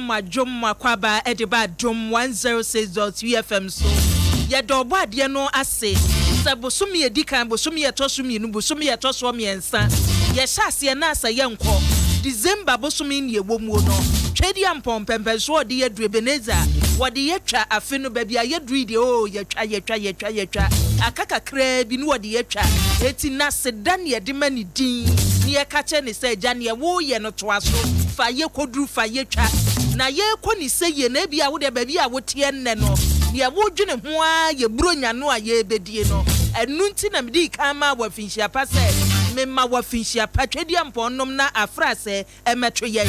Mo adwom mo akwaaba de ba Adom 106.3 FM so. Yɛda Ɔbɔadeɛ no ase sɛ bosome a ɛdi kan, bosome a ɛtɔ so mmienu, bosome a ɛtɔ soɔ mmiɛnsa, yɛhyɛ aseɛ na asɛ yɛnkɔ. December bosome ne ɛwɔ muo no, Tweaduampɔn mpɛmpɛnsoɔ a ɔde yɛduru Ebenezer, wɔde yɛtwa afe no, baabi a yɛduru yi deɛ oo, yɛtwa, yɛtwa, yɛtwa, yɛtwa, aka kakraa bi na wɔde yɛtwa. Enti n'aseda ne yɛde ma ne din, na yɛka kyerɛ no sɛ, Agya, neɛ woreyɛ no, Toa so, fa yɛ kɔduru, fa yɛ twa, na yɛrekɔ ne sɛyie no, ebia wo deɛ baabi a woteɛ nnɛ no, deɛ woredwene ho ara yɛ Buronya no a yɛrebɛdie no. Ɛno nti na medii kan maa wo afinhyia pa sɛ, mema wo afinhyia pa, Twedeampɔn nom na afrasɛɛ mmɛto yɛn.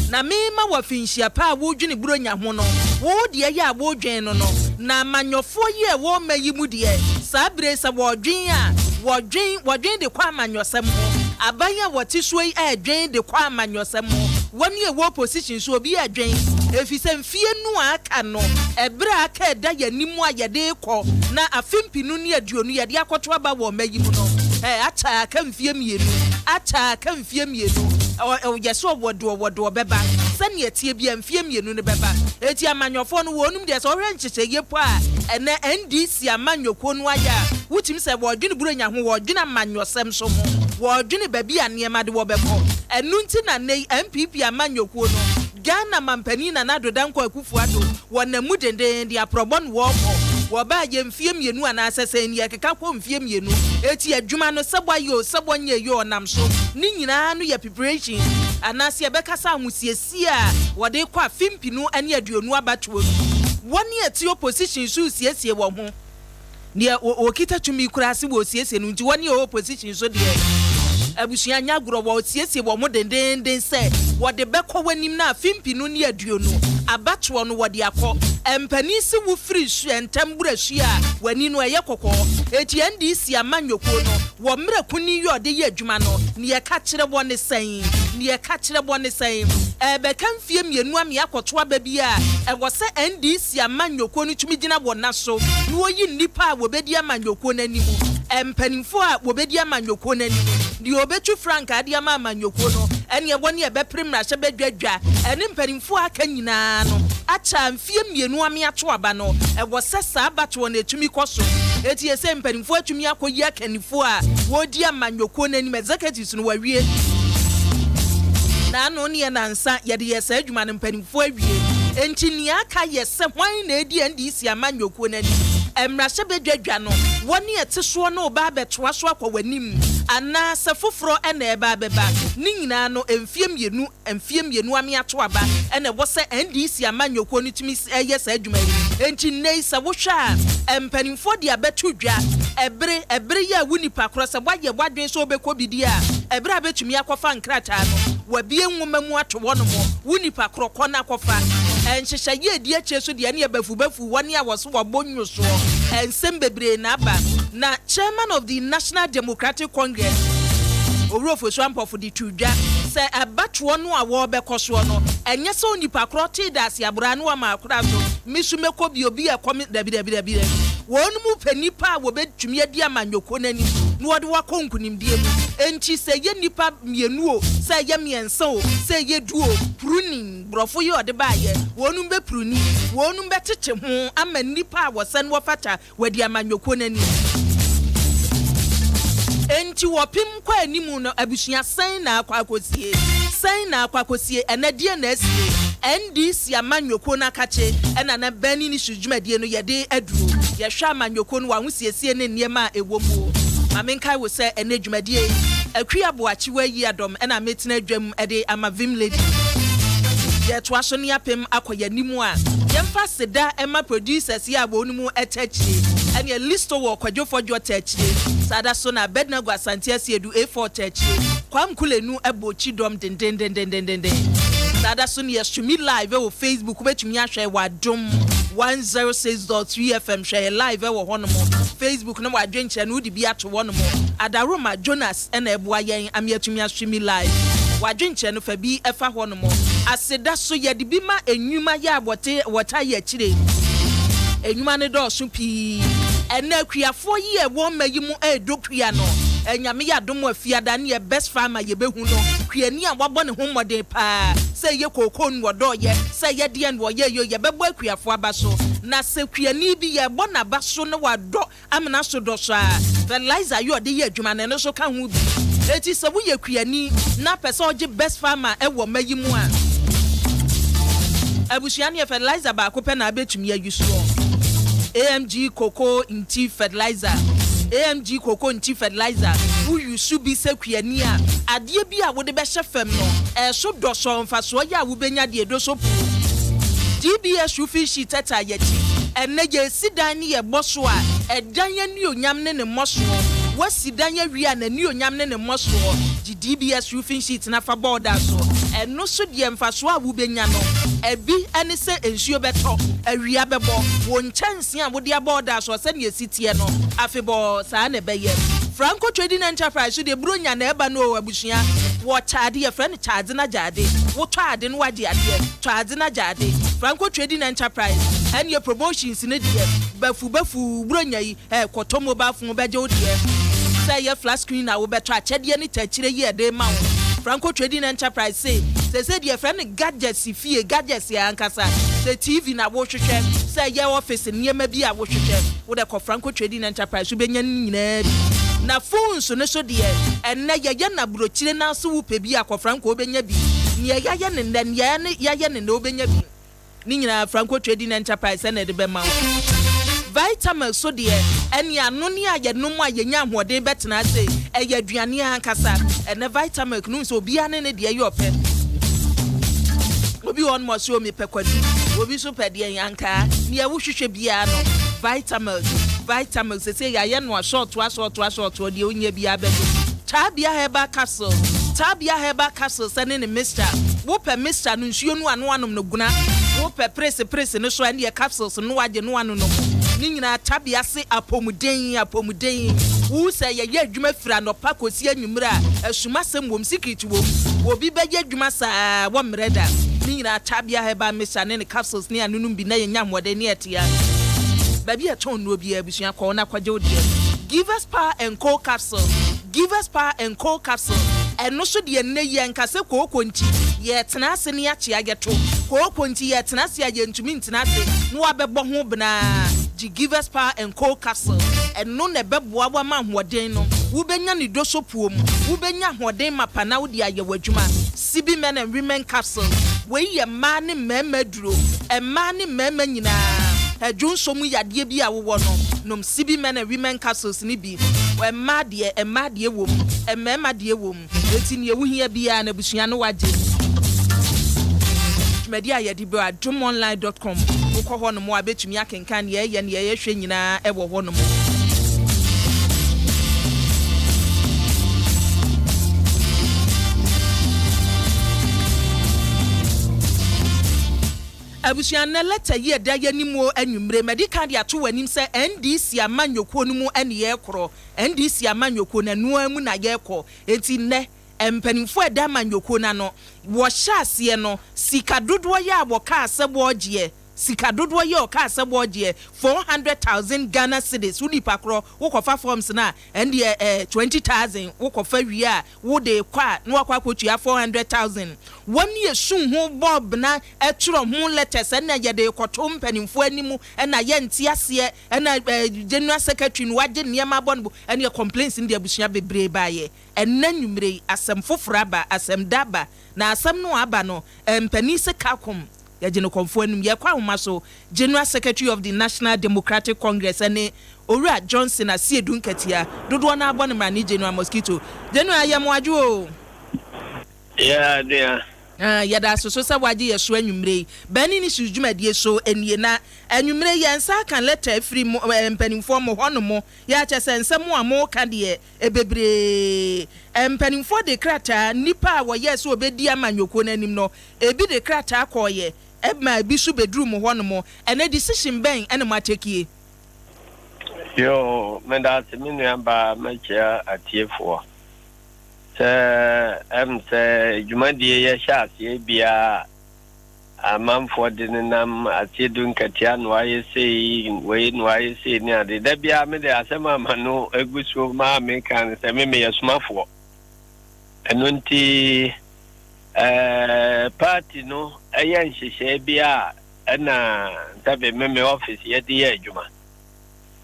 Na merema wo afinhyia pa a woredwene Buronya ho no, wo deɛ yɛ a woredwene no no, na amanyɔfoɔ yi a ɛwɔ ɔma yi mu deɛ, saa berɛ yi sɛ wɔredwen a, wɔdwen, wɔdwen de kɔ amanyɔsɛm ho. Aban a wɔte soɔ yi ɛɛdwen de kɔ amanyɔsɛm ho. Wɔn a ɛwɔ opposition nso obi ɛɛdwen efisɛ mfie nu a aka no, ɛberɛ a aka ɛda yɛn anim a yɛde rekɔ na afe mpenu ne aduonu yɛde akɔto aba wɔ ɔma yi mu no, ɛɛ akyɛ aka mfie mmienu, akyɛ aka mfie mmienu, ɔ ɔ yɛse ɔwɔ de ɔwɔ de ɔbɛba, sɛdeɛ ɛteɛ biara mfie mmienu no bɛba. Enti amanyɔfoɔ no wɔnom deɛ sɛ wohwɛ nhyehyɛeɛ po a ɛnɛ NDC amanyɔkuo no ayɛ a, wotumi sɛ wɔredwene Buronya ho, wɔredwene amanyɔsɛm nso ho, wɔredwene baabi a nneɛma de wɔbɛkɔ. Ɛno nti na nnɛ yi NPP amanyɔkuo no, Ghana Mampanin Nana Addo Dankwa Akufo Addo, wɔnam mu dendeenden aprɔbɔ na wɔrekɔ. Wɔbaa yɛ mfeɛ mmienu anaasɛ sɛn ni, ɛkeka kɔ mfeɛ mmienu. Enti adwuma no, sɛ wɔayɛ o, sɛ wɔnyɛɛ o, ɔnam so. Ne nyinaa no yɛ preparations anaasɛ yɛbɛka sɛ ahosiesie a wɔde rekɔ afe mpenu ne aduonu abatoɔ no mu. Wɔn a ɛte opposition nso resiesie wɔn ho. Deɛ wɔkita tumi koraa se wɔresiesie no nti wɔne ɛwɔ opposition so deɛ abusua nyɛ agorɔ wɔresiesie wɔn ho dendeenden sɛ wɔde bɛkɔ w'anim na afe mpenu ne aduonu abatoɔ no wɔde akɔ. Mpanin se wo firi su ntɛm boro asu a w'ani no ɛyɛ kɔkɔɔ. Enti NDC amanyɔkuo no wɔ mmerɛ kunin yi ɔde yɛ adwuma no neɛ ɛka kyerɛ wɔ ne sɛn? Neɛ ɛka kyerɛ wɔ ne sɛn? Ɛrebɛka mfie mmienu ame akɔto aba bi a ɛwɔ sɛ NDC amanyɔkuo no tumi gyina wɔn nan so na wɔyi nnipa a wɔbɛdi amanyɔkuo no anim, mpanimfoɔ a wɔbɛdi amanyɔkuo no anim, deɛ ɔbɛtu frankaa de ama amanyɔkuo no, ɛneɛ wɔne ɛbɛpere mmarahyɛbadwa dwa, ɛne mpanimfoɔ a aka nyinaa no akyɛ a mfeɛ mmienu ame ato aba no, ɛwɔ sɛ saa abatoɔ no ɛtumi kɔ so. Enti ɛsɛ mpanimfoɔ atumi akɔyi akannifoɔ a wɔredi amanyɔkuo no anim, executives no, wɔawie. Naano ne ɛnansa yɛde yɛɛ saa adwuma no, mpanimfoɔ awie. Enti nea aka yɛ sɛ hwan na edi NDC amanyɔkuo no anim? Mmarahyɛbadwa dwa no, wɔne ɛte soɔ no reba abɛtoa so akɔ w'anim anaa sɛ foforɔ na ɛreba abɛba? Ne nyinaa no, mfeɛ mmienu, mfeɛ mmienu ame ato aba na ɛwɔ sɛ NDC amanyɔkuo no tumi yɛ saa adwuma yi. Enti nnɛ yi sɛ wohwɛ a, mpanimfoɔ de abɛto dwa, ɛbere, ɛbere yi a wo nipa korɔ sɛ woayɛ w'adwene sɛ wobɛkɔ bi deɛ a, ɛberɛ a bɛtumi akɔfa nkrataa no, wɔabue nwoma mu ato hɔnom, wo nipa korɔ kɔ na kɔfa. Nhyehyɛeɛ a ɛdi akyire so deɛ ɛneɛ bafubafu wɔne a wɔse wɔabɔ nnwosoɔ, nsɛm bebree na aba. Na Chairman of the National Democratic Congress, Owura Ofosu Ampofo de too dwa sɛ abatoɔ no a wɔrebɛkɔ soɔ no, ɛnyɛ sɛ onipa korɔ tee daase aboraa na wama akora so, me so mɛkɔ bi, obi ɛkɔ me, dabi dabi dabi dabi. Wɔn mu pɛ nnipa a wɔbɛtumi adi amanyɔkuo no anim na wɔde wɔn akɔ nkunimdie mu. Enti sɛ ɛyɛ nnipa mmienu o, sɛ ɛyɛ mmiɛnsa o, sɛ ɛyɛ du o, pruning, borɔfo yi a ɔde baeɛ, wɔnom bɛpruni, wɔnom bɛtete ho ama nnipa a wɔsɛ na wɔfata wɔadi amanyɔkuo no anim. Enti wɔpem kɔ anim no, abusua sɛn na akɔ akɔsie? Sɛn na akɔ akɔsie? Ɛnɛ deɛn na asie? NDC amanyɔkuo no akakye ɛna na Burning Issues dwumadie no yɛde aduro. Yɛhwɛ amanyɔkuo no wɔ ahosiesie ne nneɛma a ɛwɔ mu. Ma menkae wo sɛ ɛnɛ dwumadie yi, Akua Boakye Wayi Adɔm ɛna metena dwam de ama Vim Lady. Yɛtoa so ne apem akɔ yɛn anim a, yɛmfa aseda mma producers yi a wɔn mu ɛtɛ akyire. Ɛneɛ Listo wɔ Kwadwo Fɔdwoɔ tɛ akyire. Saa da so na Abednego Asante Asiedu A4 tɛ akyire. Kwam Kulenu bɔ kyidɔm dendendendendenden. Saa da so ne yɛstreami live wɔ Facebook, wobɛtumi ahwɛ wɔ Adom 106.3 FM, hwɛ yɛ live wɔ hɔnom. Facebook na w'adwenkyerɛ no wode bi ato hɔnom. Adaroma Jonas na ɛboa yɛn ama yɛatumi astreami live. W'adwenkyerɛ no fa bi fa hɔnom. Aseda so yɛde bi ma nnwuma yɛ a wɔte wɔtaa yɛ akyire. Nnwuma no dɔɔso pii. Ɛnnɛ akuafoɔ yi a ɛwɔ mma yi mu redɔ kua no. Nyame yɛ adom a Fiada ne yɛ best farmer yɛbɛhu no. Kuani a wabɔ ne ho mmɔden paa, sɛ ɛyɛ kookoo na ɔdɔɔyɛ, sɛ ɛyɛ deɛn na ɔyɛeɛ o, yɛbɛbɔ akuafoɔ aba so. Na sɛ kuani bi yɛbɔ n'aba so na wadɔ amena so dɔ so a, fertilizer yɛ ɔde yɛ adwuma no, ɛno nso ka ho bi. Enti sɛ woyɛ kuani na pɛ sɛ ɔgye best farmer wɔ mma yi mu a, abusua no yɛ fertilizer baako pɛ na abɛtumi ayi soɔ. AMG Cocoa Nti Fertilizer, AMG Cocoa Nti Fertilizer, wo use bi sɛ kuani a, adeɛ bi a wode bɛhyɛ fam no, ɛso dɔ sɔ mfasoɔ yɛ a wobɛnya deɛ ɛdɔ so poo. DBS Roofing Sheet ɛtaa yɛakyi. Ɛnnɛ yɛresi dan ne yɛbɔ so a, ɛdan anuonyam ne ne mmɔsoɔ. Woasi dan awie a, n'anuonyam ne ne mmɔsoɔ. Gye DBS roofing sheet na fa bɔ wo dan so. Ɛno so deɛ mfasoɔ a wobɛnya no, ɛbi ne sɛ nsuo bɛtɔ, awia bɛbɔ, wo nkyɛnsee a wode abɔ wo dan soɔ sɛdeɛ ɛsi teɛ no, afebɔɔ saa na ɛbɛyɛ. Franco Trading Enterprise so deɛ Buronya na ɛba no o abusua. Wɔkyɛ ade, yɛfrɛ no kyɛ ade na gye ade. Wotɔ ade na woagye adeɛ, tɔ ade na gye ade. Franco Trading Enterprise ɛneɛ promotions no deɛ bafu bafu Buronya yi eh kɔtɔ mobile phone bɛgye wo deɛ. Sɛ ɛyɛ flat screen na wobɛtɔ akyɛdeɛ ne taakyire yi ɛde rema wo. Franco Trading Enterprise se seesei deɛ yɛfrɛ no gadgets fie, gadgets ankasa. Sɛ TV na wohwehwɛ, sɛ ɛyɛ office nneɛma bi a wohwehwɛ, wodɛ kɔ Franco Trading Enterprise wobɛnya ne nyinaa bi. Na phones no so deɛ ɛnnɛ yɛyɛ no abrokyire na so wopɛ bi a kɔ Franco wobɛnya bi. Nea yɛayɛ no nnɛ, nea yɛayɛ no nnɛ wobɛnya bi. Ne nyinaa Franco Trading Enterprise na ɛde bɛma wo. Vitamilk so deɛ, ɛne anonneɛ a yɛnom a yɛnya ahoɔden bɛtena ase. Ɛyɛ aduane ankasa. Ɛnnɛ Vitamilk no, wohu sɛ obiara ne ne deɛ yɛ ɔpɛ. Obi wɔ hɔnom a ɔse o mepɛ kwadu, obi nso pɛ deɛn, ankaa. Nea wohwehwɛ biara no, Vitamilk, Vitamilk seesei yɛayɛ no asɔɔtoɔ asɔɔtoɔ asɔɔtoɔ, deɛ wonya biara bɛnom. Tabia Herbal Capsule, Tabia Herbal Capsules ɛne ne mixture. Wopɛ mixture no nsuo no a na woanom no guna. Wopɛ perese perese no so a ɛnneɛ capsules no na woagye na woanonom. Ne nyinaa Tabia se apɔmuden, apɔmuden. Wohu sɛ yɛyɛ adwuma firi anɔpa kɔsi anwummere a, asumasɛm wom, secret wom. Obi bɛyɛ adwuma saa a, wɔmmrɛ da. Ne nyinaa Tabia Herbal Mixture ne ne capsules ne anonom bi na yɛnya ahoɔden ne yɛte ase. Baabi a yɛtɔn nnuro biara abusua kɔ hɔ na kɔgye wo deɛ. Givers Power and Co Capsule. Givers Power and Co Capsule, ɛno so deɛ nnɛ yi ɛnka sɛ kooko nti yɛtena ase ne yɛakyea yɛto, kooko nti yɛtena ase a yɛntumi ntena ase na wabɛbɔ ho benaa, gye Givers Power and Co Capsule, ɛno na ɛbɛboa wo ama ahoɔden no wobɛnya ne dosopuo mu, wobɛnya ahoɔden mapa na wode ayɛ w'adwuma. Sibi Men and Women Capsule, wei yɛ mmaa ne mmarima aduro, mmaa ne mmarima nyinaa, dwonsɔ mu yadeɛ bi a wowɔ no, nom Sibi Men and Women Capsules no bi. Mmaa deɛ, mmaa deɛ wɔ mu, mmarima deɛ wɔ mu. Enti nea wohia biara no, abusua no agye. Dwumadi a yɛde brɛ adomonline dot com, wokɔ hɔnom a, wobɛtumi akenkan nea yɛyɛ, nea yɛhwɛ nyinaa wɔ hɔnom. Abusua, nnɛ lɛta yi a ɛda yɛn anim o anwummere, madi kan de ato w'anim sɛ NDC amanyɔkuo no mu ne yɛrekorɔ. NDC amanyɔkuo no, ɛno ara mu na yɛrekɔ. Enti nnɛ, mpanimfoɔ a ɛda amanyɔkuo no ano, wɔhyɛ aseɛ no, sika dodoɔ yi a wɔkaa sɛ wɔregyeɛ, sika dodoɔ yi a wɔkaa sɛ wɔregyeɛ, 400,000 Ghana cedis, wo nipa korɔ, wokɔfa forms no a, ɛndeɛ eh, 20,000, wokɔfa wie a, wode rekɔ a, na woakɔ akɔtua 400,000. Wɔn yɛ su ho bɔ bena twerɛ ho letters ɛna yɛde rekɔto mpanimfoɔ anim ɛna yɛnte aseɛ ɛna general secretary no wagye nneɛma abɔ ne bo ɛneɛ complaints no deɛ abusua bebree baeɛ. Ɛnnɛ anwumerɛ yi asɛm foforɔ aba, asɛm da aba na asɛm no a aba no mpanin se kakom yɛgye no kɔmfoɔ anim. Yɛkɔ ahoma so General Secretary of the National Democratic Congress ɛne Owura Johnson Asiedu Nkatia dodoɔ no ara bɔ no mmrane General Mosquito. General yɛ mo adwo oo. Yeah, dear. Ah, yɛda ase so sɛ woagye yɛ so anwummere yi. Burning Issues dwumadie so nie. Na anwummere yi yɛn nsa aka lɛta afiri mo, eh, mpanimfoɔ mo hɔ nom. Yɛ akyɛ sɛ nsɛm a moka deɛ, bebree. Mpanimfoɔ de krataa, nnipa a wɔyɛɛ sɛ wɔbɛdi amanyɔkuo no anim no, ebi de krataa kɔɔeɛ, ɛma ebi nso bɛduruu mo hɔ nom. Ɛnnɛ decision bɛn na moatekie? Yoo, meda ase me nua baa, mɛkyea atiefoɔ. Sɛ ɛm sɛ dwumadie yɛ hyɛ aseɛ biara amanfoɔ de nenam Asiedu Nkatia na wayɛ sei, wei na wayɛ sei ne ade. Da biara me de asɛm a m'ano gu so maa meka ne sɛ me meyɛ somafoɔ. Ɛno nti eh, party no ɛyɛ nhyehyɛe bi a ɛna sɛbe me me office yɛde yɛ adwuma.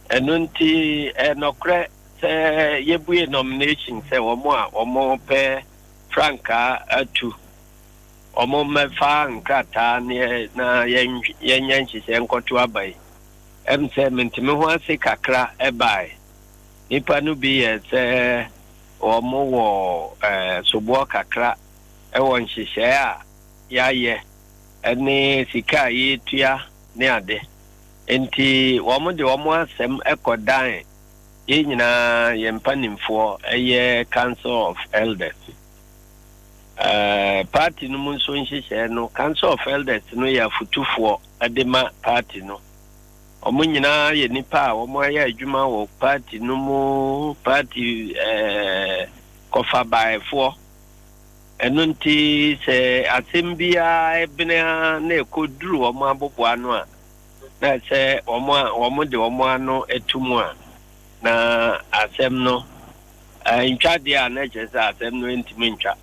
Ɛno nti ɛyɛ nɔkorɛ sɛ yɛbue nomination sɛ wɔn a wɔpɛ frankaa atu wɔmmɛfa nkrataa na yɛnyɛ nhyehyɛe nkɔto aba yi. Ɛm sɛ mente-me-ho-ase kakra bae. Nnipa no bi yɛɛ sɛ wɔwɔ soboɔ kakra wɔ nhyehyɛe a yɛayɛ ne sika a yɛretua ne ade. Enti wɔde wɔn asɛm kɔdan yɛn nyinaa yɛn mpanimfoɔ, ɛyɛ Council of Elders. Party no mu nso nhyehyɛe no, Council of Elders no yɛ afotufoɔ de ma party no. Wɔn nyinaa yɛ nnipa a wɔayɛ adwuma wɔ party no mu, party kɔfabaefoɔ. Ɛno nti sɛ asɛm biara bene ara na ɛkɔduru wɔn aboboano a, na ɛsɛ wɔn a wɔde wɔn ano to mu a, na asɛm no ntwa deɛ a, na ɛkyerɛ sɛ asɛm no ntumi ntwa.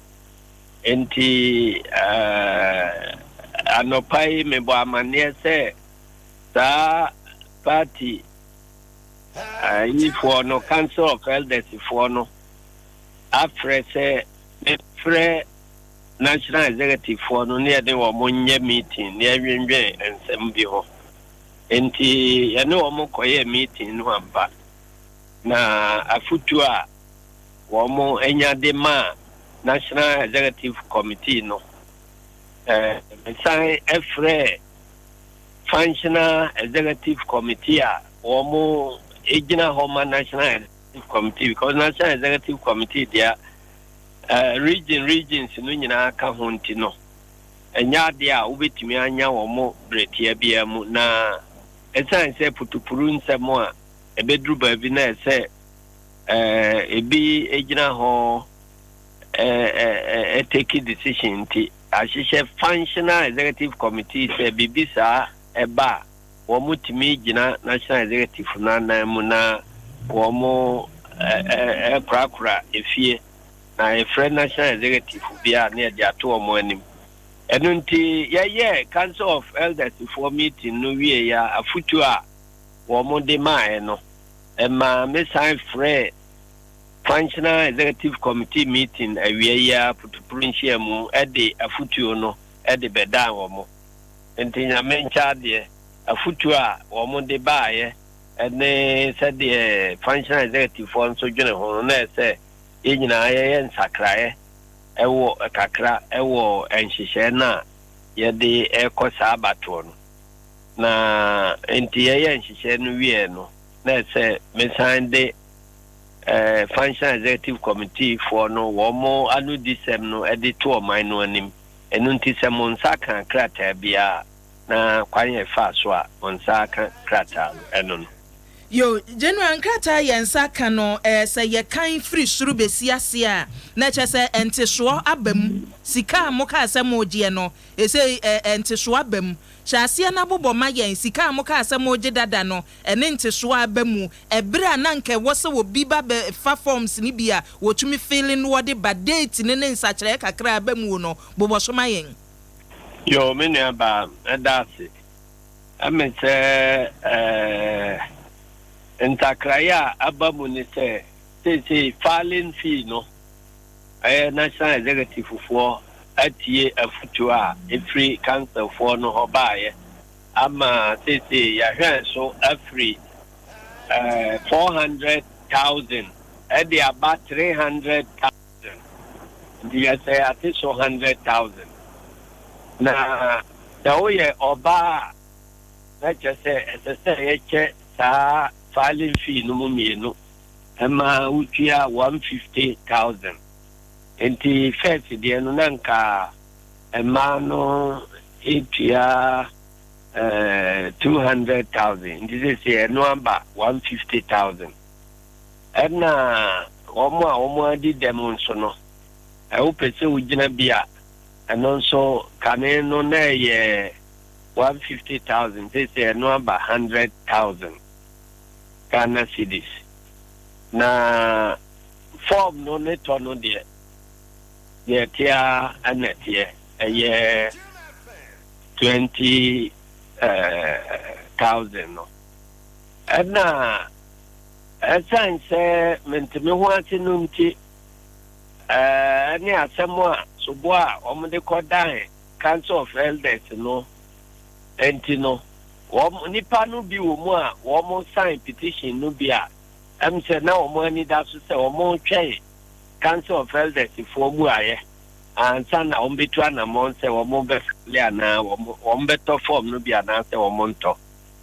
Enti anɔpa yi mebɔ amanneɛ sɛ saa party yifoɔ no, Council of Elders foɔ no afrɛ sɛ mefrɛ National Executive foɔ no ne yɛne wɔn nyɛ meeting na yɛnwendwen nsɛm bi ho. Enti yɛne wɔn kɔyɛɛ meeting no ampa. Na afotuo a wɔn de maa National Executive Committee no, mesan frɛɛ Functional Executive Committee a wɔn gyina hɔ ma National Executive Committee, because National Executive Committee deɛ, regions no nyinaa ka ho, nti no ɛnyɛ adeɛ a wobɛtumi anya wɔn berɛ tia biara mu, na ɛsiane sɛ putupuru nsɛm a ɛbɛduru baabi na ɛsɛ ebi gyina hɔ take decision nti, ahyehyɛ Functional Executive Committee sɛ biribi saa ɛba a, wɔn tumi gyina National Executive no anan mu na wɔn ɛkorakora efie, na yɛfrɛ National Executive bi a, na yɛde ato wɔn anim. Ɛno nti yɛyɛ Council of Elders foɔ meeting no wie ya, afotuo a wɔn de maaɛ no, ɛma mesan frɛ Functional Executive Committee meeting awia yi a, putupuru nhyiamu, ɛde afotuo no ɛde bɛdan wɔn. Nti Nyame nkyɛ adeɛ, afotuo a wɔn de baayɛ ɛne sɛdeɛ Functional Executive foɔ nso dwene ho no, na ɛsɛ yɛn nyinaa yɛyɛ nsakraeɛ ɛwɔ kakra ɛwɔ nhyehyɛe no a yɛde ɛkɔ saa abatoɔ no. Na nti yɛyɛ nhyehyɛe no wie no, na ɛsɛ mesan de Functional Executive Committee foɔ no wɔn ano di sɛm no de to ɔman no anim. Ɛno nti sɛ mo nsa ka krataa biara, na kwan yɛ fa so a mo nsa aka krataa no, ɛno no. Yo, General, nkrataa yɛn nsa ka no, sɛ yɛkan firi soro bɛsi ase a, na kyerɛ sɛ ntesoɔ aba mu. Sika a mokaa sɛ mogyeɛ no, ɛsɛ ntesoɔ aba mu. Hyɛ aseɛ no abobɔ ma yɛn sika a mokaa sɛ mogye dada no, ɛne ntesoɔ aba mu, ɛberɛ a na nka ɛwɔ sɛ obi ba bɛfa forms no bi a wɔtumi fill no, wɔde ba date ne ne nsakyerɛ kakra aba mu no, bobɔ so ma yɛn. Yo, me nua baa, ɛda ase. Ɛme sɛ nsakraeɛ a aba mu ne sɛ seesei filing fee no, ɛyɛ National Executive foɔ atie afotuo a ɛfiri council foɔ no hɔ baeɛ ama seesei yɛahwɛn so afiri 400,000 ɛde aba 300,000. Nti yɛsɛ ate so 100,000. Na sɛ woyɛ ɔbaa a, na kyerɛ sɛ ɛsɛ sɛ yɛkyɛ saa filing fee no mu mmienu, ɛma wotua 150,000. Nti first deɛ no, na nka mmaa no etua 200,000, nti sɛ ɛno aba 150,000. Ɛna wɔn a wɔn adi dɛm nso no, ɛwopɛ sɛ wogyina bi a Ɛno nso kane no na ɛyɛ 150,000, seesei ɛno aba 100,000 Ghana cedis. Na form no ne tɔ no deɛ, deɛ ɛteɛ ara na ɛteɛ, ɛyɛ 20,000 no. Ɛna ɛsiane sɛ mente me ho ase no nti, ɛne asɛm a soboɔ a wɔde kɔdan Council of Elders no nti no, wɔn nnipa no bi wɔ mu a wɔn sign petition no bi a ɛm sɛ na wɔn ani da so sɛ wɔretwɛn Council of Elders foɔ mmuaeɛ ansa na wɔbɛtu anammɔn sɛ wɔbɛfile anaa wɔbɛtɔ form no bi anaasɛ wɔntɔ.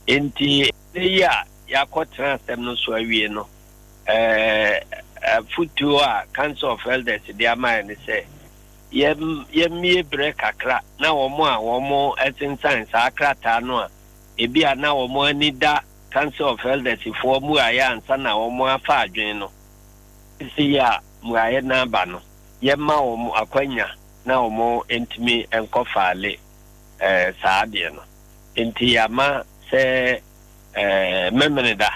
Enti ɛnnɛ yi a yɛakɔtena asɛm no so awie no, afotuo a Council of Elders de ama yɛn ne sɛ yɛmmie berɛ kakra na wɔn a wɔsensan saa krataa no a ebia na wɔn ani da Council of Elders foɔ mmuaeɛ ansa na wɔafa adwene no, seesei a mmuaeɛ no aba no, yɛmma wɔn akwanya na wɔntumi nkɔ faale saa adeɛ no. Enti yɛama sɛ Memeneda,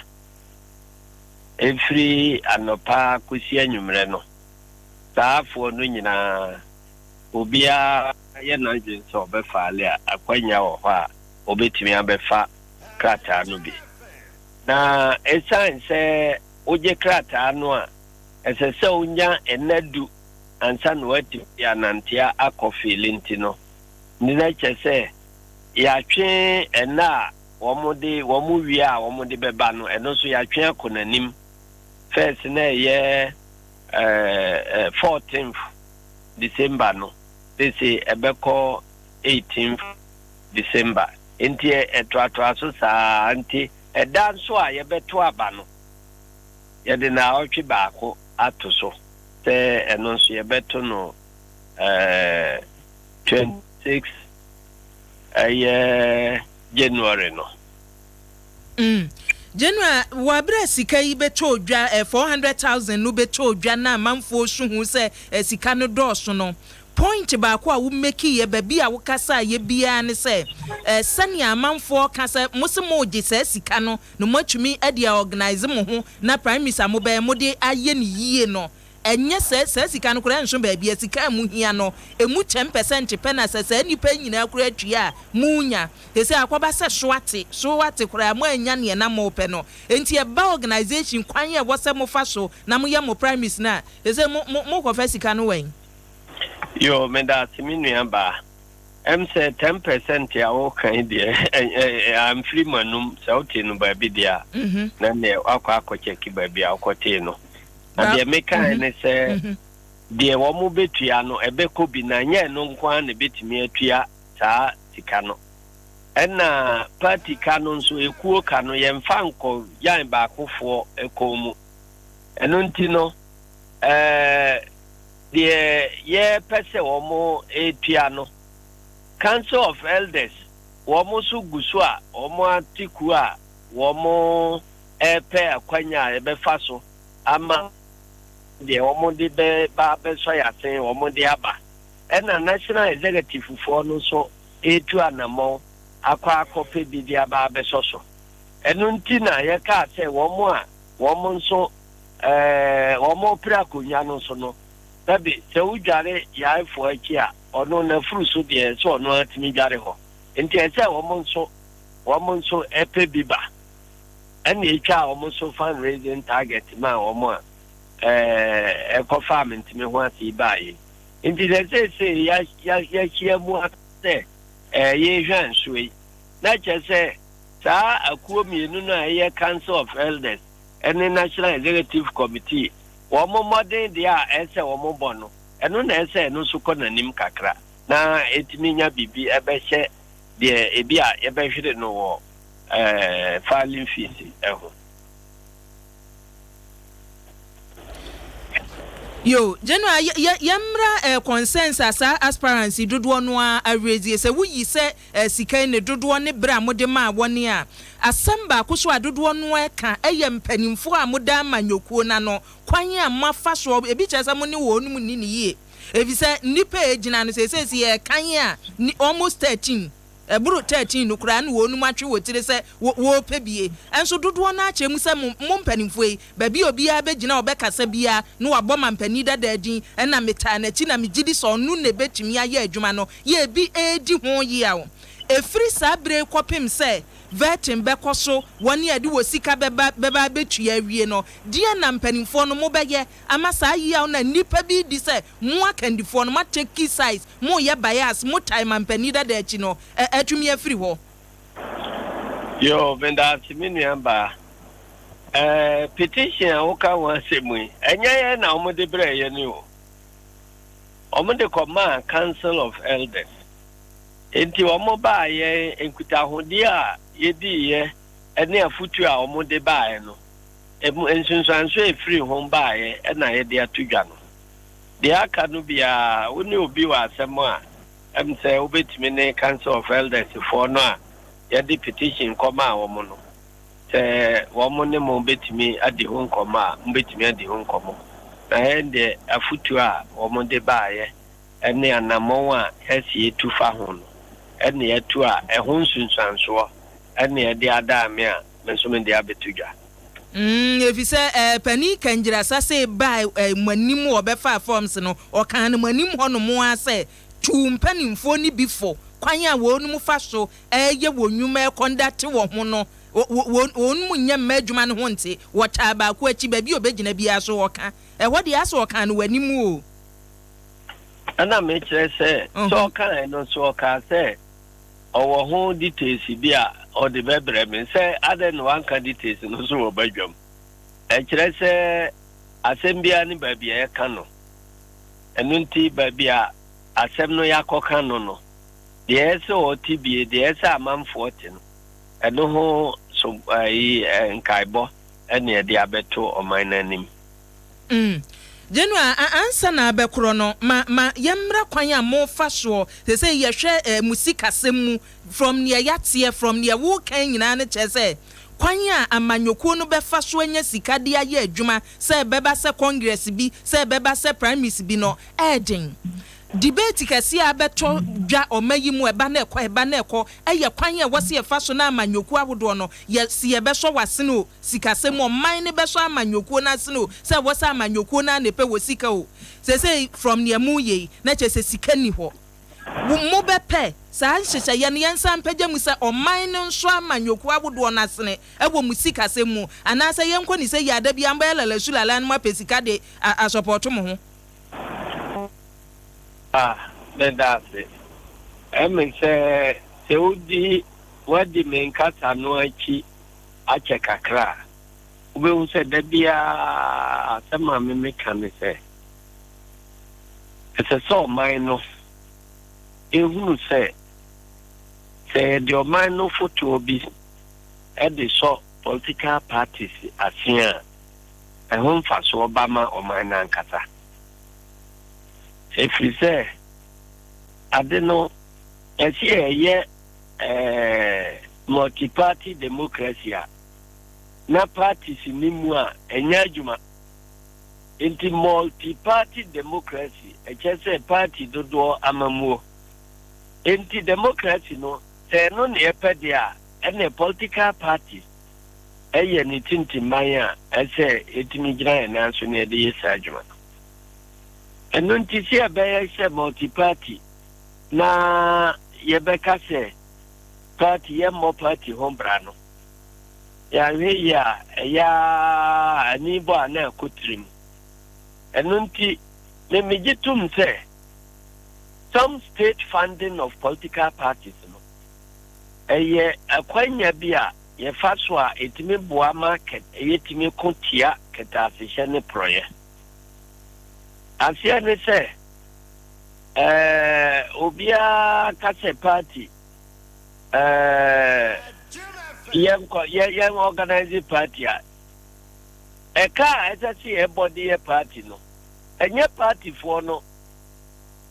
ɛfiri anɔpa kɔsi anwummerɛ no, saa afoɔ no nyinaa, obiara yɛ n'adwene sɛ ɔbɛfaale a, akwanya wɔ hɔ a ɔbɛtumi abɛfa krataa no bi. Na ɛsiane sɛ wogye krataa no a, ɛsɛ sɛ wonya nna du ansa na woatumi de anantea akɔ fiili nti no, nti na kyerɛ sɛ yɛatwe nna a wɔde wɔn wie a wɔde bɛba no, ɛno nso yɛatwe akɔ n'anim. First na ɛyɛ 14th December no, seesei ɛbɛkɔ 18th December. Nti ɛtoatoa so saa. Nti ɛda nso a yɛbɛto aba no, yɛde naawɔtwe baako ato so sɛ ɛno nso yɛbɛto no 26 ɛyɛ January no. January, wɔ abere a sika yi bɛtɔ dwa, 400,000 no bɛtɔ dwa na amanfoɔ su hu sɛ sika no dɔɔso no, point baako a wo make yɛ baabi a wokasa a yɛ biara ne sɛ sɛnea amanfoɔ ka sɛ mo se mo gye saa sika no na mo atumi de organize mo ho na primaries a mobɛyɛ mo de ayɛ ne yie no, ɛnyɛ sɛ saa sika no koraa nso baabi a sika a mo hia no emu 10% pɛ na sɛ saa nnipa nyinaa koraa atua a munya sɛ akɔba sɛ so ate koraa mo anya neɛ na mo pɛ no. Nti ɛba organisation kwan a ɛwɔ sɛ mofa so na moyɛ mo primaries no a, sɛ mo kɔfa sika no wɛn? Yo, meda ase, me nua baa. Ɛm sɛ 10% a woka yi deɛ, amfiri m'anum. Sɛ wote no baabi deɛ a, na neɛ wakɔ akɔkyɛke baabi a wokɔtee no. Na deɛ mekae ne sɛ deɛ wɔn bɛtua no ɛbɛkɔ bi, na nyɛ ɛno nko ara na ɛbɛtumi atua saa sika no. Ɛna party ka no nso, ekuo ka no, yɛmfa nkɔ yan baakofoɔ kɔn mu. Ɛno nti no, deɛ yɛpɛ sɛ wɔn etua no, Council of Elders wɔn nso gu so a wɔn ate kuo a wɔn ɛrepɛ akwanya a yɛbɛfa so ama deɛ wɔn de bɛba abɛsɔ yasen wɔn de aba. Ɛna National Executive foɔ no nso etu anammɔn akɔ akɔpɛ bi de aba abɛsɔ so. Ɛno nti na yɛkaa sɛ wɔn a wɔn nso wɔn pere akonnwa no nso no, sɛbi, sɛ wodware yaefoɔ akyi a, ɔno n'afuru so deɛ, sɛ ɔno atumi dware hɔ. Nti ɛsɛ wɔn nso ɛpɛ bi ba. Ɛna etwa wɔn nso fundraising target ma wɔn a ɛkɔfa amintimi ho ase yi baa yi. Nti sɛ seesei yɛahyia mu sɛ yɛrehwɛ nsuo yi, na kyerɛ sɛ saa akuo mmienu no a ɛyɛ Council of Elders ɛne National Executive Committee, wɔn mmɔden deɛ a ɛsɛ wɔn bɔ no, ɛno na ɛsɛ ɛno nso kɔ n'anim kakra na etumi nya biribi ɛbɛhyɛ deɛ ebi a yɛbɛhwere no wɔ filing fees ɛho. Yo, General, yɛmmra concerns a saa aspirants dodoɔ no a awerɛzie sɛ woyi sɛ sika ne dodoɔ ne berɛ a mode maa wɔne a, asɛm baako so a dodoɔ no ɛka ɛyɛ mpanimfoɔ a moda ama nnwokuo no ano kwan a moafa soɔ. Ebi kyerɛ sɛ mo ne wɔn mu nni ne yie. Efisɛ nnipa a egyina no seesei sɛ yɛrekan a, ni almost 13, ɛboro 13 no koraa na wɔnom atwe wɔ tire sɛ wɔ wɔrepɛ bie. Nso dodoɔ no ara kyerɛ mu sɛ mo mo mpanimfoɔ yi, baabi a obiara bɛgyina a ɔbɛkasa biara na wabɔ mampanin dada din, ɛna metaa n'akyi na megye di sɛ ɔno na ɛbɛtumi ayɛ adwuma no, yɛ ebi redi ho yaw. Ɛfiri saa berɛ yi kɔpem sɛ vetting bɛkɔ so, wɔn a ɛde wɔ sika bɛba bɛba abɛtua awie no, deɛn na mpanimfoɔ no mobɛyɛ ama saa yaw no a nnipa bi redi sɛ mo akandifoɔ no moatake sides, moreyɛ bias, motae mampanin dada akyi no atumi afiri hɔ? Yoo, medaase me nua baa. Eh, petition a woka ho asɛm yi, ɛnyɛ yɛn na wɔde brɛɛ yɛn o. Wɔde kɔmaa Council of Elders. Enti wɔbaa yɛn nkutahodie a yɛdiiɛ ne afotuo a wɔde baeɛ no, emu nsunsuansoɔ a ɛfiri ho baeɛ na yɛde ato dwa no. Deɛ aka no biara, wo ne obi wɔ asɛm a, ɛm sɛ wobɛtumi ne Council of Elders foɔ no a yɛde petition kɔmaa wɔn no, sɛ wɔn ne mo bɛtumi adi ho nkɔmmɔ a, mobɛtumi adi ho nkɔmmɔ. Na yɛn deɛ, afotuo a wɔde baeɛ ne anammɔn a yɛasi atu fa ho no ne yɛatu a ɛho nsunsuansoɔ ne yɛde adaa me a me nso mede abɛto dwa. Mm, efisɛ eh, panin Kangyira Sasee baa eh, mo anim wɔ bɛfaa forms no, ɔkaa no mo anim hɔ nom ara sɛ, Tu mpanimfoɔ no bi fo, kwan a wɔnom fa so reyɛ wɔn nnwuma rekɔndate wɔ ho no, wɔ, wɔ, wɔnom nyɛ mma adwuma no ho nte, wɔtaa baako akyi, baabi a ɔbɛgyina biara so ɔka. Ɛhɔ deɛ asɛ ɔkaa no w'anim o. Ɛna mekyerɛ sɛ sɛ ɔkae no nso ɔkaa sɛ ɔwɔ ho details bi a ɔde bɛbrɛ me sɛ adɛn na wanka details no nso wɔ badwam. Ɛkyerɛ sɛ asɛm biara ne baabi a yɛka no. Ɛno nti baabi a asɛm no yɛakɔka no no, deɛ ɛsɛ sɛ ɔte bie, deɛ ɛsɛ sɛ amanfoɔ te no, ɛno ho so ayi nkaebɔ ɛne ɛde abɛto ɔman no anim. Mm. General, a ansa na abɛkorɔ no, ma, ma yɛmmra kwan a mofa soɔ. Seesei yɛhwɛ eh, mo sikasɛm mu, from neɛ yɛateɛ, from neɛ woreka yi nyinaa no kyerɛ sɛ, kwan a amanyɔkuo no bɛfa so anya sika de ayɛ adwuma, sɛ ɛbɛba sɛ congress bi, sɛ ɛbɛba sɛ primaries bi no, ɛyɛ den. Debate kɛseɛ a abɛtɔ dwa ɔma yi mu, ɛba na ɛkɔ, ɛba na ɛkɔ, ɛyɛ kwan a ɛwɔ sɛ yɛfa so na amanyɔkuo ahodoɔ no, yɛ, se yɛbɛsɔ w'asene o, Sikasɛm mu, ɔman no bɛsɔ amanyɔkuo no asene o, sɛ ɛwɔ sɛ amanyɔkuo no ara na ɛpɛ wɔ sika o. Seesei from neɛ moreyɛ yi, na kyerɛ sɛ sika nni hɔ. Wo, mobɛpɛ saa nhyehyɛeɛ no, yɛnsan mpagya mu sɛ ɔman no nsɔ amanyɔkuo ahodoɔ no asene wɔ mo sikasɛm mu, anaasɛ yɛnkɔ ne sɛ yia da biara mobɛyɛ lalasu-lala na moapɛ sika de a, asɔpɔɔto mo ho. Ah, meda ase. Ɛme sɛ, sɛ wodi, woadi me nkasa no akyi akyɛ kakra a, wobɛhu sɛ da biara asɛm a me meka ne sɛ, ɛsɛ sɛ ɔman no hunu sɛ, sɛ yɛde ɔman no fotoɔ bi de sɔ political parties ase a, ɛho mfasoɔ ba ma ɔman no ankasa. Ɛfiri sɛ, ade no, ɛsɛ yɛyɛ eh, multi-party democracy a, na parties nni mu a, ɛnyɛ adwuma. Nti multi-party democracy, ɛkyerɛ sɛ party dodoɔ amammuo. Nti democracy no, sɛ ɛno na yɛpɛ deɛ a, ɛnneɛ political parties ɛyɛ ne tintimman a ɛsɛ yɛtumi gyina yɛn nan so na yɛde yɛ saa adwuma no. Ɛno nti sɛ yɛbɛyɛ sɛ multi-party na yɛbɛka sɛ party yɛmmɔ party ho bra no, yɛanhwɛ yie a, ɛyɛ ara ani bɔ a na ɛkɔ tirim. Ɛno nti, me megye tom sɛ some state funding of political parties no, ɛyɛ akwanya bi a yɛfa so a ɛtumi boa ma yɛtumi ko tia kɛtɛasehyɛ ne porɔeɛ. Aseɛ ne sɛ, Ɛɛ obiara ka sɛ party ɛɛ yɛn kɔ yɛ yɛn organize party a ɛka a ɛsɛ sɛ yɛbɔ de yɛ party no ɛnyɛ partyfoɔ no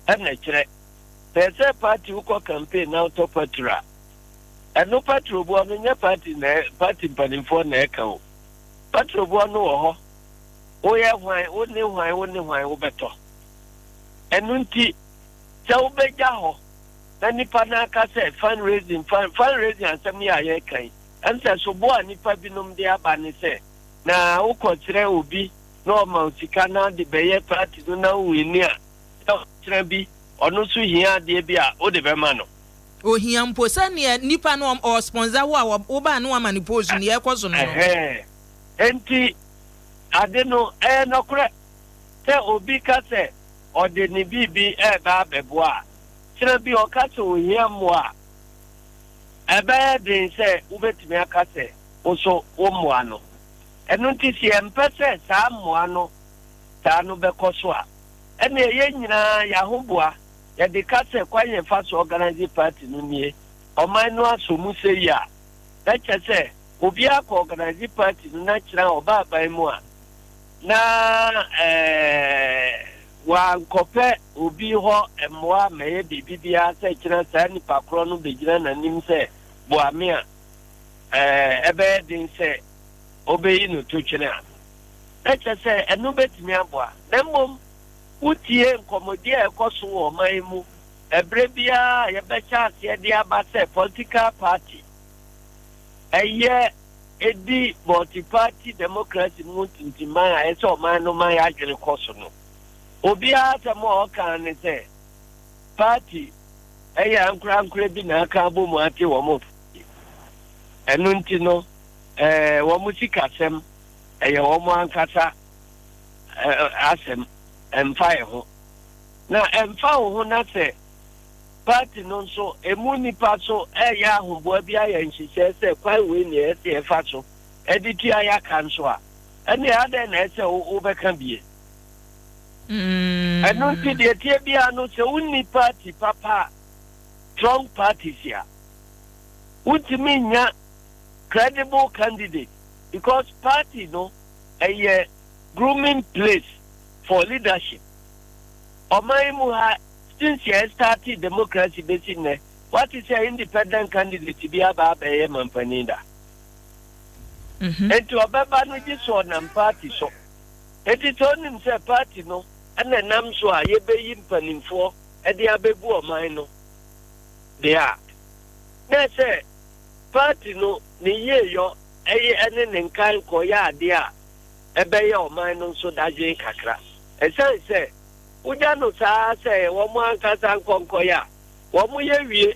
ɛna ɛkyerɛ sɛ ɛsɛ party wokɔ campaign na wotɔ petrol a ɛno petrol boɔ no nyɛ party na party mpanimfoɔ na ɛka o petrol boɔ no wɔ hɔ woyɛ hwan wo ne hwan wo ne hwan wobɛtɔ. Ɛno nti, sɛ wobɛgya hɔ na nnipa no aka sɛ fundraising, fund, fundraising asɛm yi a yɛreka yi, ɛm sɛ sobo a nnipa binom de aba ne sɛ, na wokɔsrɛ obi na ɔma wo sika na de bɛyɛ party no na wowini a, sɛ ɔkyena bi ɔno nso hia adeɛ bi a, wode bɛma no. Ohia mpo sɛ neɛ nipa no ɔsponsor wo a, wobaa ne wama no post neɛ ɛkɔ so no. Ɛhɛn. Enti ade no, ɛyɛ nɔkorɛ sɛ obi ka sɛ ɔde ne biribi reba abɛboa a, kyena bi ɔka sɛ ohia mmoa a, ɛbɛyɛ den sɛ wobɛtumi aka sɛ wo nso wommoa no. Ɛno nti sɛ yɛmpɛ sɛ saa mmoa no saa no bɛkɔ so a, ɛnneɛ yɛn nyinaa yɛahoboa, yɛde ka sɛ kwan yɛfa so organise party no nie, ɔman no asɔ mu sei a, na kyerɛ sɛ obiara kɔ organise party no na kyerɛ a ɔba aban mu a, na wankɔpɛ obi hɔ mmoa ammɛyɛ biribi biara sɛ kyerɛ saa nipa korɔ no bɛgyina n'anim sɛ boa me a, ɛbɛyɛ den sɛ ɔbɛyi no to twene a, na kyerɛ sɛ ɛno bɛtumi aboa. Na mmom wotie nkɔmmɔdi a ɛkɔ so wɔ ɔman yi mu ɛberɛ biara a yɛbɛhyɛ aseɛ de aba sɛ political party ɛyɛ ɛdi multi-party democracy mu ntintimman a ɛsɛ ɔman no ma yɛadwene kɔ so no, obiara asɛm a ɔka ne sɛ party ɛyɛ ankorankora bi na aka abɔ mu ate wɔn. Ɛno nti no, wɔn sikasɛm ɛyɛ wɔn ankasa asɛm, ɛmfa yɛ ho. Na ɛmfa wo ho na sɛ party no nso emu nipa so ɛyɛ ahoboa bi ayɛ nhyehyɛ sɛ kwan wei nea ɛsɛ ɛfa so ɛde tua yɛaka nso a, ɛne adɛn na ɛsɛ wobɛka bie? Ɛno nti deɛ tie biara no, sɛ wonni party papa a, strong parties a, wontumi nya credible candidate, because party no ɛyɛ grooming place for leadership. Ɔman yi mu ha, since yɛ started democracy bɛsi nnɛ, wate sɛ independent candidate bi aba abɛyɛ mampanin da? Nti ɔbɛba no gye so ɔnam party so. Nti sɛ onim sɛ party no ɛna nam so a yɛbɛyi mpanimfoɔ ɛde abɛbu ɔman no deɛ a, na sɛ party no ne yieyɔ ɛyɛ ɛne ne nkan kɔyɛ adeɛ a ɛbɛyɛ ɔman no nso dadwen kakra. Ɛsiane sɛ wogya no saa sɛ wɔn ankasa nkɔnkɔyɛ a, wɔn yɛ wie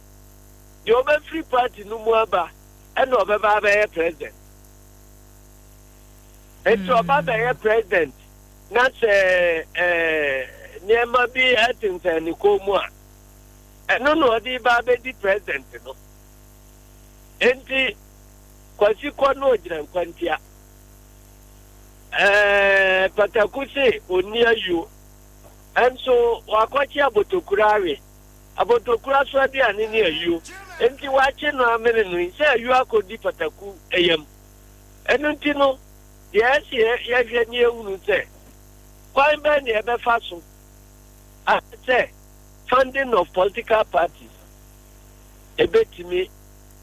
deɛ, ɔbɛfiri party no mu aba ɛna ɔbɛba abɛyɛ president. Nti ɔba bɛyɛ president na sɛ nneɛma bi ɛtensɛn ne kɔn mu a, ɛno na ɔde ba abɛdi president no. Nti Kwasi kɔ no, ogyina nkwantia. Pataku se onni ayuo, ɛnso wakɔkye abotokura awe. Abotokura so aduane ne ayuo, nti wakye no amene no yi sɛ ayuo akɔdi pataku yam. Ɛno nti no, deɛ ɛsɛ yɛhwɛ ne yɛhunu sɛ kwan bɛn ne yɛbɛfa so sɛ funding of political parties ebetumi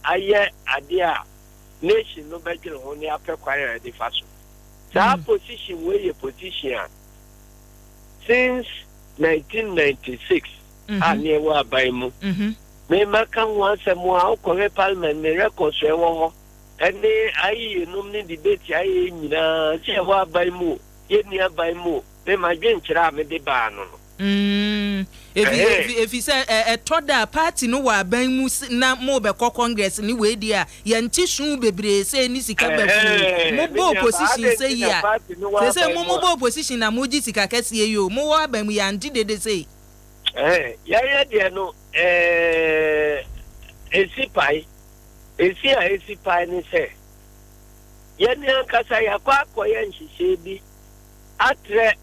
ayɛ adeɛ a nation no bɛdwene ho ne apɛ kwan a yɛde fa so. Saa position wei yɛ position a since 1996 a ne ɛwɔ aban mu, mema ka ho asɛm a, wokɔhwɛ parliament ne records ɛwɔ hɔ ɛne ayeyɛ nom ne debate ayɛ nyinaa sɛ ɛwɔ aban mu o, yɛnni aban mu o, mema dwenkyerɛ a mede baa no. Efi sɛ ɛtɔ da party no wɔ aban mu na mo bɛkɔ congress ne wei deɛ a, yɛnte su bebree sɛ ni sika bɛfu. Mo bɔ opposition sɛ yi a, sɛ mo bɔ opposition na mo gye sika kɛseɛ yi o, mo wɔ aban mu, yɛante dede sɛ. Yɛyɛ deɛ no, esi pae, esi a esi pae ne sɛ yɛne ankasa yɛakɔ akɔyɛ nhyehyɛe bi atrɛ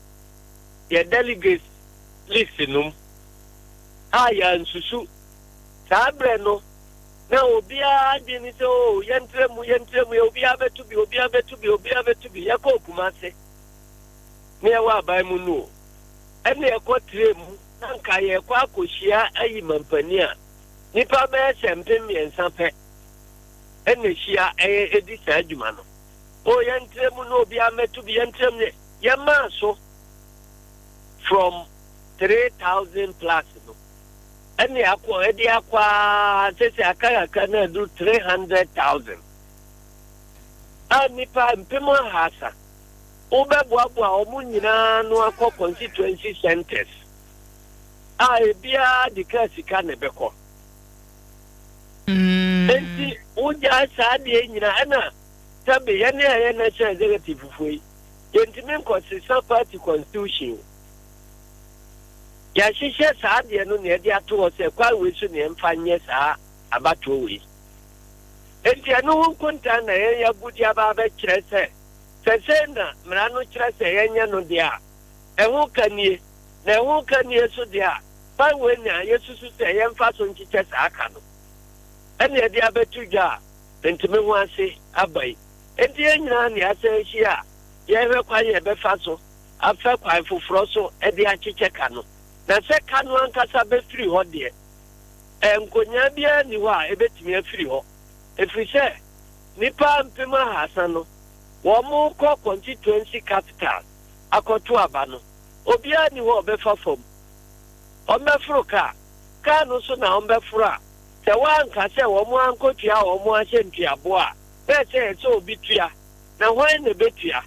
yɛ delegates list nom a yɛnsusu saa berɛ no na obiara adwene sɛ o, yɛntrɛ mu, yɛntrɛ mu, obiara bɛto bi, obiara bɛto bi, obiara bɛto bi. Yɛkɔ Kumase ne yɛwɔ aban mu no o, ɛne yɛkɔ trɛ mu na nka yɛkɔ akɔhyia ayi mampani a, nipa bɛyɛ sɛ 3000 pɛ ɛna hyia ɛyɛ ɛdi saa adwuma no o. Yɛntrɛ mu na obiara mɛto bi, yɛntrɛ mu ne yɛmaa so from. 3,000 plus no ɛne akɔ ɛde akɔ ara sɛsɛ aka kakra na aduru 300,000 a nnipa 300,000 wobɛboaboa wɔn nyinaa no akɔ constituency centers a ebiara de kaa sika na ɛbɛkɔ. Enti wogyae saa adeɛ nyinaa ɛna sɛbe yɛne a yɛ national executive foɔ yi yɛntumi nkɔsesa party constitution o. Yɛahyehyɛ saa adeɛ no na yɛde ato hɔ sɛ kwan wei so na yɛmfa nyɛ saa abatoɔ wei. Enti ɛno ho nkontaa na yɛn yɛabu de aba abɛkyerɛ sɛ, sɛ sei na mmara no kyerɛ sɛ yɛnyɛ no deɛ a, ɛho ka nie, na ɛho ka nie nso deɛ a, kwan wei na yɛsusu sɛ yɛmfa so nkyekyɛ saa ka no. Ɛna yɛde abɛto dwa a mente-me-ho-ase aba yi. Enti yɛn nyinaa na yɛasan ahyia a yɛrehwɛ kwan a yɛbɛfa so afa kwan foforɔ so de akyekyɛ ka no. Na sɛ ka no ankasa bɛfiri hɔ deɛ, nkonyaa biara nni hɔ a ɛbɛtumi afiri hɔ, ɛfiri sɛ nnipa 300,000 no, wɔrekɔ constituency capital akɔto aba no, obiara nni hɔ a ɔbɛfa fam. Wɔbɛforo kaa. Kaa no so na wɔbɛforo a, sɛ woanka sɛ wɔn ankɔtua wɔn ahyɛ ntuaboɔ a, na ɛsɛ sɛ obi tua. Na hwan na ɛbɛtua?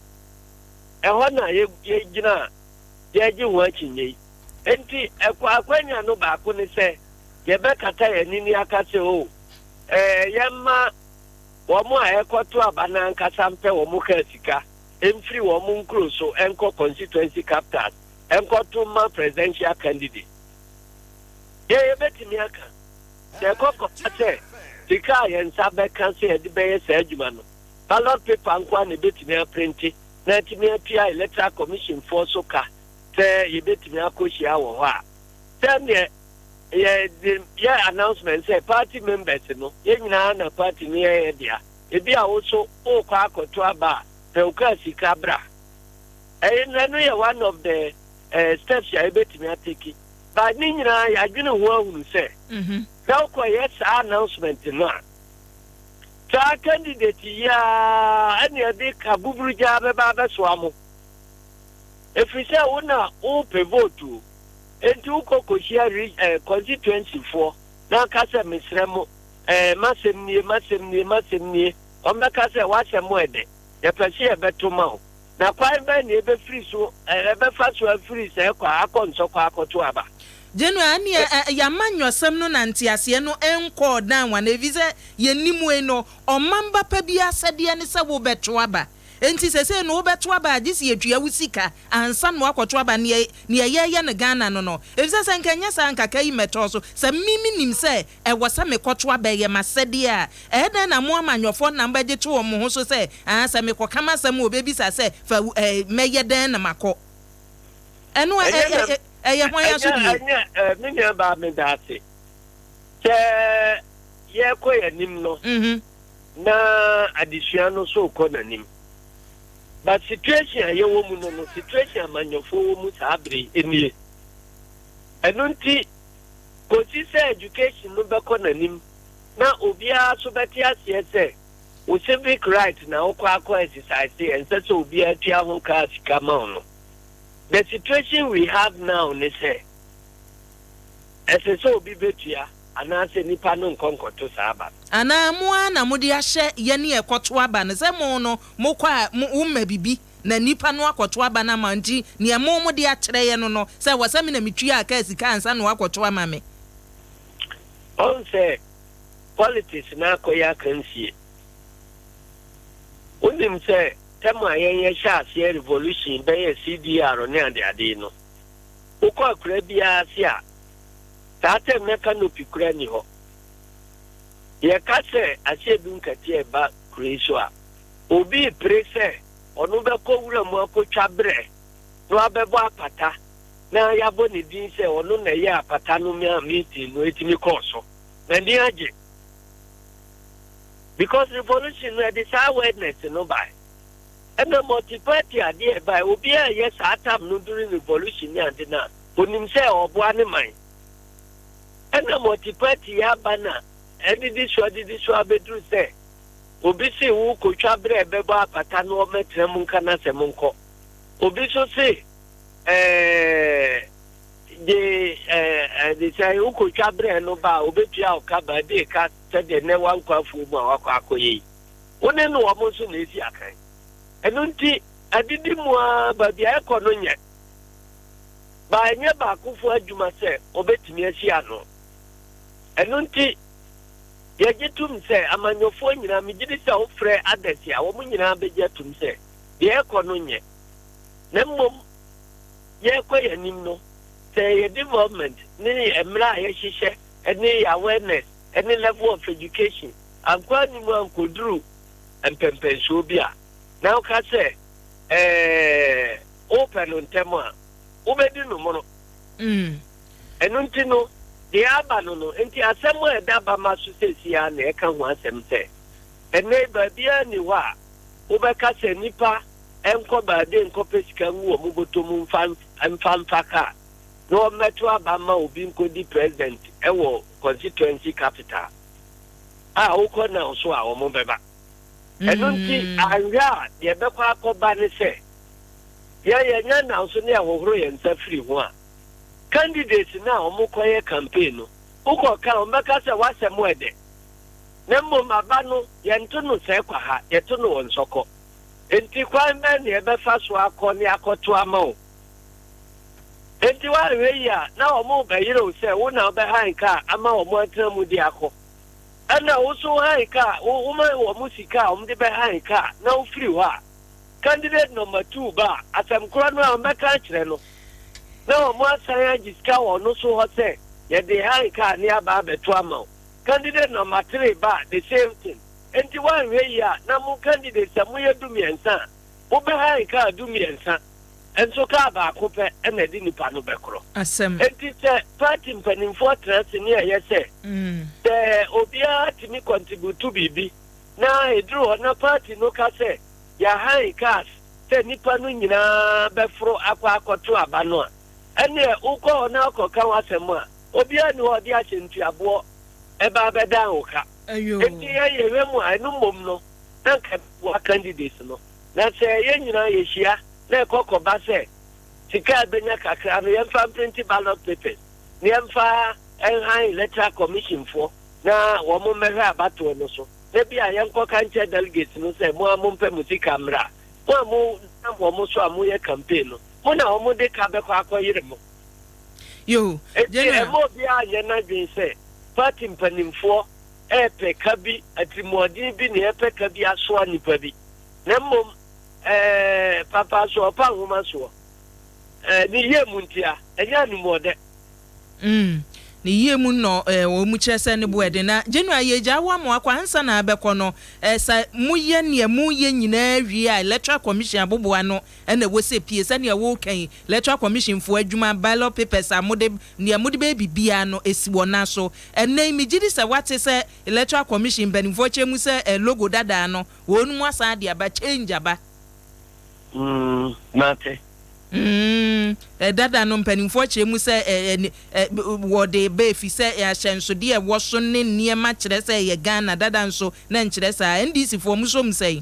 Ɛhɔ na yɛgyina a yɛregye ho akyinnye yi. Enti ɛkɔ akwanya no baako ne sɛ yɛbɛkata yɛn ani na yɛaka sɛ, Oh, ɛɛ, yɛmma wɔn a ɛrekɔto aba no ankasa mpɛ wɔn kaa sika mfiri wɔn nkuro so nkɔ constituency capitals nkɔto mma presidential candidate. Yɛn yɛbɛtumi aka, sɛ ɛkɔ kɔba sɛ sika a yɛn nsa bɛka sɛ yɛde bɛyɛ saa adwuma no, ballot paper nko ara na ɛbɛtumi aprinte na atumi atua Electoral Commission foɔ so ka sɛ yɛbɛtumi akɔhyia wɔ hɔ a, sɛdeɛ yɛde yɛ announcement sɛ party members no, yɛn nyinaa na party no yɛ yɛ dea. Ebi a wo so wokɔ akɔto aba a, pɛ wo kaa sika bra. Ɛyɛ ɛno yɛ one of the steps a yɛbɛtumi atake. But ne nyinaa yɛadwene ho ahunu sɛ, sɛ wokɔyɛ saa announcement no a, saa candidate yi ara ɛne ɛde ka buburugyaa bɛba abɛsoa mo. Ɛfiri sɛ wo na wopɛ vote o. Enti wokɔ kɔhyia constituency foɔ na aka sɛ mesrɛ mo, m'asɛm nie, m'asɛm nie, m'asɛm nie. Wɔbɛka sɛ w'asɛm ɛdɛ, yɛpɛ sɛ yɛbɛto ma wo. Na kwan bɛn na yɛbɛfiri so, ɛbɛfa so afiri sɛ kɔ akɔ nsɔkɔ akɔto aba? General, ɛneɛ yɛama nyɔsɛm no na nteaseɛ no nkɔɔ dan wana, ɛfiri sɛ yɛnim wei no, ɔman ba pa bi asɛdeɛ ne sɛ wobɛto aba. Enti sɛsei no wobɛto aba a, gye sɛ yɛtua wo sika ansa na woakɔto aba. Neɛ yɛyɛ no Ghana no, ɛfiri sɛ sɛ nka nyɛ saa nkaka yi mmɛtɔɔ so sɛ me menim sɛ ɛwɔ sɛ mekɔto aba, ɛyɛ m'asɛdeɛ a, ɛyɛ dɛn na mo amanyɔfoɔ nam bɛgye to wɔn mo ho so sɛ sɛ mekɔka m'asɛm a obɛbisa sɛ fa mɛyɛ dɛn na makɔ ɛno? Ɛyɛ hwan asodie? Ɛnyɛ me nua baa, meda ase sɛ yɛrekɔ yɛn anim no na adesua no so kɔ n'anim, but situation a yɛwɔ mu no, situation amanyɔfoɔ wɔ mu saa bere nie. Ɛno nti kòsi sɛ education no bɛkɔ n'anim na obiara so bɛte aseɛ sɛ wo civic right na wokɔ akɔ exercise, ɛnsɛ sɛ obiara tua ho kaa sika ma wo no. The situation we have now ne sɛ ɛsɛ sɛ obi bɛtua anaasɛ nipa no nkɔ nkɔto saa aba no. Anaa mo ara na mode ahyɛ yɛne ɛkɔto aba no sɛ mo no mokɔ a woma bibi na nipa no akɔto aba no ama, nti nea mo mode akyerɛ yɛ no sɛ wɔ sɛ me na metua aka sika ansa na wakɔto ama me? Ɔn sɛ politics na akɔyɛ akansie. Wonim sɛ tɛm a yɛn yɛhyɛ aseɛ revolution bɛyɛ CDR ne adeade no, wokɔ akura biara ase a, saa tɛm na canopy kura ni hɔ. Yɛka sɛ Asiedu Nketia ɛba kuro yi so a, obi pere sɛ ɔno bɛkɔ wura mu akɔtwa berɛ na wabɛbɔ apata na yɛabɔ ne din sɛ ɔno na ɛyɛ apata no ma meeting no ɛtumi kɔɔ so n'ani agye, because revolution no ɛde saa awareness no bae. Ɛna multi-party adeɛ ɛbae, obiara yɛ saa tam no during revolution ne ade no a, onim sɛ ɔboa ne man. Ɛna multi-party yɛ aba na ɛdidi so adidi so abɛduru sɛ obi se wo kotwa berɛ ɛbɛbɔ apata no ɔmɛtena mu nka n'asɛm nkɔ. Obi so se Gye ɛɛ de sɛ wokɔtwa berɛ no ba a, wɔbɛtua wo ka baabi ka sɛdeɛ nnɛ woankɔ afuo mu a woakɔ akɔyɛ yi. Wo ne no wɔn nso na ɛsi akan. Ɛno nti, adidi mu ara baabi a ɛkɔ no nyɛ. Ba ɛnyɛ baakofoɔ adwuma sɛ wɔbɛtumi asi ano. Ɛno nti, yɛgye tom sɛ amanyɔfoɔ nyinaa, megye di sɛ wofrɛ adɛse a, wɔn nyinaa bɛgye atom sɛ deɛ ɛkɔ no nyɛ. Na mmom, yɛrekɔ yɛn anim no, sɛ yɛ development ne mmerɛ a yɛhyehyɛ ne yɛ awareness ne level of education ankɔ anim ankɔduru mpɛmpɛnsoɔ bi a, na woka sɛ ɛɛ wopɛ no ntɛm a, wobɛdi no mono. Ɛno nti no, deɛ aba no no, nti asɛm a ɛda bama so seesei ara na ɛka ho asɛm sɛ, ɛnnɛ yi baabiara nni hɔ a wobɛka sɛ nnipa nkɔ baabi nkɔpɛ sika ngu wɔn bɔtɔ mu mfa mfa mfa kaa na wɔmmɛto aba mma obi nkɔdi president wɔ constituency capital a wokɔ now so a wɔn bɛba. Ɛno nti anhwɛ a deɛ ɛbɛkɔ akɔba ne sɛ yɛn yɛnya now so ne yɛhohoro yɛn nsa firi ho a, candidates no a wɔkɔyɛ campaign no wokɔka a wɔbɛka sɛ w'asɛm ɛdɛ na mmom aba no yɛnto no sɛɛ kwa ha, yɛto no wɔ nsɔkɔ. Enti kwan bɛn na yɛbɛfa so akɔ ne akɔto ama wo? Enti woanhwɛ yie a, na wɔrebɛyere wo sɛ wo na wobɛhan kaa ama wɔn atena mu de akɔ. Ɛnna wo nso wohan kaa, wo woma wɔn sika a wɔde bɛhan kaa na wofiri hɔ a, candidate number two ba a, asɛm korɔ no a wɔbɛka akyerɛ no, na wɔasan agye sika wɔ ɔno so hɔ sɛ yɛde han kaa ne aba abɛto ama wo. Candidate number three ba a, the same thing. Enti woanhwɛ yie a na mo candidates sɛ moyɛ dumiɛnsa a, mobɛhan kaa dumiɛnsa, nso kaa baako pɛ na ɛde nipa no bɛkorɔ. Asɛm. Enti sɛ party mpanimfoɔ tena ase ne ɛyɛ sɛ, sɛ obiara tumi contribute biribi na ɛduru hɔ na party no ka sɛ yɛahan cars sɛ nipa no nyinaa bɛforo akɔ akɔto aba no a, ɛnneɛ wokɔ hɔ na wokɔka w'asɛm a, obiara nni hɔ a ɔde ahyɛntuaboɔ ɛba abɛdan wo ka. Enti yɛn yɛhwɛ mu a, ɛno mmom no, na anka ɛbɛboa candidates no. Na sɛ yɛn nyinaa yɛhyia na ɛkɔ kɔba sɛ sika a ɛbɛnya kakra no yɛmfa mprinte ballot papers na yɛmfa nhan electoral commission foɔ na wɔn mmɛhwɛ abatoɔ no so, na bi a yɛnkɔka nkyerɛ delegates no sɛ mo ara mompɛ mo sika mmra. Mo a mo nam wɔn so a moyɛ campaign no, mo na wɔn de ka bɛkɔ akɔyere mo. Yo, Enti General. ɛmma obiara nyɛ n'adwene sɛ party mpanimfoɔ repɛ ka bi, atirimuɔden bi na ɛrepɛ ka bi asoa nnipa bi, na mmom ɛɛ papa so ɔpa nwoma soɔ, ɛɛ ne yie mu ntia, ɛnyɛ animuɔdɛ. Ne yie mu nɔ ɛɛ wɔn kyerɛ sɛ ne bo ɛden. Na General yɛgyaa wo ama wakɔ ansa na abɛkɔ no, ɛɛ sɛ moyɛ nea moyɛ nyinaa wie a Electoral Commission aboboa ano na ɛwɔ sɛ pie sɛnea woreka yi, Electoral Commission foɔ adwuma, ballot papers a mode, nea mode bɛyɛ biribiara no, ɛsi wɔn nan so. Ɛnnɛ yi, megye di sɛ woate sɛ Electoral Commission mpanimfoɔ kyerɛ mu sɛ eh, logo dadaa no, wɔn asan de aba, change aba. Mm, mate. Mm, eh, dada no mpanimfoɔ kyerɛ mu sɛ eh, eh, eh, wɔde ba efi sɛ eh, ahyɛnsodeɛ a ɛwɔ so ne nneɛma kyerɛ sɛ ɛyɛ Ghana dada nso na nkyerɛ saa. NDC foɔ mo som sɛn?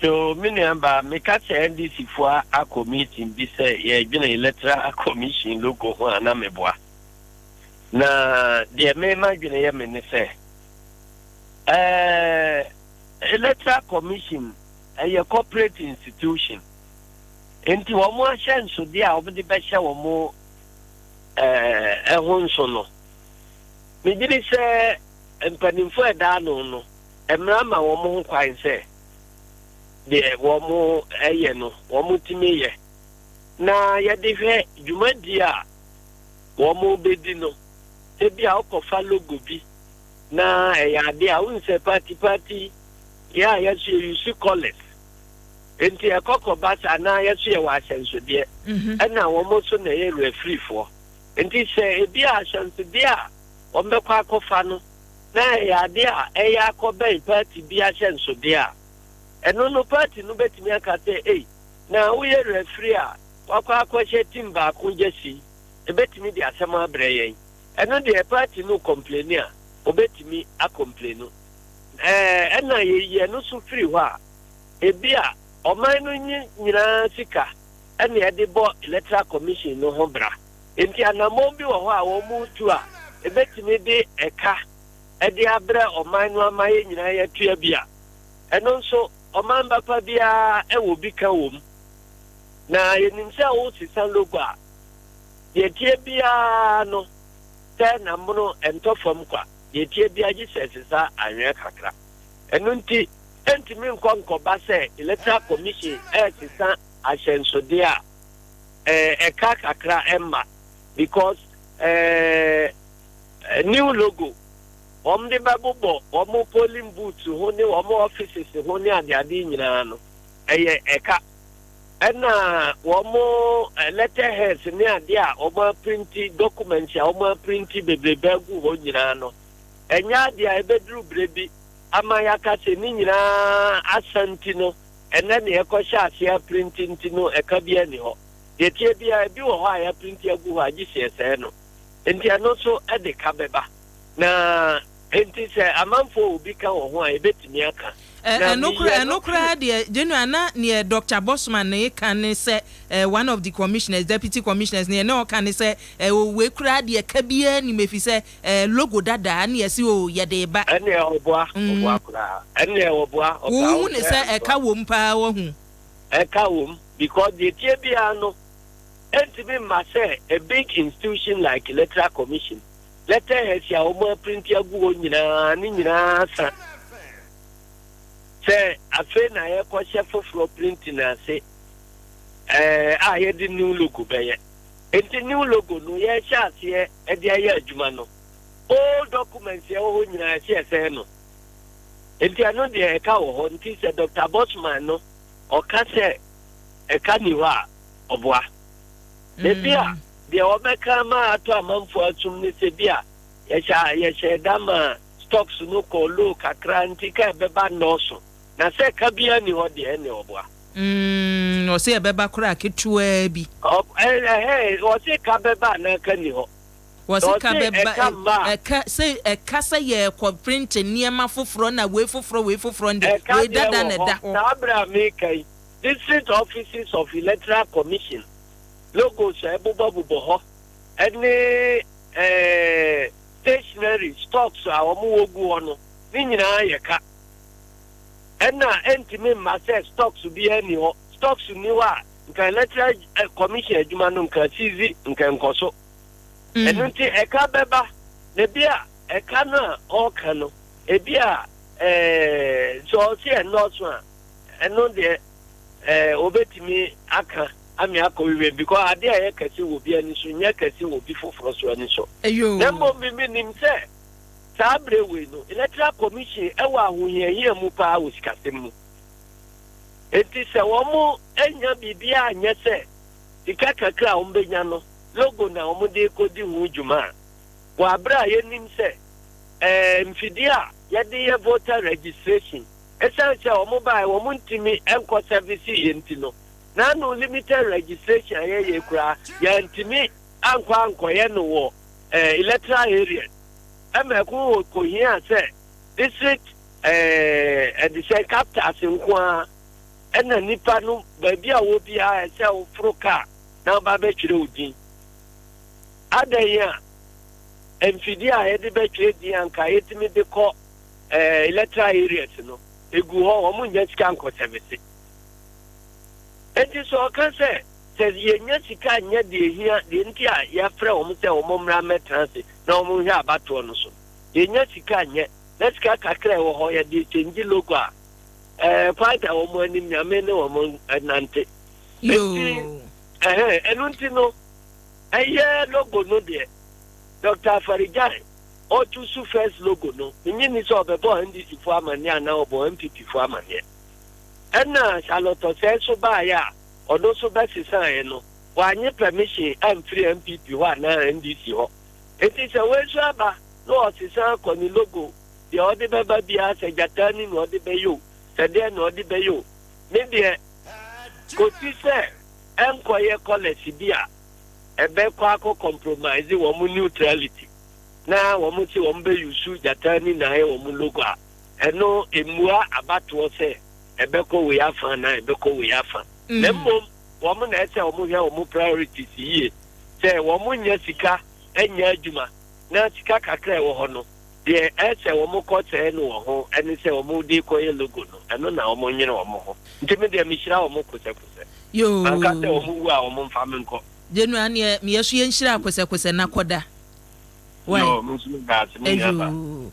So me nua baa, meka sɛ NDC foɔ akɔ meeting bi sɛ yɛredwene electoral commission logo ho a na meboa. Na deɛ me madwene yɛ me ne sɛ ɛɛ electoral commission ɛyɛ corporate institution nti wɔn ahyɛnsodeɛ a wɔde bɛhyɛ wɔn ɛɛ ɛho nso no megye di sɛ mpanimfoɔ ɛda ano no mmara ma wɔn ho kwan sɛ deɛ wɔn yɛ no wɔn tumi yɛ na yɛde hwɛ dwumadie a wɔn bɛdi no. Ebi a wokɔfa logo bi na ɛyɛ adeɛ a wohu sɛ party party yɛ a yɛso yɛ use colours nti ɛkɔkɔba saa na yɛso yɛwɔ ahyɛnsodeɛ ɛna wɔn nso na ɛyɛ refereefoɔ nti sɛ ebi a ahyɛnsodeɛ a wɔn bɛkɔ akɔfa no na ɛyɛ adeɛ a ɛyɛ akɔbɛn party bi ahyɛnsodeɛ a, ɛno no party no bɛtumi aka sɛ, ei, na woyɛ referee a wakɔ akɔhyɛ team baako jersey, ɛbɛtumi de asɛm abrɛ yɛn. Ɛno deɛ party no complaini a, ɔbɛtumi acomplainu. Ɛɛ, ɛna yɛyi ɛno so firi hɔ a, ebi a ɔman no nyinaa sika. ɛna yɛde bɔ Electoral Commission no ho bra. Enti anammɔn bi wɔ hɔ a wɔretu a ɛbɛtumi de ɛka de abrɛ ɔman no ama yɛn nyinaa yɛatua bi a, ɛno nso ɔman ba pa biara wɔ bi ka wɔ mu. Na yɛnim sɛ wosesa logo a, deɛ ɛteɛ biara no sɛ namono ɛntɔ fam kwa, deɛ ɛteɛ biara gye sɛ ɛsesa anwea kakra. Ɛno nti, ɛntumi nkɔ nkɔba sɛ Electoral Commission ɛresesa ahyɛnsodeɛ a, ɛka kakra ɛmma because new logo wɔn de bɛbobɔ wɔn polling booths ho ne wɔn offices ho ne adeade nyinaa no, ɛyɛ ɛka. Ɛna wɔn letterheads ne adeɛ a wɔn aprinti, documents a wɔn aprinti bebrebe agu hɔ nyinaa no, ɛnyɛ adeɛ a ɛbɛduru berɛ bi ama yɛaka sɛ ne nyinaa asa nti no, ɛnɛ ne yɛkɔhyɛ aseɛ aprinti nti no, ɛka bi ani hɔ. Deɛ tie biara, ebi wɔ hɔ a yɛaprinti agu hɔ a gye sɛ yɛsɛe no. Nti ɛno nso de ka bɛba. Na nti sɛ amanfoɔ wɔ bi ka wɔ ho a, yɛbɛtumi aka. Ɛno kora ɛno koraa deɛ, General, na neɛ Dr. Bosman ne ka ne sɛ one of the commissioners, deputy commissioners, neɛ ne ɔka ne sɛ wei koraa deɛ, ka biara nim efi sɛ logo dadaa ne yɛsi o yɛde ba. Ɛnneɛ ɔboa, ɔboa koraa. Ɛnneɛ ɔboa. Wohu ne sɛ ɛka wɔ mu paa, wɔhu. Ɛka wɔ mu because deɛ tie biara no, ɛntumi mma sɛ a big institution like Electoral Commission, letterheads a wɔn aprinti agu hɔ nyinaa ne nyinaa sa sɛ afei na yɛkɔhyɛ foforɔ printing ase a yɛde new logo bɛyɛ. Nti new logo no yɛhyɛ aseɛ ɛde ayɛ adwuma no, all documents yɛwɔ hɔ nyinaa ɛsɛ yɛsɛn no. Nti ɛno deɛ, ɛka wɔ hɔ. Nti sɛ Dr. Bosman no ɔka sɛ ɛka ni hɔ a, ɔboa. Ebi a deɛ wɔbɛka ma ato amanfoɔ asom ne sɛ bi a yɛhyɛ da ma stocks no kɔ low kakra nti ka ɛbɛba nnɔɔso, na sɛ ka biara ni hɔ deɛ, ɛne ɔboa. Ɔsɛ ɛbɛba koraa ketewaa bi. Ɛhɛ, ɔsɛ ka bɛba anaa ka ni hɔ? Wɔsi ka bɛba, ɛka sɛ ɛka sɛ yɛkɔ print nneɛma foforɔ na wei foforɔ, wei foforɔ nde wei dada na ɛda hɔ. Saa abere a meka yi, district offices of Electoral Commission logos a ɛbobɔbobɔ hɔ ɛne stationery stocks a wɔn wɔ gu hɔ no ne nyinaa yɛ ka. Ɛna ɛntumi mma sɛ stocks biara ni hɔ. Stocks ni hɔ a, nka Electoral Commission adwuma no nka sizi, nka nkɔ so. Ɛno nti ɛka bɛba, na ebi a ɛka no a ɔreka no, ebi a sɛ ɔsi ɛnɔɔso a, ɛno deɛ obetumi aka ame akɔ wiwie because adeɛ a ɛyɛ kɛse wɔ bi ani so nyɛ kɛse wɔ bi foforɔ so ani so. Na mmom mi nim sɛ saa abere wei no, Electoral Commission ɛwɔ ahohiahia mu paa wɔ sikasɛm mu. Eti sɛ wɔn anya biribiara anyɛ sɛ sika kakra a wɔn bɛnya no, logo na wɔn de kɔdi ho dwuma a, wɔ abere a yɛnim sɛ mfidie a yɛde yɛ voter registration, ɛsiane sɛ wɔn baa wɔn ntumi nkɔ service yɛ nti no, n'ano limited registration a yɛyɛ koraa yɛntumi ankɔ ankɔyɛ no wɔ electoral areas, ɛma ɛko wɔ kohia sɛ district ɛde sɛ capitals nko ara, ɛna nipa no baabi a wɔ biara ɛsɛ woforo kaa na ɔba bɛtwerɛ wo din. Adan yi a mfidie a yɛde bɛtwerɛ din anka yɛtumi de kɔ electoral areas no egu hɔ, wɔn nya sika nkɔ service. Eti sɛ ɔka sɛ yɛnya sika nyɛ deɛ ehia deɛ nti a yɛafrɛ wɔn sɛ wɔn mmra mmɛtena ase na wɔn nhwɛ abatoɔ no so, yɛnya sika nyɛ na sika kakra ɛwɔ hɔ yɛde change logo a, kwan da wɔn anim, Nyame ne wɔn nante. Eti ɛhɛn, ɛno nti no, ɛyɛ logo no deɛ, Dr. Afari-Gyan ɔtu so first logo no, nye ni sɛ ɔbɛbɔ NDC fo amanneɛ anaa ɔbɔ NPP fo amanneɛ. Ɛna Charlotte Osei so baeɛ a ɔno nso bɛsesaeɛ no, wanye permission amfiri NPP hɔ anaa NDC hɔ. Enti sɛ wei nso aba na ɔsesa akɔ ne logo deɛ, ɔde bɛba biara, sɛ gyata ni na ɔde bɛyɛ o, sɛ deɛ na ɔde bɛyɛ o, ne deɛ kòsi sɛ ɛnkɔyɛ colours bi a ɛbɛkɔ akɔ compromise wɔn neutrality na wɔn sɛ wɔn bɛ use gyata ni na ayɛ wɔn logo a, ɛno emua abatoɔ sɛ ɛbɛkɔ wei afa na ɛbɛkɔ wei afa. Na mmom Wɔn na ɛsɛ wɔn hwɛ wɔn priorities yie. Sɛ wɔn nnya sika nyɛ adwuma na sika kakra a ɛwɔ hɔ no, deɛ ɛsɛ wɔn kɔ sɛɛ no wɔ ho ne sɛ wɔn de kɔyɛ logo no, ɛno na wɔn nwene wɔn ho. Nti me deɛ mehyira wɔn kosɛkosɛ. Yoo. Manka sɛ wɔn wu a wɔn mfa me nkɔ. General neɛ meyɛ so yɛnhyira kosɛkosɛ na kɔda. Wai. Yoo, me nso meda ase me nua ba. Ayoo.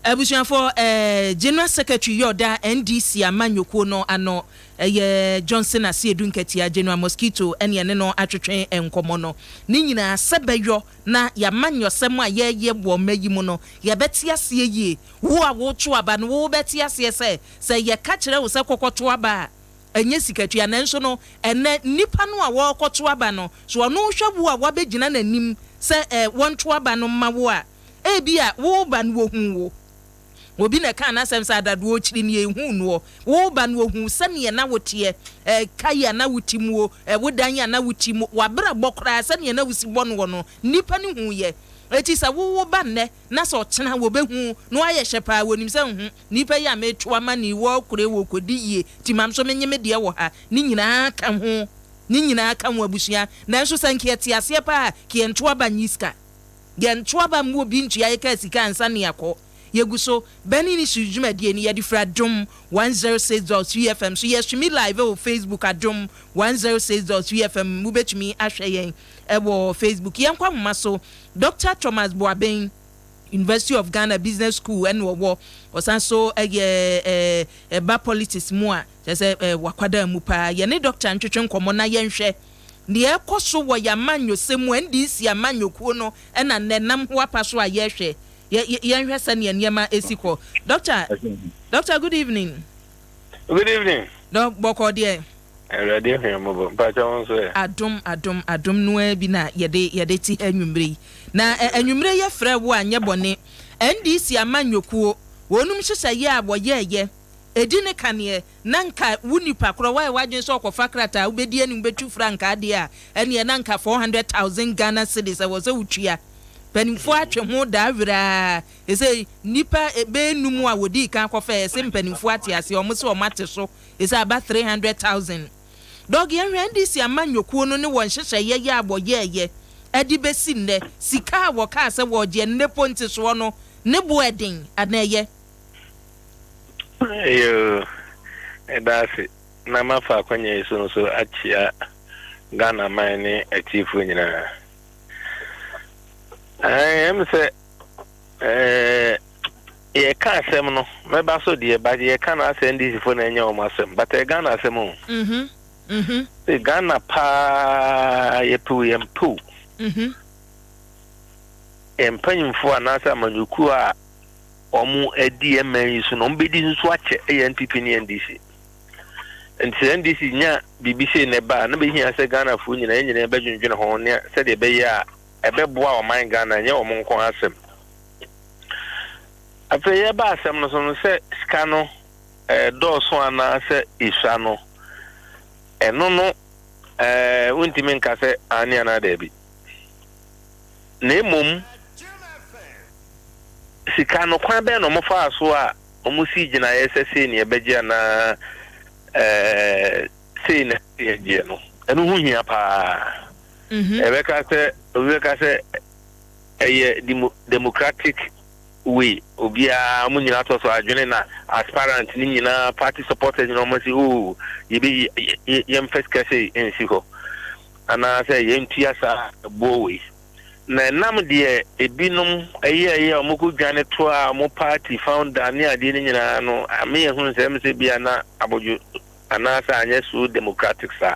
Abusuafoɔ eh, General Secretary yɛ ɔda NDC amanyɔkuo no ano ɛyɛ Johnson Asiedu Nketia, General Mosquito ɛne ɛne no atwetwe nkɔmmɔ no. Ne nyinaa sɛ bɛyɔ na y'amanyɔsɛm a yɛyɛ wɔ ɔma yi mu no yɛbɛte aseɛ yie. Wo a woto aba no wobɛte aseɛ sɛ sɛ yɛka kyerɛ wo sɛ kɔkɔto aba a ɛnyɛ sikatua. Nanso no, ɛnnɛ, nnipa no a wɔrekɔto aba no, so ɔno rehwɛ wo a woabɛgyina n'anim sɛ wɔnto aba no mma wo a, ebia woreba no wɔhuu wo. Obi na ɛkaa n'asɛm sɛ, Adadoɔ kyiri nie, nhuu noɔ. Woreba no wɔhuu sɛdeɛ na woteɛ, ka yi a na wote muo, wo dan yi a na wote mu, w'abrabɔ koraa sɛdeɛ na wosi bɔ noɔ no, nnipa no huiɛ. Enti sɛ wo woba nnɛ na sɛ ɔkyena wɔbɛhu wo na woayɛ hyɛ paa, wɔnim sɛ nhu, Nipa yi a meto ama no yi wɔɔkore wɔɔkɔdi yie nti mam so menye me deɛ wɔ ha. Ne nyinaa ka ho, ne nyinaa ka ho abusua. Nanso sɛ nka yɛte aseɛ paa a, ka yɛnto aba nnye sika. Yɛnto aba mma obi ntua yɛ kaa sika ansa na yɛakɔ. Yɛgu so, Burning Issues dwumadie no yɛde firi Adom 106.3 FM so. Yɛstreami live wɔ Facebook Adom 106.3 FM. Mobɛtumi ahwɛ yɛn wɔ Facebook. Yɛnkɔ ahoma so, Doctor Thomas Boaben. University of Ghana Business School ɛna ɔwɔ. Ɔsan so yɛ ɛba politics mu a, kyerɛ sɛ wakwadaa mu paa. Yɛne Doctor ntwetwe nkɔmmɔ na yɛnhwɛ nea ɛkɔ so wɔ yɛn amanyɔsɛm mu, NDC amanyɔkuo no ɛna nnɛ nam ho apa so a yɛrehwɛ. Yɛ yɛnhwɛ sɛnea nneɛma si kɔ. Doctor, Doctor good evening. Good evening. Dɔ bɔkɔɔ deɛ. Awurade ahu yɛn mmɔbɔ. Mpakyɛ wo nso ɛ? Adom adom adom no ara bi na yɛde yɛde te ha anwummere yi. Na ɛ anwummere yɛ frɛ wo a nyɛ bɔne. NDC amanyɔkuo, wɔnom nhyehyɛeɛ a wɔyɛɛyɛ, ɛdi ne kaneɛ, na nka wo nipa korɔ woayɛ w'adwene sɛ ɔkɔfa krataa wobɛdi anim bɛtu frankaa deɛ a, ɛneɛ na nka 400,000 Ghana cedis ɛwɔ sɛ wotua. Mpanimfoɔ atwe ho daa werɛ ara. Ɛsei nnipa bɛyɛ num a wɔdii kan kɔfɛɛ ɛse mpanimfoɔ ate aseɛ, wɔn se wɔn ate so. Ese aba 300,000. Dɔg yɛnhwɛ NDC amanyɔkuo no ne wɔn nhyehyɛeɛ yɛ a wɔyɛɛyɛ ɛde bɛsi nnɛ, sika a wɔkaa sɛ wɔregyeɛ nnɛ po ntesoɔ no ne bo ɛden anaa ɛyɛ? Eyoo, meda ase na mafa akwanya yi so nso akyea Ghana man ne atiefoɔ nyinaa. Ɛɛ, ɛm sɛ ɛɛ yɛka asɛm no mɛba so deɛ but yɛka no asɛ NDC fo na ɛnyɛ wɔn asɛm but ɛyɛ Ghana asɛm o. Mhm. Mhm. Sɛ Ghana paa yɛpew yɛn pew. Mhm. Yɛn mpanyinfoɔ anaasɛ amanyɔkuo a wɔn adi yɛn man yi so na wɔn bɛdi nso akyɛ ɛyɛ NPP ne NDC. Nti sɛ NDC nya biribi sei na ɛba a na bɛhia sɛ Ghanafoɔ nyinaa yɛn nyinaa bɛdwendwene ho ne sɛdeɛ ɛbɛyɛ a ɛbɛboa ɔman Ghana ɛnyɛ wɔn nko asɛm. Afei yɛba asɛm no so no sɛ sika no ɛdɔɔso anaasɛ esua no, ɛno no ɛɛ wontumi nka sɛ aane anaa daabi. Na mmom sika no kwan bɛn na wɔfaa so a wɔsii gyinaeɛ sɛ sei na yɛbɛgye anaa ɛɛ sei na yɛgyeɛ no, ɛno ho hia paa. Ɛbɛka sɛ obi bɛka sɛ ɛyɛ democratic way obiara wɔn nyinaa tɔ so adwene na aspirant ne nyinaa party supporters nyinaa wɔn si oo yɛbɛ yɛmfa sika sei nsi hɔ anaasɛ yɛntua saa ɛboɔ wei na ɛnam deɛ ebinom ɛyɛ ɛyɛ a wɔn kɔ dwane to a wɔn party founder ne adeɛ no nyinaa no ame yɛn ho nsɛm sɛ bia na abodwo anaasɛ anyɛ so democratic saa.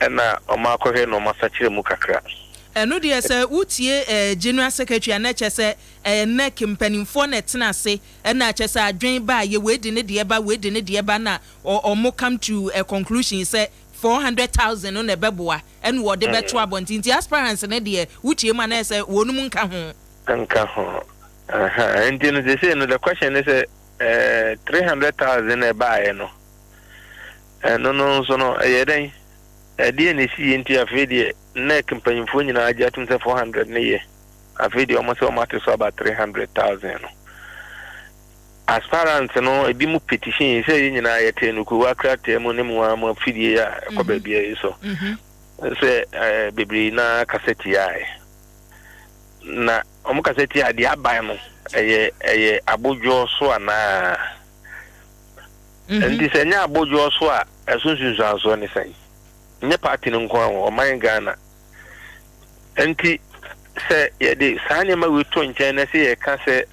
Ɛna ɔmo akɔhwɛ na ɔmo asakyera mu kakra. Ɛno deɛ sɛ wo tie eh general secretary a na kyɛ sɛ ɛyɛ nec mpaninfoɔ na ɛtena ase ɛna kyɛ sɛ adwen ba a yɛ wei de ne deɛ ba wei de ne deɛ ba na ɔmo come to a conclusion sɛ 400,000 no na ɛbɛboa ɛna wɔde bɛto abɔnten nti aspirants no deɛ wo tie mu a na ɛyɛ sɛ wɔnom nka ho. Nka ho ahaa nti no sesei no the question ne sɛ eh 300,000 na ɛbaeɛ no Ɛno no nso no, ɛyɛ dɛn? Ɛdeɛn na ɛsiiɛ nti afei deɛ NEC mpanyimfoɔ nyinaa agye atom sɛ 400 no yɛ? Afei deɛ wɔn sɛ wɔn ate so aba 300,000 no. Aspirants no ebi mu petition sɛ yɛn nyinaa yɛte no kuruwa krataa mu ne mu ara mu afidie a ɛkɔ baabi a yi so sɛ bebree na kasa tiae na wɔn kasa tia deɛ aban no ɛyɛ ɛyɛ abodwoɔ so anaa nti sɛ ɛnyɛ abodwoɔ so a ɛso nsunsuansoɔ ne sɛn nyɛ party no nko ara ɔman Ghana nti sɛ yɛde saa nneɛma wei to nkyɛn na sɛ yɛka sɛ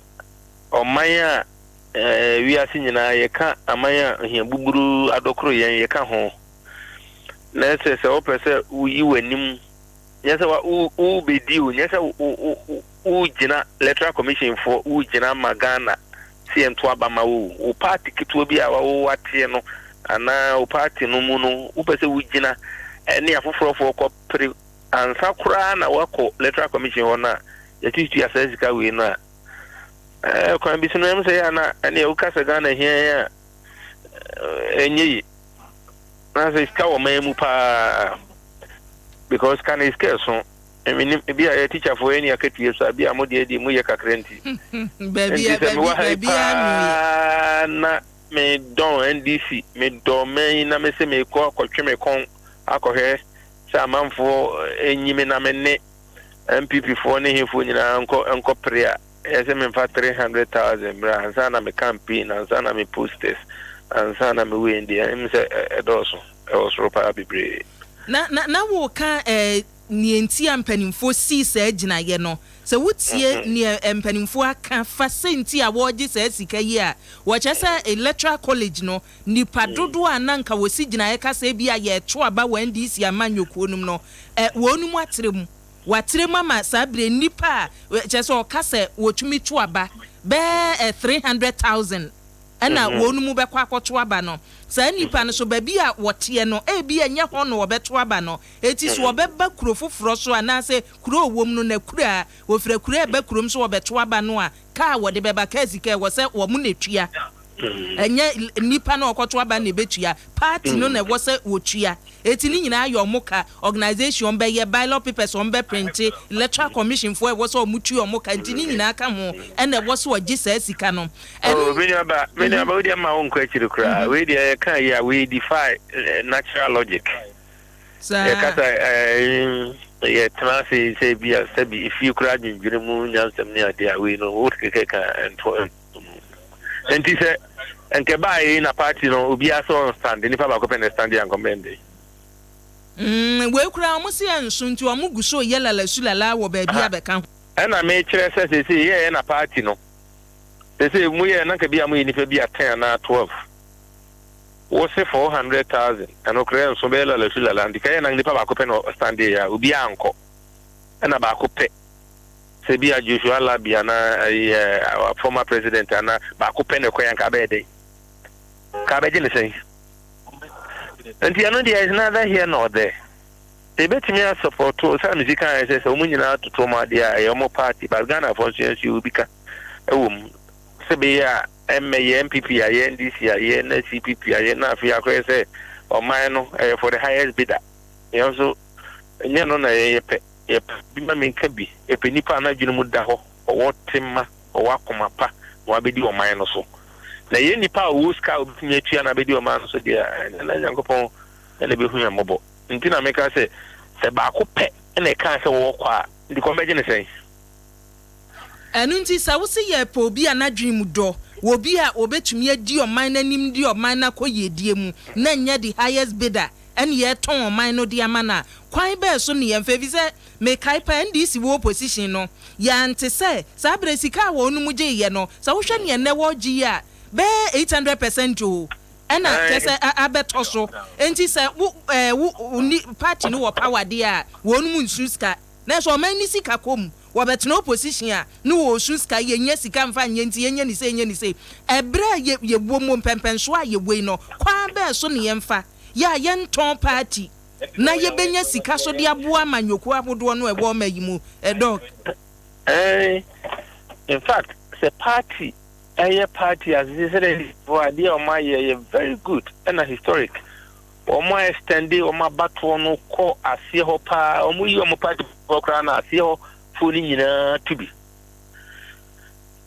ɔman a wiase nyinaa yɛka aman a ohia buburu adɔkoro yɛn yɛka ho na sɛ sɛ wopɛ sɛ woyi w'anim nyɛ sɛ wobɛdi o nyɛ sɛ wogyina Electoral Commission foɔ wogyina ma Ghana sɛ yɛnto aba ma wo wo party ketewa bi a wawo ateɛ no anaa wo party no mu no wopɛ sɛ wogyina ɛne afoforɔfoɔ kɔpere ansa koraa na woakɔ Electoral Commission hɔ no a yɛtutu asa sika wei no a kwan bi so no ɛm sɛ yɛ ana ɛne woka sɛ Ghana hia a ɛnyɛ yi na sɛ sika wɔ man mu paa because sika no sika ɛso menim ebi a yɛ teacherfoɔ yɛ ne akatua so a bi a mo deɛ deɛ mu yɛ kakra nti nti sɛ mewɔ ha yi paa na medɔn NDC medɔ man yi na mesɛ mekɔ akɔtwe me kɔn akɔhwɛ sɛ amanfoɔ ɛnyi me na me ne NPP foɔ ne hefoɔ nyinaa nkɔ nkɔpere a ɛyɛ sɛ memfa 300,000 mmerɛ ansa na me campaign, ansa na me posters, ansa na me wei deɛ ɛm sɛ ɛdɔɔso ɛwɔ soro paa bebree. Na woka neɛ nti a mpanimfoɔ sii saa gyinaeɛ no sɛ wotie neɛ mpanimfoɔ aka fa sɛ nti a wɔregye saa sika yi a wɔkyerɛ sɛ Electoral College no nipa dodoɔ a na nka wɔsi gyinaeɛ ka sɛ bi a yɛto aba wɔ NDC amanyɔkuo no mu no wɔn mu atrɛ mu watrɛ mu ama saa bere nipa a kyerɛ sɛ ɔka sɛ wɔtumi to aba bɛɛ 300,000 ɛna wɔn mu bɛkɔ akɔto aba no saa nipa no so baabi a wɔteɛ no ebi ɛnyɛ hɔ na wɔbɛto aba no eti so wɔbɛba kuro foforɔ so anaasɛ kuro a wɔm no na kuro a wɔfira kuro a ɛbɛ kurom so wɔbɛto aba no a kaa wɔde bɛba kaa sika ɛwɔ sɛ wɔn na etua ɛnyɛ nipa na ɔkɔto aba na ebetua party no na ɛwɔ sɛ wɔtua eti ne nyinaa yɛ ɔmo ka organisation bɛyɛ ballot papers ɔmo bɛ print Electoral Commission foɔ ɛwɔ sɛ ɔmo tua ɔmo ka nti ne nyinaa ka ho ɛna ɛwɔ sɛ ɔgye saa sika no. Oh, me nuaba, me nuaba, wo deɛ ma wo nkɔ akyiri koraa. Wei deɛ yɛka yi a wei defy natural logic. Yɛkasa yɛtena ase sɛ bi a sɛbi efie koraa dwendwene mu nyansɛm ne adeɛ a wei no wo kekɛ ka nto nti sɛ nkɛ baa yi na party no obiara sɛ ɔn stand nipa baako pɛ na stand yɛ nkɔmɛn de. Wei koraa ɔmo se ɛnso nti ɔmo gu so yɛ lala su lala wɔ baabi abɛka ho. Ɛna mekyerɛ sɛ sese yɛyɛ na party no sese mu yɛ nanka bi a mo yɛ nipa bi a 10 anaa 12 wose 400,000 ɛno koraa nso bɛyɛ lala su lala nti kɛyɛ na nipa baako pɛ na stand yɛ a obiara nkɔ ɛna baako pɛ sɛ bi a Joshua Labi anaa ɛyɛ former president anaa baako pɛ na ɛkɔ yɛn ka bɛyɛ dɛ ka bɛgye ne sɛn nti ɛno deɛ is neither here nor there. Ebetumi asupporto sɛ mesi kan sɛ sɛ wɔn nyinaa toto wɔn adeɛ a ɛyɛ wɔn party but Ghana fo nso yɛn nso yɛ obi ka ɛwɔ mu sɛ bɛyɛ a ɛmmɛ yɛ NPP ayɛ NDC ayɛ na CPP ayɛ na afei akɔyɛ sɛ ɔman no ɛyɛ for the highest bidder. Yɛn nso nyɛ no na yɛyɛ pɛ yɛpɛ bi ma menka bi yɛpɛ nipa a n'adwene mu da hɔ ɔwɔ tema ɔwɔ akoma pa na wabɛdi ɔman no so na yɛn nipa a ɔwɔ sika a obɛtumi atua na abɛdi ɔman no so deɛ ɛna Nyankopɔn ɛna ɛbɛhu yɛn mmɔbɔ nti na meka sɛ sɛ baako pɛ ɛna ɛkaa sɛ wɔwɔ kɔ a nti kɔn bɛgye ne sɛn. Ɛno nti sɛ wo se yɛpɛ obi a n'adwene mu dɔ wɔ obi a obɛtumi adi ɔman n'anim di ɔman no akɔ yiedie mu na nyɛ the highest bidder ɛne yɛtɔn ɔman no de ama no a kwan bɛɛ so ne yɛmfa fi sɛ mekae pa NDC wɔ opposition no yɛante sɛ saa berɛ sika a wɔn no mu gyeeɛ no sɛ wohwɛ neɛ nnɛ wɔregye yi a bɛɛ 800% o ɛna kyɛ sɛ abɛtɔ so nti sɛ wo ɛɛ wo ni party no wɔ power deɛ a wɔn mu nsu sika na sɛ ɔman ni sika kɔ mu wɔbɛtena opposition a ne wɔɔsu sika yɛnyɛ sika mfa nyɛ nti yɛnyɛ ne se yɛnyɛ ne se ɛberɛ a yɛ yɛwɔ mu mpɛmpɛnso a yɛwɔ yi no kwan bɛɛ so ne yɛmfa yɛ a yɛntɔn party na yɛbɛnya sika so de aboa amanyɔkuo ahodoɔ no ɛwɔ ɔma yi mu ɛdɔ. In fact sɛ party ɛyɛ party asese sɛ dɛ adeɛ a ɔmo ayɛ yɛ very good ɛna historic wɔn a extend wɔn abatoɔ no kɔ aseɛ hɔ paa wɔn yi wɔn party hɔ koraa na aseɛ hɔ foɔ no nyinaa to bi.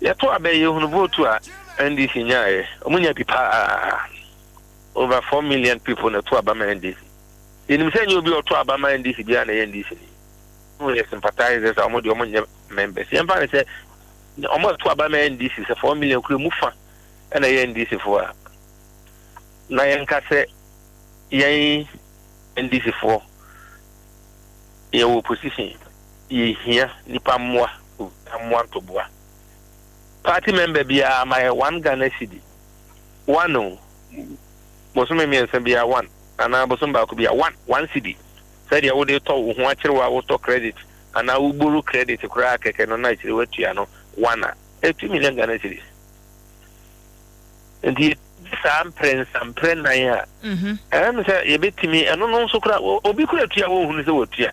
Yɛto aba yi, yɛhunu vote a NDC nyaeɛ. Wɔn nya bi paa. Over 4 million people na ɛto aba ma NDC. Yɛnim sɛ nyɛ obi a ɔto aba ma NDC biara na ɛyɛ NDC ni. Wɔn yɛ sympathizers a wɔn deɛ wɔn nyɛ members. Yɛmfa ne sɛ wɔn a ɛto aba ma NDC sɛ 4 million kura mu fa ɛna ɛyɛ NDC foɔ a, na yɛnka sɛ yɛn NDC foɔ yɛwɔ opposition, yɛhia nipa mmoa, mmoa ntoboa. Party member biara ma yɛ 1 Ghana cedi one o, bosome 3 biara one anaa bosom baako biara one one cedi, sɛdeɛ wode tɔ wo ho akyerɛ a wotɔ credit anaa woboro credit koraa kɛkɛ no na akyerɛ watua no one a, ɛ 2 million Ghana cedis. Nti saa mprɛnsa mprɛ nan a, ɛm sɛ yɛbɛtumi ɛno no nso kora obi kora tua, wɔnhunu sɛ wɔtua.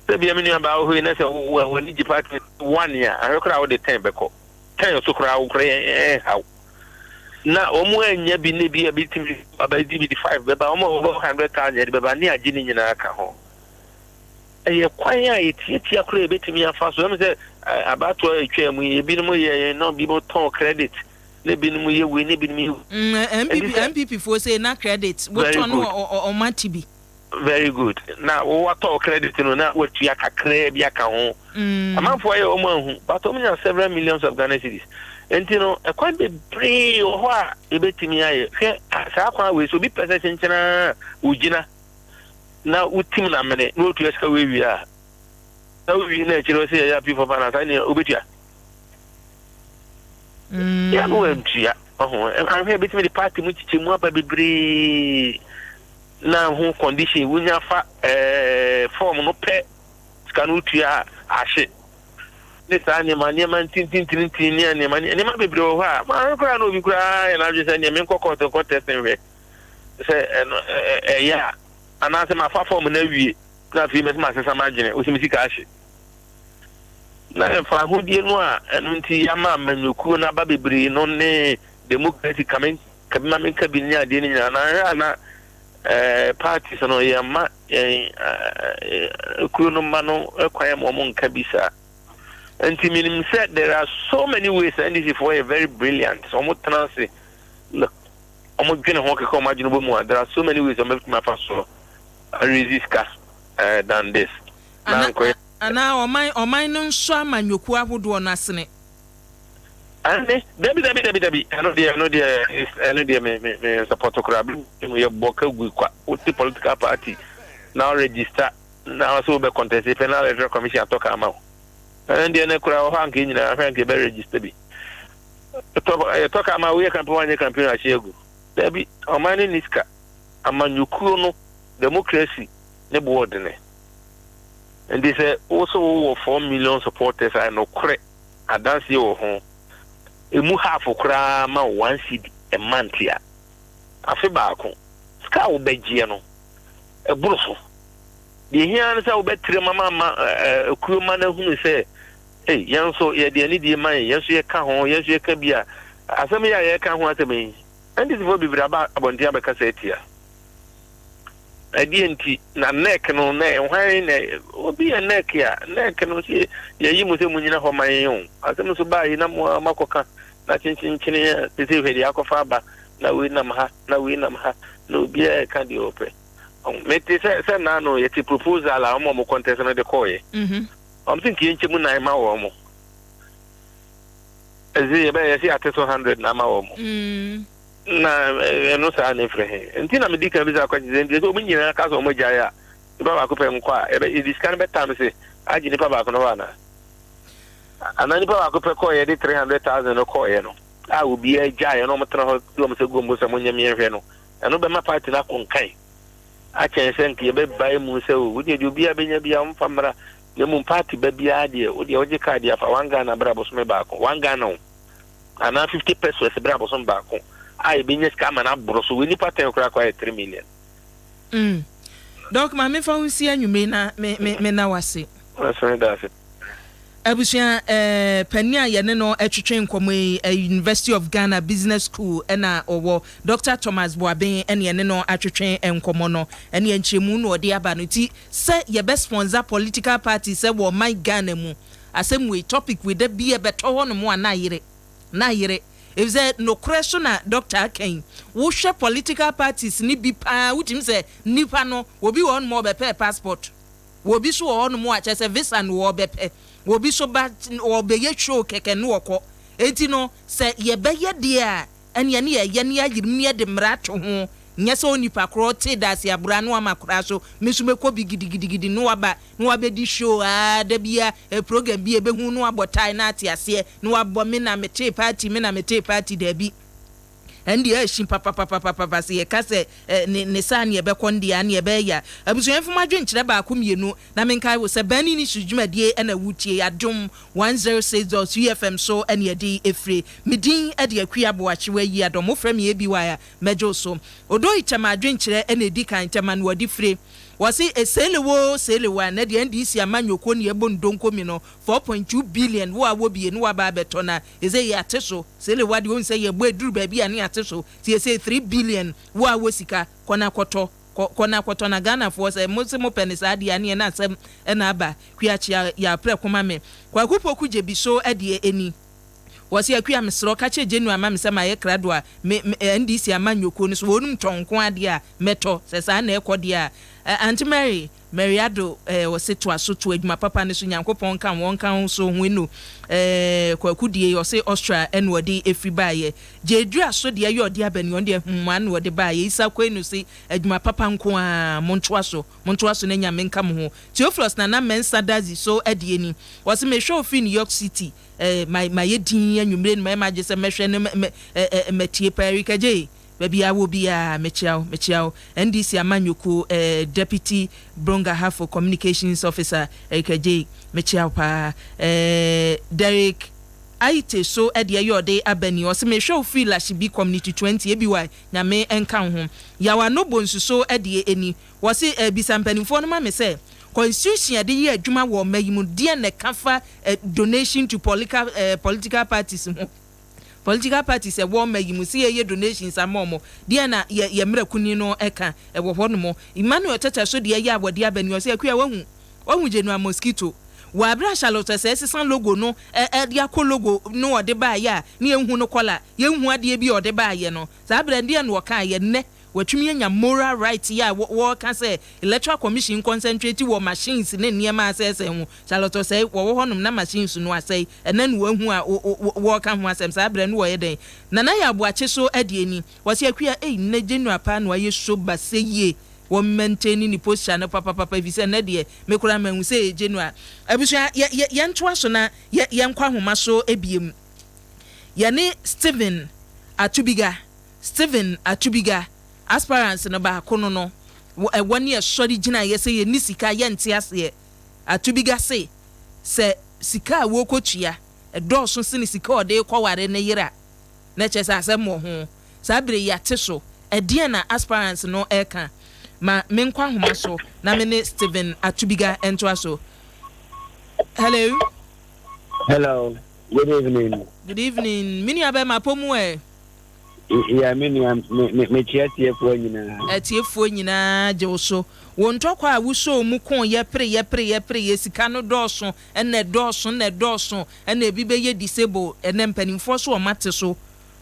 Sɛ bia me nua baa hɔ yi na sɛ w'ani gye party one a, ahwɛ koraa wode 10 bɛkɔ, 10 so koraa wo koraa ɛnhaw na wɔn anya bi ne bi a bitumi abɛgye bi de 5 bɛba, wɔn a wɔbɛ 100,000 yɛde bɛba ne agye ne nyinaa ka ho. Ɛyɛ kwan a yɛtiatia koraa yɛbɛtumi afa so. Ɛm sɛ abatoɔ a ɛtwa mu yi, ebinom yɛ yɛn na ebinom tɔn credit na ebinom yɛ wei na ebinom yɛ NPP NPP foɔ sɛ na credit wotɔn no, ɔma ti bi. Very good. Na wɔwatɔ credit no na watua kakraa bi aka ho. Amanfoɔ ayɛ wɔn ahu, but wɔn nya several millions of Ghana cedis. Nti no ɛkwan bebree wɔ hɔ a yɛbɛtumi ayɛ. Hwɛ saa kwan wei so, obi pɛ sɛ kyenkyena wogyina na wotim na mene na wotua sika wei wie a, na wowie na akyire sɛ yɛyɛ appeal for finance nea wobɛtua yɛ no wantua ɔho. Ahwɛ, bɛtumi de party mu kyekyɛ mu aba bebree na ho condition wonya fa form no pɛ sika no wotua ahye ne saa nneɛma nneɛma ntintintintin ne nneɛma nneɛma bebree wɔ hɔ a maa koraa na obi koraa yɛ n'adwene sɛ nneɛma nkɔ court nkɔ test nhwɛ sɛ ɛno ɛyɛ a, anaasɛ mafa form no awie na afei mɛsɛ masesa m'adwene wosi me sika ahye na ɛfa ahodie no a. Ɛno nti yɛama amanyɔkuo no aba bebree no ne democracy kame kabi ma menka bi ne adeɛ no nyinaa na ahwɛ a na parties no yɛma yɛn kuro no ma no kwan ma ɔmo nka bi saa. Nti menim sɛ there are so many ways. NDC foɔ yɛ very brilliant. Ɔmo tena ase na ɔmo dwene ho keka, ɔmo adwene bɔ mu a, there are so many ways ɔmo bɛtumi afa so raise sika than this na nkɔyɛ. Anaa ɔman no nso amanyɔkuo ahodoɔ no asene. Ane dabi dabi dabi dabi, ɛno deɛ me support koraa bi mu yɛ bɔ ka gu kwa. Wote political party na register na sɛ wobɛ contest pɛ na Electoral Commission atɔ ka ama wo. Ɛno deɛ ne koraa wɔ hɔ anka nyinaa hwɛ anka yɛbɛ register bi yɛtɔ ka ama woyɛ campaign, wanyɛ campaign ahyɛ agu. Dabi, ɔman no ni sika. Amanyɔkuo no democracy ne boɔ dene. Nti sɛ wo sɛ wowɔ 4 million supporters a, nokorɛ adanseɛ wɔ ho, emu half koraa ma wo 1 cedi a month a, afe baako sika a wobɛgyeɛ no ɛboro so. Deɛ hia no sɛ wobɛtire ma ma kuo ma no ahunu sɛ ei, yɛn nso yɛde anidie ma yɛn, yɛn nso yɛka ho, yɛn nso yɛka bi a asɛm yi a yɛka ho asɛm yi. NDC foɔ bebree aba abɔnten abɛkasa atia. Ɛdeɛ nti na NEC no na hwan na obi yɛ NEC a, NEC no sɛ yɛyi mu sɛ mu nyina hɔ ma yɛn o. Asɛm nso baa yi na mo makɔka na kyenkyenkyene a sɛ hwɛ deɛ akɔfa aba na wei nam ha na wei nam ha na obiara ɛka deɛ ɔpɛ. Mete sɛ naano yɛte proposal a ɔmo a ɔmo contest no de kɔɔyɛ. Ɔmo sɛ ntie nkyɛmu nan ma wɔ mo ɛsɛ yɛbɛyɛ yɛsɛ yɛate so 100 na ama wɔ mo na ɛno saa ne frɛ he. Nti na medi kan bisa akɔgye sɛ nti sɛ ɔmo nyinaa ka sɛ ɔmo agyae a, nipa baako pɛ nkɔ a yɛbɛ yɛde sika no bɛtam se agye nipa baako no hɔ anaa nipa baako pɛ kɔɔ yɛde 300,000 no kɔɔyɛ no a, obiara gyaeɛ na ɔmo tena hɔ de ɔmo sɛ gu ɔmo sɛ mo nyɛ mmiɛnhwɛ no, ɛno bɛma party no akɔ nkan akyɛn sɛ nka yɛbɛbae mu sɛ o wodeɛ deɛ obiara bɛnya biara ɔmfa mmra. Na mmom party ba biara deɛ, wodeɛ wogye card afa 1 Ghana berɛ abosome baako, 1 Ghana o anaa 50 pesos berɛ abosome baako a, yɛbɛnya sika ama no aborɔ so. Wei nipa 10 koraa kɔ ayɛ 3 million. Doc, ma mefa wo nsi anwummere na me na wase. Asɔre da ase. Abusua, panin a yɛne no twetwe nkɔmmɔ yi, University of Ghana Business School ɛna ɔwɔ, Dr Thomas Boaben, ɛne yɛne no atwetwe nkɔmmɔ no, ɛne nkyerɛmu na ɔde aba no ti sɛ yɛbɛ sponsor political party sɛ wɔ ɔman Ghana mu. Asɛm wei, topic wei, da bi ɛbɛtɔ hɔ nom a na ayere, na ayere. Efisɛ nokorɛ so na doctor aka yi. Wohwɛ political parties no bi paa wotumi sɛ nnipa no, obi wɔ hɔ nom a ɔbɛpɛɛ passport. Obi nso wɔ hɔ nom a kyerɛ sɛ visa no ɔbɛpɛ. Obi nso ba ɔbɛyɛ show kɛkɛ na ɔkɔ. Enti no sɛ yɛbɛyɛ deɛ a, ɛneɛ ne yɛyɛ na yɛayere mu na yɛde mmara ato ho. Nyɛ sɛ onipa korɔ te daase abura na wama koraa so, me nso mɛkɔ bi gidigidigidi na waba na wabɛdi show aa da biara program bi a ɛbɛhu na wabɔ tie na ate aseɛ na wabɔ me na metee party me na metee party daabi. Ɛndeɛ ɛhye papapapapapa sɛ yɛka sɛ ne ne saa ne ɛbɛkɔ no deɛ a ne ɛbɛyɛ ya. Abusua mfa mo adwenkyerɛ baako mmienu na menkae wo sɛ Burning Issues dwumadie na woretie Adom 106.3 FM so ne yɛde ɛfire. Me din de Akua Boakyewa Yiadom. Wofrɛ me ABY a mɛgye wo so. Odoi Kyɛma adwenkyerɛ na ɛdi kan, Kyɛma na wɔde fire. Wɔse Eseele woo Seele wo a, ɛnɛ deɛ NDC amanyɔkuo ne ɛbɔ ndonkomi no 4.2 billion wo a wɔ bie ne waba abɛtɔ na ɛsei yɛate so. Seele wa deɛ wohu sɛ yɛbɔ ɛduru baabi a ne yɛate so nti ɛsei 3 billion wo a wɔ sika kɔ na kɔtɔ kɔ kɔ na kɔtɔ na Ghanafoɔ sɛ mo se mopɛ no saa deɛ a neɛ na asɛm na aba. Kua kyea yɛ aprɛko ma me. Kwaku Poku Gyebiso deɛ ɛni. Wɔse Akua mesrɛ wo ka kyerɛ January ma me sɛ mayɛ krado a me me NDC amanyɔkuo no so wɔnom tɔn nko ara deɛ a mɛtɔ sɛ saa na ɛkɔ deɛ a Aunty Mary Mary Addo eh ɔse toa so toa adwuma papa no so Nyankopɔn nka wo ɔnka wo so ho eno eh Kwaku deɛ yi ɔse Austria ɛna ɔde ɛfiri baeɛ Gyedua so deɛ ɛyɛ ɔde aba ni ɔno deɛ humm ano ɔde baeɛ Isa Kwenu se adwuma papa nko ara montoa so montoa so na Nyame nka mo ho Theophilus Nana Mensah Dadzie so deɛ ni ɔse mehwɛ wo firi New York City Eh, ma, mayɛ dinn anwummere no, mayɛ m'adwene sɛ mɛhwɛ no, mɛ, eh, eh, matie paa. Erika Jay, baabi a wɔ biara, mekyia wo, mekyia wo. NDC amanyɔkuo, eh, Deputy Brong Ahafo Communications Officer, Erika Jay, mekyia wo paa. Eh, Derrick Ayite so deɛ yɛ ɔde aba ni, ɔse mehwɛ wo firi Lashibi Community 20, ABY, Nyame nka wo ho. Yaw Ano Bonsu so deɛ ɛni, Wɔse eh, bisa mpanimfoɔ no ma me sɛ, constitution a yɛde yɛ adwuma wɔ ɔma yi mu, deɛn na ɛka fa eh, donation to polical, eh, political parties ho? Political parties ɛwɔ ɔma yi mu, sɛ yɛyɛ donations ama wɔn, deɛn na yɛ, yɛ mmara kunini no ɛka ɛwɔ hɔ nom? Emmanuel Tɛtɛ so deɛ ɛyɛ a wɔde aba ni, ɔse Akua wahu, wahu General Mosquito wɔ abere a Charlotte Osei sesa logo no ɛ, ɛde akɔ logo no ɔde baeɛ a, ne yɛnhu no kɔla, yɛnhu adeɛ bi a ɔde baeɛ no, saa berɛ no deɛn na ɔkaeɛ? Nnɛ Watumi anya moral right yi a wɔreka sɛ electoral commission nconcentrate wɔ machines ne nneɛma a asɛesɛe ho. Charlotte Osei, wɔwɔ hɔnom na machines no asɛe, ɛnnɛ na wɔahu a wɔreka ho asɛm, saa berɛ no wɔyɛ dɛn? Nana Yaw Boakye so deɛ ni, ɔse Akua ei nnɛ January paa na wayɛ sober sɛ yie, wɔ maintain ne posture no papapapa efisɛ nnɛ deɛ me koraa manhu sɛ ɛyɛ January. Abusua yɛ yɛ yɛntoa so na yɛ yɛnkɔ ahoma so biom. Yɛne Stephen Atubiga. Stephen Atubiga, aspirants no baako no no, wɔ ɛwɔ ne ɛsɔre gyinaeɛ sɛ yɛnni sika yɛnte aseɛ. Atubiga se sɛ sika a wɔrekɔtua dɔɔso sene sika a ɔde rekɔware ne yere a, na kyerɛ sɛ asɛm wɔ ho. Saa berɛ yi yɛate so. Ɛdeɛn na aspirants no reka? Ma menkɔ ahoma so na me ne Stephen Atubiga ntoa so. Hello. Hello, good evening. Good evening. Me nua bɛrima apɔ mu ɛ? Yeah, me nua, me me mekyia atiefoɔ nyinaa. Atiefoɔ nyinaa gye wo so. Wo ntɔkwa a wosɔɔ mu koeɛ pereeɛ pereeɛ pereeɛ, sika no dɔɔso, ɛna ɛdɔɔso, ɛna ɛdɔɔso, ɛna ebi bɛyɛ disable, ɛnɛ mpanimfoɔ so wɔn ate so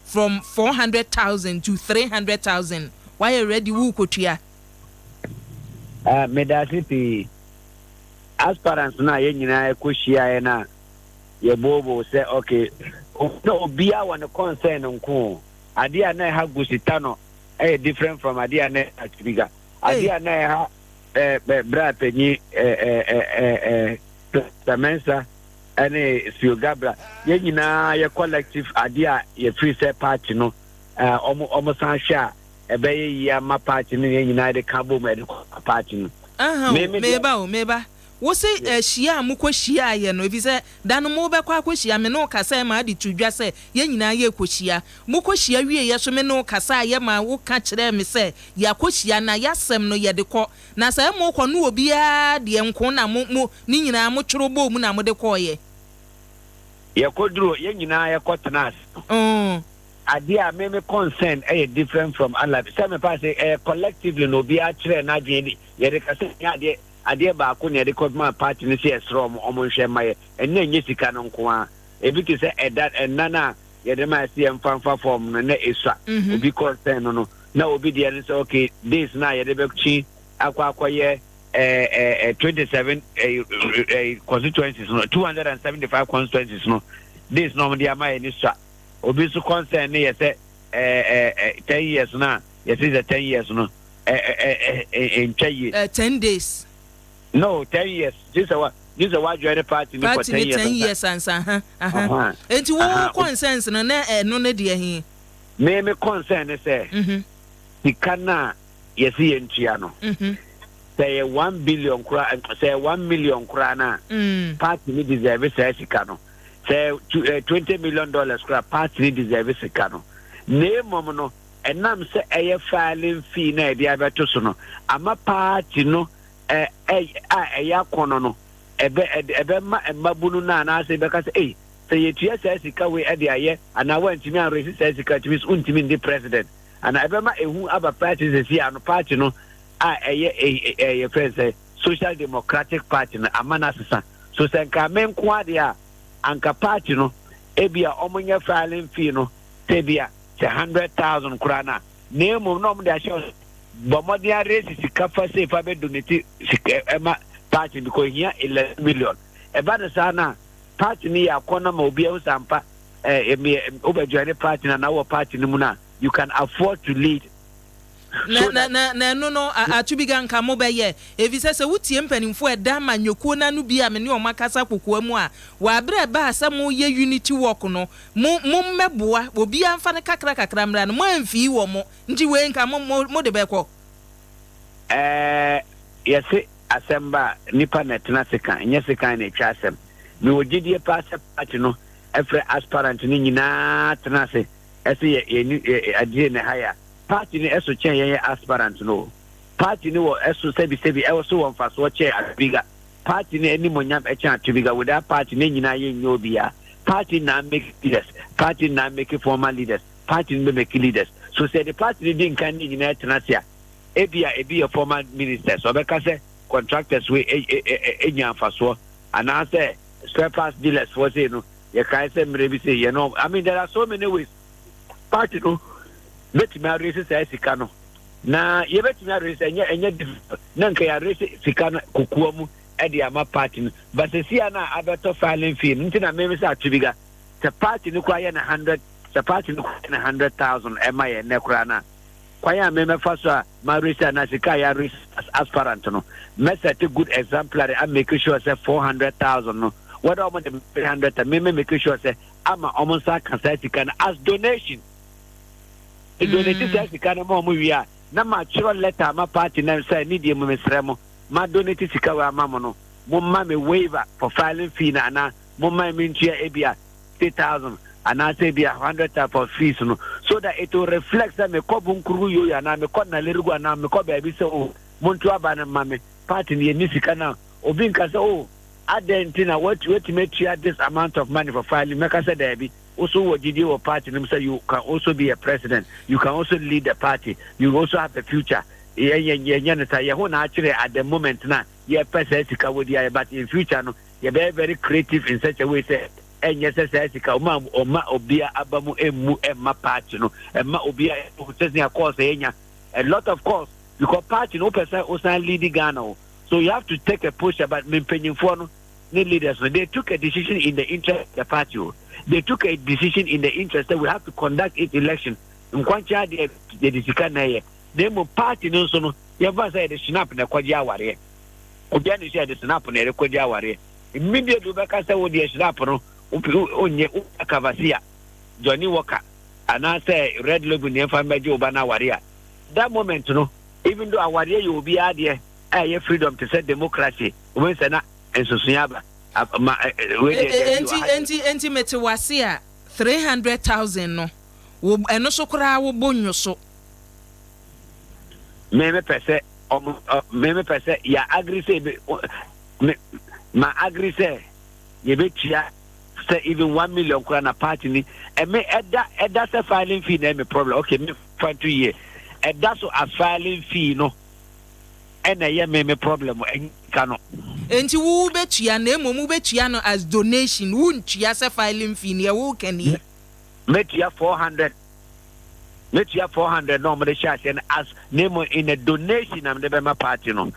from 400,000 to 300,000, woayɛ ready worekɔtua? Ah, medaase pii. Aspirants no a yɛn nyinaa ɛkɔ hyiaeɛ no a yɛbooboo sɛ okay, na obiara wɔ ne concern nko o. Adeɛ a na ɛha Gusita no ɛyɛ different from adeɛ a na ɛha Tubiga. Adeɛ a na ɛha eh, eh, bra panyin eh, eh, eh, eh, eh, Pastor Mensah ɛne Spio Gabra. Yɛn nyinaa yɛ collective adeɛ a yɛfiri sɛ party no eh, ɔmo ɔmo san hwɛ a ɛbɛyɛ yie ama party no yɛn nyinaa de ka bom ɛde kɔ party no. Aha o, meba o, meba. Wo se hyia a mokɔ hyiaeɛ no, efisɛ da no morebɛkɔ akɔhyia, me ne wo kasaeɛ maa wode too dwa sɛ yɛn nyinaa yɛrekɔhyia. Mokɔhyia wieeɛ so me ne wo kasaeɛ maa woka kyerɛɛ me sɛ yɛakɔhyia na y'asɛm no yɛde kɔ. Na sɛ morekɔ no obiara deɛ nko na mo, mo, ne nyinaa motworo bɔɔ mu na mode kɔeɛ. Yɛkɔduruu, yɛn nyinaa yɛkɔtenaa ase no, adeɛ a me me concern yɛ different from Allah, sɛ mepa sɛ ɛyɛ collectively na obiara kyerɛɛ n'adwene de, yɛde kasa nyɛ adeɛ. Adeɛ baako na yɛde kɔmaa party no sɛ yɛsrɛ wɔn wɔn nhwɛ mma yɛ. Ɛnna ɛnyɛ sika no nko ara. Ebi te sɛ ɛda ɛnna no a yɛde ma yɛ sɛ yɛmfa mfa form no na esua. Obi concern no no na obi deɛ no sɛ okay, days no a yɛde bɛkyi akɔ akɔyɛ 27 constituencies no, 275 constituencies no, days na wɔde ama yɛ ne sua. Obi nso concern ne yɛ sɛ 10 years no a yɛsɛ sɛ 10 years no ntwa yie. 10 days. No, 10 years gye sɛ wa join party no for 10 years. 10 years ansa ha aha. Nti wo concerns no na ɛno ne deɛ he? Me concern ne sɛ sika no a yɛsi yɛn ntua no, sɛ yɛ 1 billion koraa, sɛ yɛ 1 million koraa na party ni deserve saa sika no. Sɛ $20 million koraa, party ni deserve sika no. Na emom no, ɛnam sɛ ɛyɛ filing fee na yɛde abɛto so no ama party no ɛ ɛ a ɛyɛ akɔnɔ no, ɛbɛ ɛbɛma mmabunu no anaasɛ ɛbɛka sɛ, ei, sɛ yɛtua saa sika wei ɛde ayɛ anaa wantumi anresi saa sika tumi so ntumi ndi president anaa ɛbɛma ehu aba party sisi ano. Party no a ɛyɛ ɛyɛ fɛn sɛ Social Democratic Party no ama no asesa so. Sɛ nka me nko adeɛ a, anka party no ebi a ɔmo nyɛ filing fee no sɛ bi a sɛ 100,000 koraa na emom na ɔmo de ahyɛ bɔ mmɔden aresi sika fa se fa bɛ donate sika ɛma party because ehia 11 million. Ɛba no saa na party no yɛ akɔnɔ ma obi ɛho sampa ɛɛ ɛmi wobɛ join party na na wɔ party no mu na you can afford to lead. Na ɛno no Atubiga, nka mo bɛyɛ efisɛ sɛ wotie mpanimfoɔ ɛda ama nyokuo n'ano bi a me ne ɔmo akasa kokoa mu a wɔabrɛ ɛbaa sɛ mo yɛ unity work no, mo mmɛboa obiara mfa no kakra kakra mmra no mo amfii wɔ mo nti wei nka mo de bɛkɔ. Yɛse asɛm ba a, nipa na ɛtena sekan, nyɛ sekan na etwa asɛm. Mewɔ gyidie paa sɛ party no ɛfrɛ aspirant no nyinaa tena ase ɛsɛ yɛ yɛni yɛ adeɛ na ha yɛ a party no ɛso kyɛn yɛn yɛ aspirant no. Party no wɔ ɛso sɛbisɛbi ɛwɔ so wɔ mfasoɔ kyɛn Atubiga. Party no anim onyam ɛkyɛn Atubiga. Without party ne nyinaa yɛ nyɛ obiara. Party na make leaders, party na make former leaders, party no bɛ make leaders. So sɛ the party no di nkan ne nyinaa tena ase a, ebi a ebi yɛ former ministers, ɔbɛka sɛ contractors wei enya mfasoɔ anaasɛ spare parts dealers foɔ sei no, yɛkae sɛ mmerɛ bi sei yɛ no. I mean, there are so many ways party no bɛtumi aresi saa sika no na yɛbɛtumi aresi. Ɛnyɛ difficult na nka yɛaresi sika no kokoa mu ɛde ama party no, but sesia no a abɛtɔ filing fee no nti na meme sɛ Atubiga, sɛ party no koraa yɛ no hundred, sɛ party no koraa yɛ no 100,000 ɛma yɛ nnɛ koraa no a, kwan a memɛfa so a maresi anaa sika a yɛaresi as aspirant no, mɛsɛte good exemplary a make sure sɛ 400,000 no, whether ɔmo de 300, meme make sure sɛ ama ɔmo nsa aka saa sika no as donation. Donate saa sika no ma ɔmo wie a, na matwerɛ letter ama party na sɛ ne deɛ mu mesrɛ mo, ma donate sika wɔ ama mo no, mo ma me waiver for filing fee na anaa mo ma me ntua ebi a 50,000 anaasɛ ebi a 100,000 for fees no, so that it will reflect sɛ mekɔ Bunkuru yoyo anaa mekɔ Nalerigu anaa mekɔ baabi sɛ o monto aba no ma me party no, yɛni sika no a obi nka sɛ o adɛn nti na watumi atua this amount of money for filing. Mɛka sɛ daabi, also wɔ gyidie wɔ party no mu sɛ you can also be a president, you can also lead the party, you also have a future. Yɛnyɛ no sa yɛn ho na akyerɛ at the moment na yɛpɛ saa sika wɔ di ayɛ, but in future no yɛbɛyɛ very creative in such a way sɛ ɛnyɛ sɛ saa sika ɔma obia aba mu emu ɛma party no, ɛma obia sɛ sɛ calls yɛnya a lot of calls because party no wopɛ sɛ wosan lead Ghana o, so you have to take a push. But mpanyinfoɔ no ne leaders no, they took a decision in the interest of the party o. They took a decision in the interest that we have to conduct its election. Nkwankyɛn adeɛ yɛde sika na ɛyɛ na emu party no nso no, yɛmfa sɛ yɛde snap na ɛkɔgye awareɛ. Obiara ne sɛ yɛde snap na yɛde kɔgye awareɛ, immediately wobɛka sɛ wo deɛ snap no wonyɛ Cavassier, Johnny Walker anaasɛ Red Label ne yɛmfa mmɛgye wo ba no awareɛ a, that moment no, even though awareɛ yɛ obiara deɛ a ɛyɛ freedom te sɛ democracy, wobɛhu sɛ na nsosoɛ aba ma wei deɛ daabi wɔ Enti ha. Enti mete wase a 300,000 no wo ɛno so koraa wobɔ nwo so. Me mepɛ sɛ ɔmo me mepɛ sɛ yɛ agree sɛ ebe me ma agree sɛ yɛbɛtua sɛ even 1 million koraa na party ni ɛme ɛda sɛ filing fee na ɛme problem. Okay, me fa nto yie, ɛda so as filing fee no ɛna ɛyɛ me problem. Ɛnyɛ sika no. Enti wo wobɛtua, na mmom wobɛtua no as donation, wontua sɛ filing fee, neɛ woreka nie. Mɛtua 400, mɛtua 400 na wɔde hyɛ aseɛ no as, na mmom in a donation na mede bɛma party no.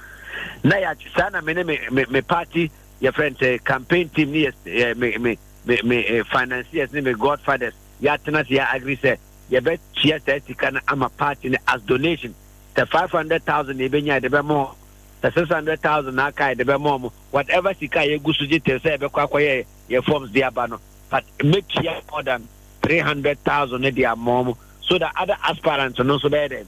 Na yɛ saa na me ne me me me party yɛfrɛ no sɛ campaign team ne yɛ me me me me eh, financiers ne me godfathers yɛatena se yɛ agree sɛ yɛbɛtua saa sika no ama party no as donation. Sɛ 500,000 na yɛbɛnya, yɛde bɛma wɔn. Sɛ 600,000 na aka, yɛde bɛma wɔn. Whatever sika a yɛgu so gye te sɛ yɛbɛkɔ akɔyɛ yɛ forms de aba no, but mɛtua more than 300,000 no de ama wɔn so that other aspirants no nso bɛyɛ dɛ.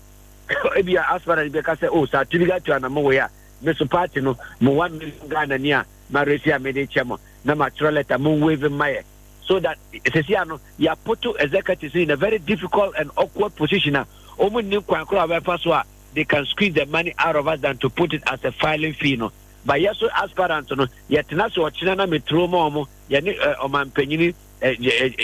Ebi a aspirant bi bɛka sɛ, oh, sɛ Atubiga atu anamɔ wei a, me so party no mo 1 million Ghana ni a ma resi a mede kyɛ mo na matwerɛ letter mo waive mma yɛ, so that sisi ano yɛapoto executives in a very difficult and awkward position a wɔn nni kwan koraa a wɔbɛfa so a they can squeeze the money out of us than to put it as a filing fee no. But yɛ so aspirant no, yɛtena so ɔkyena na meturo ma wɔn, yɛne ɔmampanyini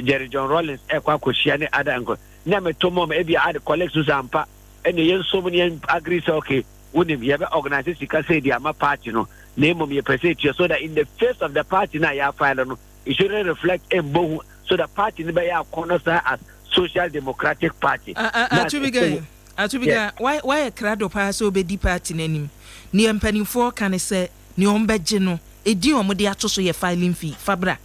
Jerry John Rawlings ɛkɔ akɔhyia ne ada nkɔ na meto ma wɔn, ebi ade colleagues no sɛ ampa ɛna yɛn nsom ne yɛn agree sɛ, okay, wonim yɛbɛ organise sika sɛ di ama party no, na mmom yɛpɛ sɛ etua so that in the face of the party na yɛafile no, it shouldn't reflect ɛmbɔ so the party no bɛyɛ akɔnɔ saa as Social Democratic Party. Atubiga, Atubiga, wayɛ krado paa sɛ wobɛdi party no anim. Neɛ mpanimfoɔ ka ne sɛ nea ɔmbɛgye no, ɛdin a ɔmode ato so yɛ filing fee. Fa bra.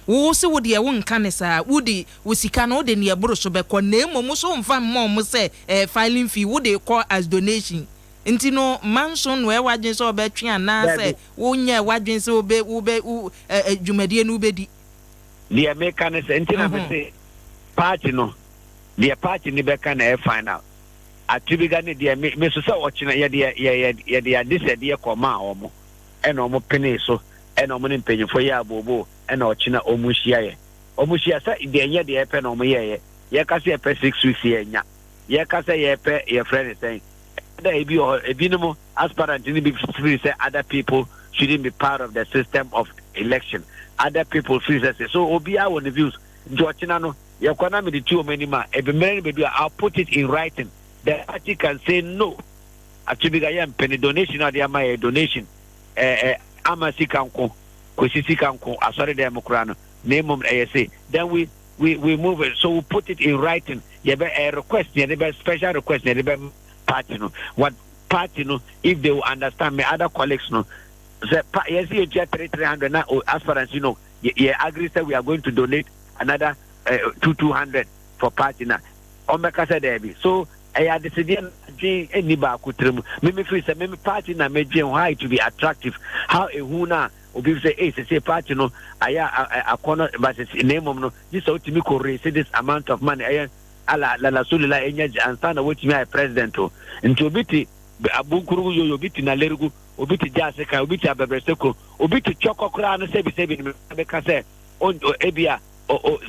Wo se wo deɛ wonka ne saa, wode wo sika no, wode neɛ ɛboro so bɛkɔ, na mmom so womfa mma ɔmo sɛ filing fee, wode kɔ as donation. Nti no manso no ɛwɔ adwene sɛ ɔbɛtwe anaasɛ wonyɛ w'adwene sɛ wobɛ wobɛ wo dwumadie no wobɛdi? Deɛ meka ne sɛ nti na mese party no, deɛ party no bɛka na ɛyɛ final. Atubiga ne deɛ me so sɛ ɔkyena yɛde yɛ yɛde adesɛdeɛ kɔmaa wɔn, ɛna wɔn penee so, ɛna wɔn ne mpanyinfoɔ yɛ abooboo, ɛna ɔkyena wɔn hyia yɛ wɔn hyia sɛ deɛ nyɛ deɛ ɛpɛ na wɔn yɛɛyɛ. Yɛka sɛ yɛpɛ 6 weeks, yɛ nya. Yɛka sɛ yɛpɛ, yɛfrɛ ne sɛn, ɛda ebi wɔ hɔ, ebinom aspirant no bi feel sɛ other people shouldn't be part of the system of election, other people feel sɛ so obiara wɔ ne views. Nti ɔkyena no yɛkɔ na mede tu wɔn anim a, ebi mmerɛ no bɛdu a, I'll put it in writing. The party can say no, Atubiga, yɛ mpene donation a ɔde ama yɛ donation ama sika nko kwesi sika nko asɔre dɛm mu koraa no, na mmom ɛyɛ se then we move it. So we put it in writing. Yɛbɛ request, yɛde bɛ special request yɛde bɛ party no, what party no, if they will understand me, other colleagues no, sɛ pa yɛsi yɛtua 300 na aspirants yɛ agree sɛ we are going to donate another 200 for party na ɔmbɛka sɛ daabi. So ɛyɛ adesedeɛ dwen ɛnni baako tirim. Meme firi sɛ meme party na medwen how it to be attractive, how ehu na obi sɛ ee sese party no ayɛ akɔnɔ, but na mmom no gye sɛ wotumi kɔ raise this amount of money, ɛyɛ ala lalasolila ɛnya ansa na wotumi ayɛ president o. Nti obi te Abunkuru yoyo, obi te Nalerigu, obi te Gyaase kan, obi te Abɛbrɛsɛ kurom, obi te Twɔkɔ koraa no, sɛbisɛbi no bɛka sɛ ebi a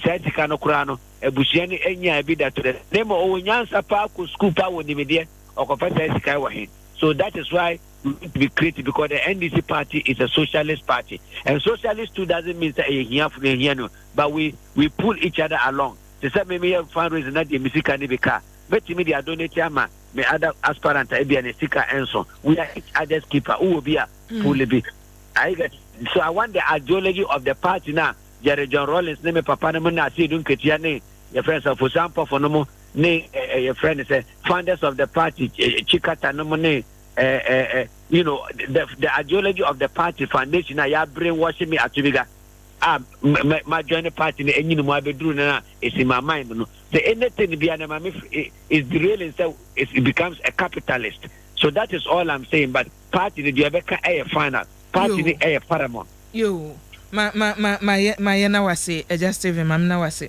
saa sika no koraa no abusua no anya bi da to dɛ, na mmom ɔwɔ nyansa paa, kɔ sukuu paa, wɔ nimdeɛ, ɔkɔfa saa sika wɔ he? So that is why we need to be creative, because the NDC party is a socialist party, and socialist too doesn't mean sɛ ɛyɛ hiafo no hia no, but we pull each other along. Te sɛ me meyɛ fundraising na deɛ me sika no bi ka mɛtumi de adonate ama me other aspirant a ebia ne sika nso. We are each other's keeper. Wowɔ bi a, pull bi. I get so I want the ideology of the party na Jerry John Rawlings ne me papa no mu na Asiedu Nketia ne yɛfrɛ sɛ Fosa Mpɔfo no mu ne yɛfrɛ no sɛ founders of the party, Chikata no mu ne the ideology of the party foundation a yɛ brainwash me Atubiga a ma join the party no enyini mu abɛduru no na esi my mind no sɛ anything bi a na ma me is derailing sɛ it becomes a capitalist. So that is all I'm saying, but party no deɛ ɛbɛka ɛyɛ final, party no ɛyɛ paramount. Yo, ma ma ma ma yɛ ma yɛ na wase, Ɛgya Steven, ma na wase.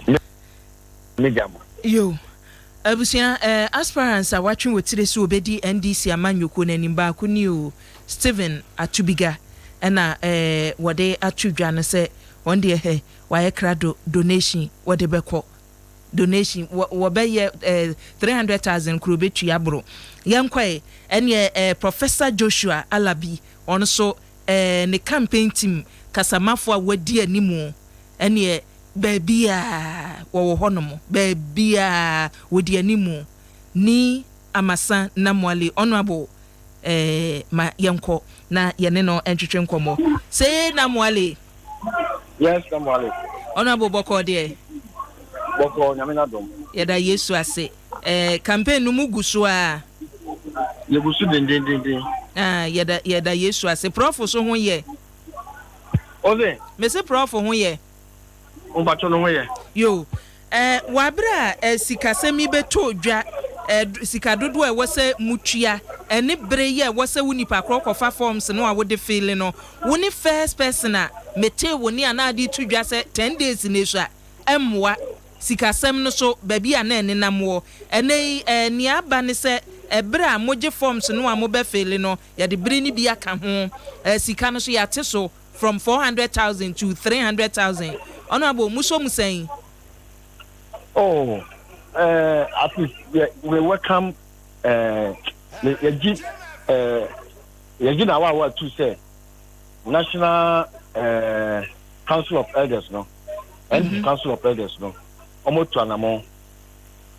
Ne gya mo. Yo, abusua, aspirants a watwe wɔ tire so obedi NDC amanyɔkuo n'anim baako ni o, Stephen Atubiga, ɛna wɔde ato dwa no sɛ wɔn deɛ hɛ wayɛ krado, donation wɔde bɛkɔ, donation wɔbɛyɛ 300,000 kuro bɛtua aboro. Yɛnkɔɛ ɛneɛ Professor Joshua Alabi, ɔno nso ne campaign team kasamafo a wadi animu, ɛneɛ baabi a wɔwɔ hɔnom, baabi a wɔdi animu ni Amasa Namoale, Honourable. Ma yɛnkɔ na yɛne no ntwetwe nkɔmmɔ. Say Namoale. Yes, Namoale. Honorable bɔkɔɔ deɛ. Bɔkɔɔ, Nyame n'adom. Yɛda Yesu ase. Campaign no mu gu so a. Yɛgu so dendendenden. Ah, yɛda Yesu ase. Prof so ho yɛ. Ose? Mese Prof ho yɛ. Mpacho no ho yɛ. Yo. Wɔ abere a sikasɛm yi bɛtɔ dwa, sika dodoɔ a ɛwɔ sɛ mutua, ɛne bere yi a ɛwɔ sɛ wo nipa korɔ kɔfa forms no a wode fill no, wo ne first person a metee wo ne a na ade to dwa sɛ 10 days na esu a ɛmmoa sikasɛm no so baabi a na ɛnenam wɔ. Ɛnɛ yi nea aba ne sɛ ɛberɛ a mogye forms no a mobɛfill no, yɛde bere no bi aka ho, sika no so yɛate so from 400,000 to 300,000. Ɔno abo muso mu sɛn? Oh, at least we welcome yɛgye na awa tu sɛ National Council of Elders no, NDC Council of Elders no, ɔmo tu anamɔ,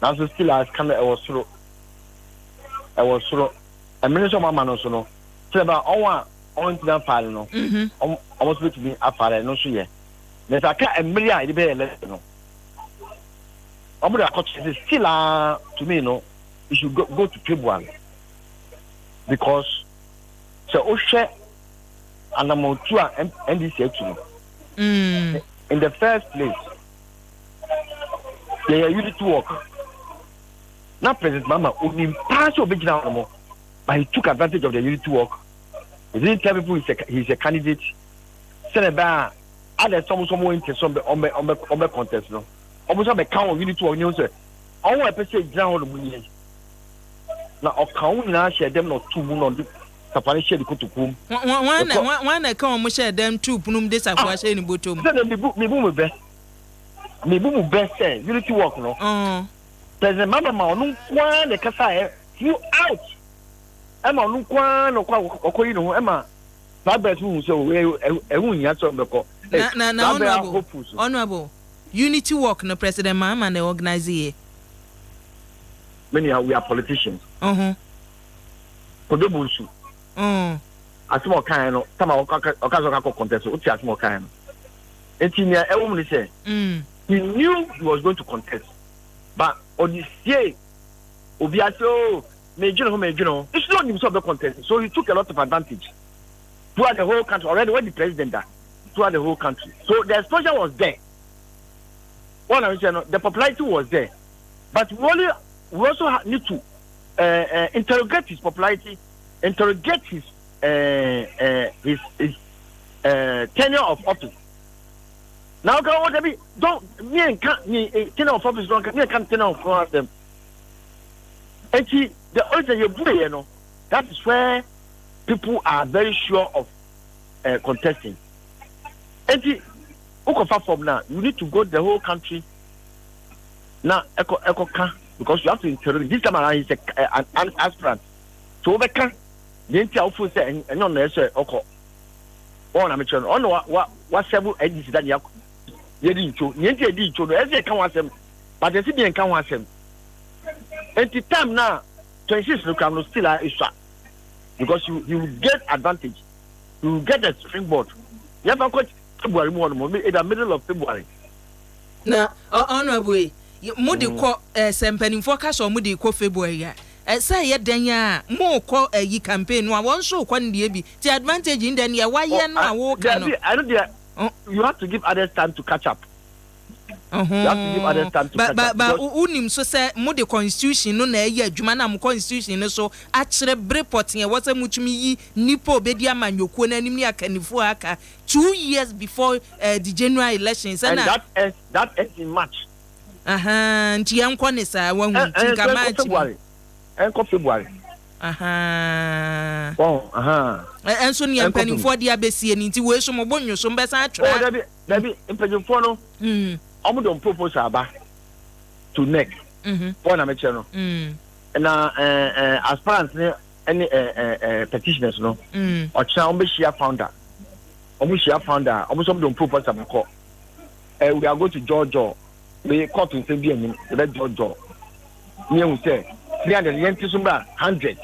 nanso still a sika no ɛwɔ soro, ɛwɔ soro. Ɛmene nso ɔmo ama no nso no sɛ ɛbɛn ɔmo a ɔntena file no, ɔmo nso betumi afile. Ɛno nso yɛ na sɛ aka mmiri a yɛde bɛyɛ election no, ɔmo de akɔto sɛ still a, to me no, you should go to February, because sɛ wohwɛ anamotu a NDC atu no, in the first place yɛyɛ unity work na President Mahama onim paa sɛ obɛgyina hɔ nom, but he took advantage of the unity work. He didn't tell people he's a candidate sɛnɛ bɛn a ada sɛ ɔmo nso ɔmo interest ɔmbɛ contest no, ɔmo nso abɛka wɔn unity work ne ho sɛ ɔmo a ɛpɛ sɛ gyina hɔ nom nie, na ɔka wɔn nyinaa hyɛ dɛm na ɔto mu na ɔde safa no hyɛ de kotokuo mu. Wɔn na ɛka wɔn hyɛ dɛm tu punum de safoa hyɛ ne bɔtɔ mu. Sɛ mibu mu bɛ, mibu mu bɛ sɛ unity work no, President Mahama ma ɔno nkoa na ɛkasa ɛ throughout, ɛma ɔno nkoa na ɔkɔ ɔkɔ yi ne ho, ɛma saa bɛrɛ so hu sɛ ɛho hia sɛ ɔbɛkɔ. Na honourable, unity work no, President Mahama na organize yɛ. Many, we are politicians. Kodo Bonsu. Asɛm a ɔkae no, tama ɔka sɛ ɔka kɔ contest, wote asɛm a ɔkae no. Nti nea ɛwɔ mu ne sɛ, he knew he was going to contest, but ɔde sie obi ase o, meedwene ho, meedwene ho. Nso na ɔnim sɛ ɔbɛ contest, so he took a lot of advantage throughout the whole country. Already when the president da throughout the whole country, so the exposure was there. One I'm saying, the popularity was there, but we also need to interrogate his popularity, interrogate his tenure of office. Now, okay, what be don't me and can't me tenure of office, don't me and can't tenure of office. And see, the only thing you do, that is where people are very sure of contesting. And see, wokɔfa form now, you need to go the whole country now, ɛkɔ ka, because you have to interrogate. This time around, he's an aspirant, so wobɛka deɛ nti a wofo sɛ ɛnyɛ ɔno ɛsɛ ɔkɔ wɔn na mekyerɛ no, ɔno wa wa wasɛbo NDC da nea yɛdi ntwo, nea nti yɛdi ntwo no, ɛsɛ yɛka ho asɛm, but ɛsɛ bi yɛnka ho asɛm. Nti time na 26 no kura no, still a esua, because you will get advantage, you will get a springboard. Yɛfa kɔ February mu hɔ nom, either middle of February. Na honourable, mo de kɔ sɛ mpanimfoɔ ka sɛ ɔmo de kɔ February a, sɛ ɛyɛ dɛn a mo kɔ ɛyi campaign no a, wɔn nso kɔ ne deɛ bi ti advantage n dɛ neɛ wayɛ no a wɔka no. Ɛno deɛ, you have to give others time to catch up. You have to give others time to catch up. Ba wonim so sɛ mo de constitution no na ɛyɛ adwuma, na mo constitution no so akyerɛ bere pɔtee ɛwɔ sɛ motumi yi nipa obedi ama nyokuo n'anim ne akannifoɔ aka 2 years before the general election. And that ends in March. Nti yɛn nkɔ ne saa wahu nti nka March. February, ɛnkɔ February. Ɛnso nea mpanimfoɔ de abɛsie ni nti wei so mo bo nwo so mbɛsan atwerɛ. Oh, dabi dabi, mpanyinfoɔ no, ɔmo de proposal aba to NEC. Wɔn na mekyerɛ no. Na aspirants ne ɛne ɛɛ ɛɛ petitioners no, ɔkyerɛ wɔn bɛhyia founder. Wɔn hyia founder, wɔn nso wɔn de proposal bɛkɔ. We are going to jɔjɔ we court nsɛm bi anim, yɛbɛ jɔjɔ ne ehu sɛ 300 yɛn ti so mbra 100.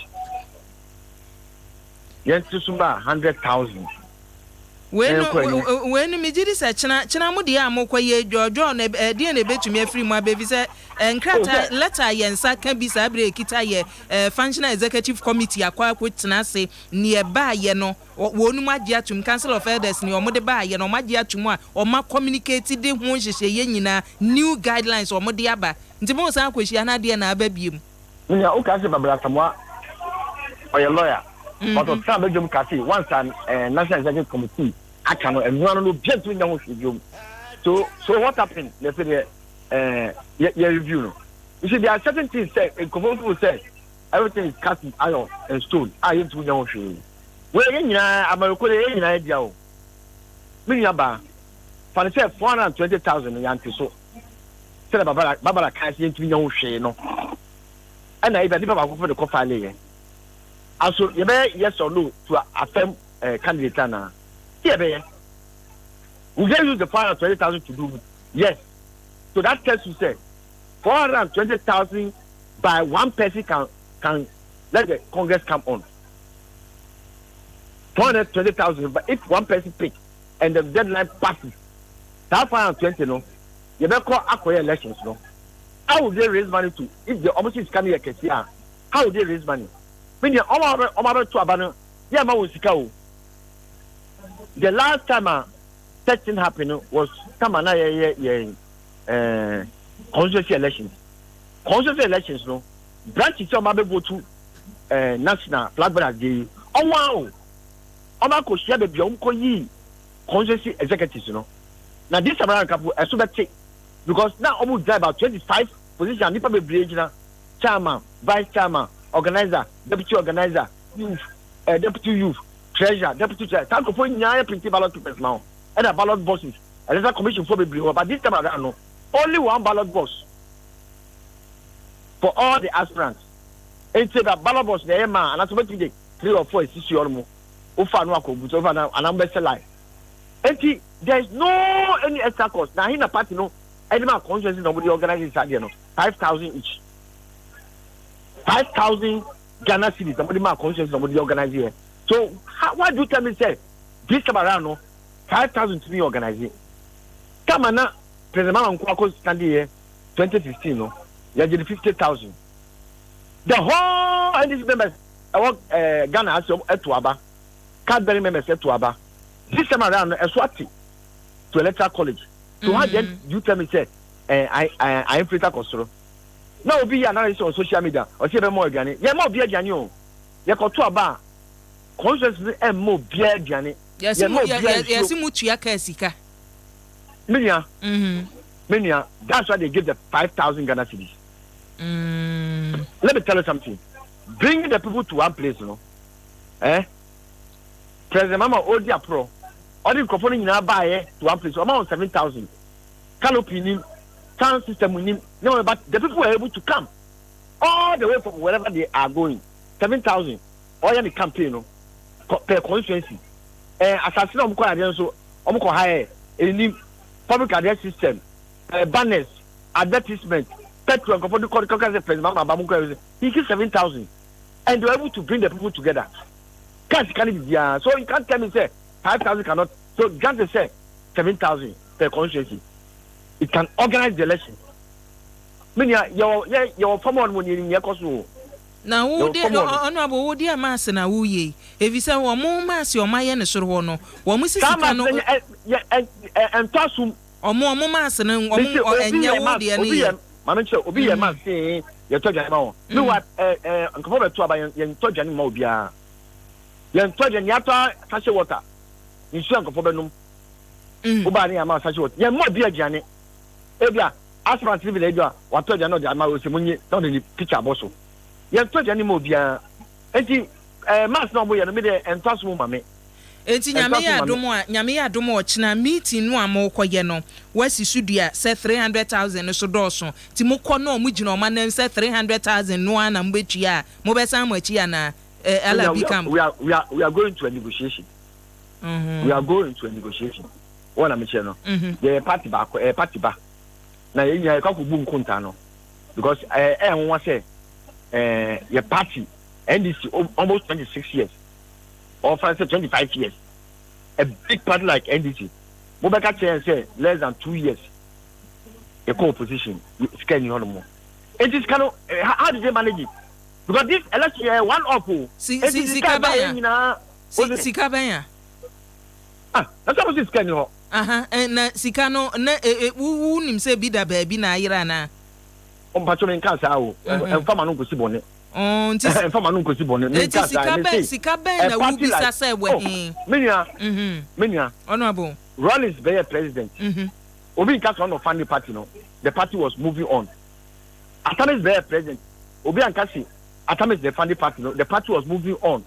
Yɛnte so ba 100,000. Wei no, wei no megye di sɛ kyena, kyena mo deɛ a mokɔ yɛ dwɔɔdwɔɔ no, ɛdeɛn na ɛbɛtumi afiri mu aba, efisɛ nkrataa, lɛta a yɛn nsa ka bi saa berɛ a ɛkita yɛ Functional Executive Committee akɔ akɔtena ase, neɛ ɛbaeɛ no, wɔnom agye atom, Council of Elders neɛ wɔde baeɛ no, wɔagye atom a wɔn a-communicate de ho nhyehyɛeɛ nyinaa, new guidelines wɔde aba, nti moresan akɔhyia no adeɛ na aba biom. Me nua wo kaa sɛ Babra Asamoah ɔyɛ lawyer but ɔtena badwam kaa se once a eh, National Executive Committee aka no ɛno ano no obiara ntumi nya ho hwee biom so so what happened na ɛsɛ deɛ eh, yɛ yɛ review no. You see, there are certain things sɛ nkurɔfoɔ feel sɛ everything is cast in iron and stone a yɛntumi nya ho hwee. Wei yɛn nyinaa amayɔkɔ deɛ yɛn nyinaa yɛ dea o. Me nua baa fa no sɛ 420,000 no yɛante so. Sɛdeɛ Barbara, Barbara kae sɛ yɛntumi nyɛ ho hwee no, ɛna ebia nipa baako pɛ de kɔ file yɛ. Aso yɛbɛyɛ yes or no to affirm eh, candidate anaa? Sɛ yɛbɛyɛ. We can use the 420,000 to do it. Yes. So that tells you say 420,000 by one person can let the Congress come on. 420,000, but if one person pick and the deadline passes, saa 420 no, yɛbɛkɔ akɔyɛ elections no. How would they raise money to if the ɔmo si sika no yɛ kɛse a, how would they raise money? Me deɛ ɔmo abɛ ɔmo abɛto aba no yɛ ama wɔn sika o. The last time a such thing happen no was time a na yɛyɛ yɛn ɛɛ constituency elections. Constituency elections no, branches sɛ ɔmo abɛ vote ɛɛ national flag bearers deɛ yi, ɔmo a o ɔmo akɔ hyia baabi a ɔmo kɔ yii constituency executives no. Na this time around kapo ɛso bɛte because na ɔmo gyina about 25 position nipa bebree gyina, chairman, vice chairman, organizer, deputy organizer, youth, deputy youth, treasurer, deputy treasurer. Saa nkurɔfoɔ nyinaa yɛ printing ballot papers ma wɔn, ɛna ballot boxes, Electoral Commission foɔ bebree wɔ, but this time around no only one ballot box for all the aspirants. Nti ba ballot box na ɛyɛ maa anaasɛ wobɛtumi de three or four esisi hɔ nom, wofa no akɔ busa, wofa no anaa mobɛsɛ line. Nti there is no any extra cost. Na ahe na party no ɛde ma constituency na wɔde organize saa deɛ no? 5,000 each, 5,000 Ghana cedis na wɔde ma constituency na wɔde organize yɛ. So how, why do you tell me say this time around no 5,000 to be organize? Kama na President Mahama nko akɔ stand yɛ 2015 no, yɛgye de 50,000. The whole NDC members ɛwɔ Ghana ase ɛto aba, card bearing members ɛto aba. This time around no ɛso ate to Electoral College. So how then do you tell me say I I inflate akɔ soro? Na obi yɛ analysis on social media, ɔsɛ yɛbɛma aduane. Yɛma obi aduane o. Yɛkɔto aba a, constituency no ɛmma obiara aduane. Yɛma obiara nsuo. Yɛsi mu tua kaa sika. Me nua, me nua, that's why they give the 5,000 Ghana cedis. Let me tell you something. Bring the people to one place, no? Eh? President Mahama odi aporo. Ɔde nkurɔfoɔ no nyinaa baayɛ to one place. Ɔma wɔn 7,000. Canopy nim, sound system nim. No, but the people were able to come all the way from wherever they are going. 7,000. Ɔyɛ ne campaign no per constituency. Asase na ɔmo kɔ adeɛ nso, ɔmo kɔ hire enim public address system, banners, advertisement, petrol. Nkurɔfoɔ de kɔ kɔ kɔ sɛ President Mahama aba mo kɔ. He give 7,000 and they were able to bring the people together. Cash can be biara. So you can't tell me say 5,000 cannot. So grant say 7,000 per constituency. It can organize the election. Me nua, yɛ yɛ fam hɔ no mo ni yɛ kɔ so o. Na wo de ɔno abo wo de ama ase na wo yie efisɛ wɔn mo maase wɔn ayɛ ne soro hɔ no wɔn sisi sika no. Saa maase ɛntɔ asum. Ɔmo maase no ɔmo ɛnyɛ wo deɛ no yɛ. Maame nkyɛn obi yɛ maase yɛtɔ aduane ma wɔn. Mi wa ɛ ɛ nkɔfɔ bɛ to aba, yɛn yɛn tɔ aduane ma obiara. Yɛn tɔ aduane, yɛatɔ sachet water, nsuo a nkɔfɔ bɛ nom. Wo ne yɛn ama sachet water, yɛn ma obi aduane. Ebi a aspirant bi na ebi a watɔ aduane na ɔde ama ose mo nye na ɔde ne picture abɔ so. Yɛn tɔ aduane ma obiara. Nti mass na ɔmo yɛ no, mi de ɛntɔ aso mu ma me. Enti Nyame yɛ adom a, Nyame yɛ adom a ɔkyena meeting no a mokɔyɛ no, wasi so dua sɛ 300,000 no so dɔɔso. Nti mokɔ na ɔmo gyina ɔmo anan sɛ 300,000 no ara na mobɛtua a, mobɛsan mo akyi anaa? Alabi camp. We are going to a negotiation. We are going to a negotiation. Wɔn na mekyerɛ no. Yɛyɛ party baako, ɛyɛ party ba. Na yɛn nyinaa yɛkɔ akɔbu nkonta no because ɛyɛ nwanwa sɛ yɛ party NDC almost 26 years. Ɔfa sɛ 25 years, a big party like NDC, mo bɛka kyerɛ sɛ less than 2 years yɛkɔ opposition, sika ni hɔ nom. Eti sika no, how did they manage it? Because this election yɛ one off o. Si si sika bɛn nyinaa? Si sika bɛn ya? Ah, na sɛ mo si sika ni hɔ. Aha, na sika no na wo nim sɛ bi da baabi na ayera na? Mpatso, mi nka saa o, nfa ma no nkosi bɔne. Nti nfa ma no nkosi bɔne, mi nka saa. Sika bɛn, sika bɛn na wubisa sɛ wɔ he? Me nua, me nua. Honourable. Rawlings bɛyɛ president. Obi nka sɛ ɔno fund party no, the party was moving on. Atta Mills bɛyɛ president, obi anka si Atta Mills the funding party no, the party was moving on.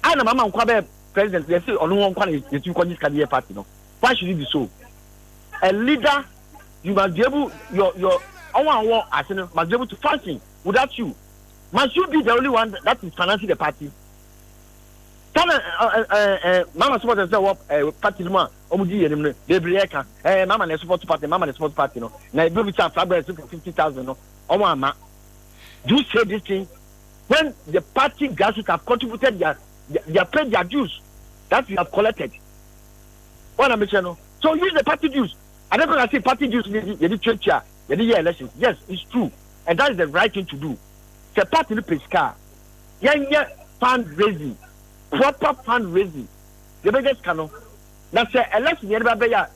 A na Mahama nkwa bɛyɛ president, yɛ sɛ ɔno wɔn nkwa na yɛtumi kɔgye sika de yɛ party no. Why should it be so? A leader, you must be able, your ɔwɔn a wɔwɔ ase no must be able to function without you. Must you be the only one that is financing the party? Tana ɛ ɛ ɛ Mahama supporters sɛ wɔ party no mu a wɔn di yɛn nim no bebree, yɛ ka Mahama na support party, Mahama na support party no, na ebi obi sɛ flag bearer for 50,000 no, wɔn ama. Do you say this thing when the party grassroots have contributed their paid their dues that you have collected? Wɔn na mekyerɛ no. So use the party dues. Adeɛ kɔ say party dues ni yɛde tuatua, yɛde yɛ elections. Yes, it's true, and that is the right thing to do. Sɛ party no pɛ sika a, yɛnyɛ fundraising, proper fundraising, yɛbɛgye sika no. Na sɛ election yɛde ba bɛyɛ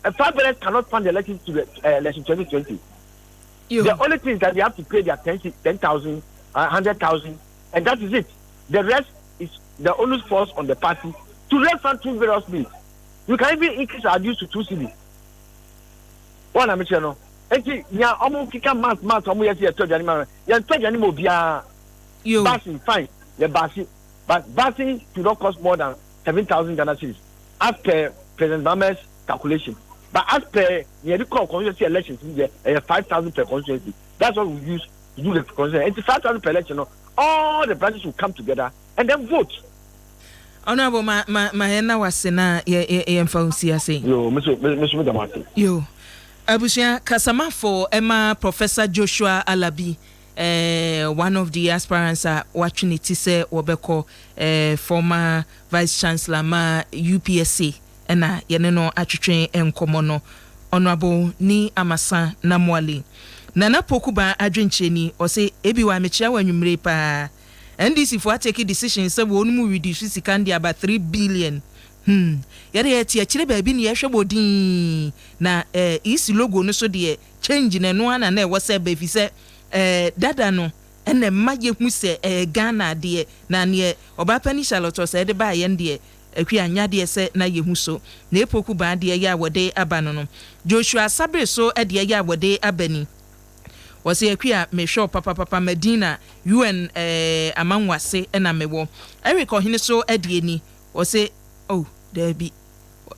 a, flag bearers cannot fund the election to the election 2020. The only thing is that they have to pay their 10,000, 100,000, and that is it. The rest is the onus falls on the party to raise fund through various means. You can even increase our dues to 2 cedis. Wɔn na mekyerɛ no. Eti nea ɔmo keka mass mass, ɔmo yɛ sɛ yɛtɔ aduane ma yɛn, tɔ aduane ma obiara. Busing, fine, yɛ bus, but busing should not cost more than 7,000 Ghana cedis as per President Mahama's calculation. But as per nea yɛde kɔ constituency elections ni deɛ, ɛyɛ 5,000 per constituency. That's what we use to do the constituency. Nti 5,000 per election no, all the branches will come together and then vote. Honourable, ma yɛn na wase na yɛ yɛ yɛmfa wo si ase. Yo, meso mi dam ase. Yo, abusua, kasamafo ɛma Professor Joshua Alabi, one of the aspirants a watwe ne ti sɛ wɔbɛkɔ, former vice chancellor ma UPSA, ɛna yɛne no atwetwe nkɔmmɔ no, Honourable ni Amasa Namoale Nana Pokuba adwenkyerɛni. Ɔsɛ ebi wɔ amekyia wɔ anwummere paa. NDC fo atake decision sɛ wɔn mu reduce sika de aba 3 billion. Yɛde yɛte akyire baabi ne yɛhwɛ bɔ din na EC logo no so deɛ, change na ɛno ana na ɛwɔ sɛ baafi sɛ dada no ɛna mma yɛhu sɛ Ghana adeɛ na neɛ ɔbaapani Charlotte sɛ ɛde baa yɛn deɛ, akwi anya deɛ sɛ na yɛhu so na epoku baa deɛ yɛ a wɔde aba no, Joshua Sabere so deɛ yɛ a wɔde aba ni. Wɔsɛ akwi a mehwɛ wo papapapa. Madina un amanwase ɛna mewɔ. Eric Ɔhene so deɛ ni. Wɔsɛ, oh daabi,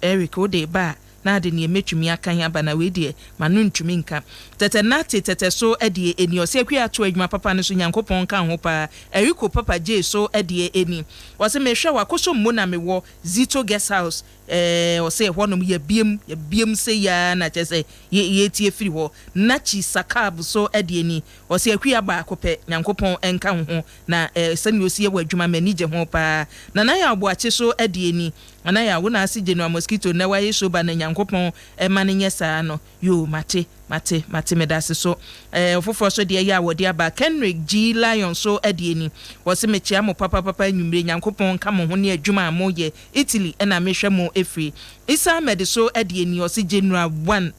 Eric, wode ba a na ade neɛ mɛtumi aka aba na wei deɛ ma no ntumi nka tɛtɛ nate tɛtɛ so deɛ ɛni. Ɔsɛ akwi ato adwuma papa no so, Nyankopɔn ka ho paa. Eriko Papa gye so deɛ ɛni. Wɔsɛ mehwɛ wakoso mmo na mewɔ Zito Guest House. Ɔsɛ ɛhɔnom yɛbiem yɛbiem sɛ yaa na kyerɛ sɛ yɛtie firi hɔ. Nachi Sakab so deɛ ni. Ɔsɛ akua baako pɛ, Nyankopɔn nka wo ho na sɛnea osi yɛ wɔ adwuma, m'ani gye ho paa. Nana yɛ Aboakye so deɛ ni. Nana yɛ awo na ase General Mosquito na wayɛ soba na Nyankopɔn ɛma no nyɛ saa no. Yo, mate mate mate, medase so. Ɔfoforɔ so deɛ yɛ a wɔde aba, Kenrick G Lion so deɛ ni. Wɔse mekyia mo papapapa anwummere, Nyankopɔn nka mo ho ne adwuma a moyɛ. Italy ɛna mehwɛ mo ɛfiri. Isa Ahmed so deɛ ni. Ɔse General one,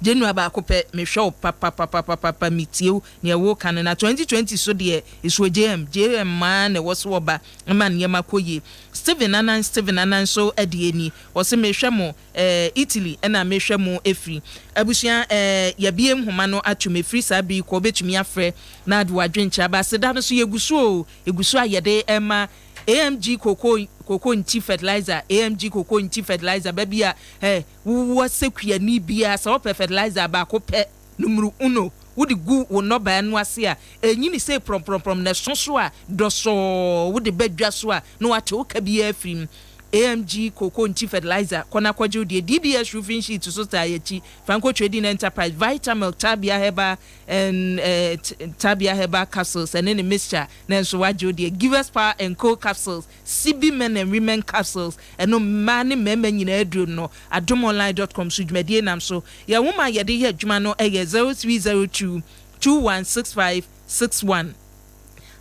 General baako pɛ, mehwɛ wo papapapapapa, metie wo nea ɛwɔ ka no na 2020 so deɛ ɛsuo JM JM maa na ɛwɔ so wɔba ma nneɛma kɔ yie. Steven Anan, Steven Anan so deɛ ni. Ɔse mehwɛ mo Italy ɛna mehwɛ mo ɛfiri. Abusua, yɛbie nhoma no atum ɛfiri saa bere kɔ, wobɛtumi afrɛ na ade wadwenkyɛ aba. Aseda no so yɛgu so o, yɛgu so a yɛde ɛma AMG koko nti fertilizer, AMG koko nti fertilizer. Baabi a wowɔ sɛ kuani biara sɛ wopɛ fertilizer baako pɛ, numero uno, wode gu wo nnɔbaeɛ no ase a, ɛnyini sɛ prɔmprɔmprɔm na ɛso so a dɔsɔɔ, wode bɛdwa so a na wate wo ka biara afiri mu. AMG Cocoa Nti Fertilizer, kɔ na kɔgye wo deɛ, DBS Roofing Sheet nso taa yɛn akyi, Franco Trading Enterprise, Vitamilk, Tabia Herbal and eh, Tabia Herbal Capsules ɛne ne mixture, na nso woagye wo deɛ, Givers Power and Co Capsules, Sibi Men and Women Capsules, ɛno mmaa ne mmarima nyinaa aduro no, Adomonline dot com so dwumadie nam so. Yɛn nwoma a yɛde yɛ adwuma no yɛ 0302 2165 61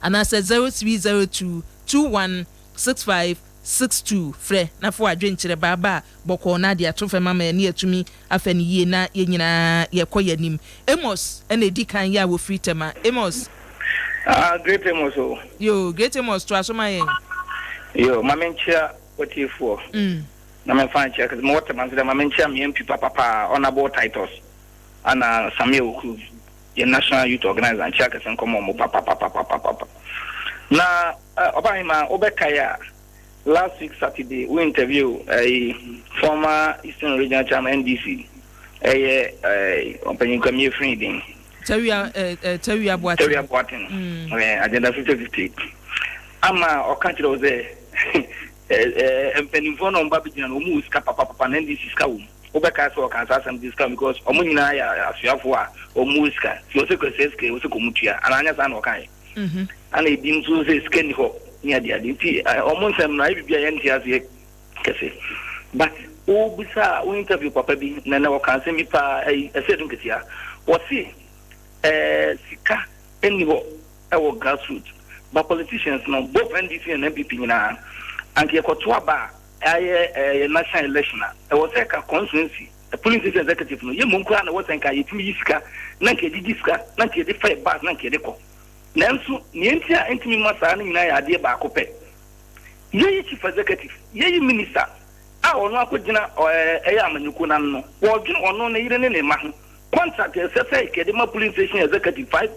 anaasɛ 0302 21 65 62. Frɛ na fa w'adwenkyerɛ ba ba a bɔkɔɔ na de ato fam ama yɛn na yɛatumi afa no yie na yɛn nyinaa yɛkɔ yɛn anim. Amos na ɛdi kan yɛ a wɔfiri Tema. Amos. Ah, Great Amos o. Yoo, Great Amos, toa so ma yɛn. Yoo, ma menkyea w'atiefoɔ. Mm. Na memfa nkyea kɛse, mewɔ Tema nso dɛ, ma menkyea me MP papapaa, Honourable Titus, ana Samia Oku, yɛn National Youth Organiser, nkyea kɛse nkɔma wɔn papapapapapapa. Na Ɔbahema, wobɛkae a, last week Saturday, wo interview ɛyi former Eastern Regional Chairman NDC, ɛyɛ ɛɛ ɔpanyin Kwame Efiri din. Tawia ɛɛ eh, Tawia Boateng. Tawia Boateng. Mm. Ɛɛ Agenda 5050. Ama ɔka kyerɛ wo sɛ ɛɛ mpanimfoɔ na wɔn ba bɛgyina no wɔn wɔ sika papapapa na NDC sika wɔ mu. Wobɛkae sɛ ɔkaa saa asɛm de sika because wɔn nyinaa yɛ asuafoɔ a wɔn wɔ sika. Nti wɔsɛ kɔ sika wɔsɛ kɔ mu tua anaa anyɛ saa na ɔkaeɛ. Ana ebi nso sɛ sika nni hɔ ne adeade nti wɔn nsɛm no ayɛ biribi a yɛnte aseɛ kɛse. But wobisa wo interview papa bi na na ɔka asɛm bi paa ɛyi ɛsɛ ɛdum ketewa. Wɔse ɛɛ sika nni hɔ ɛwɔ grassroots but politicians no both NDC and NPP nyinaa anka yɛkɔto aba a ayɛ ɛyɛ national election a ɛwɔ sɛ ɛka constituency polling station executive no yɛ mmom koraa na ɛwɔ sɛ nka yɛtumi yi sika na nka yɛgyegye sika na nka yɛde fa yɛ bus na nka yɛde kɔ. Nanso nea enti a entumi mma saa no nyinaa yɛ adeɛ baako pɛ. Yɛyi Chief Executive, yɛyi Minister a ɔno akɔgyina ɛyɛ amanyɔkuo no ano no, wɔredwene ɔno, ne yere ne ne mma ho. Contract a ɛsɛ sɛ yɛde ma polling station executive five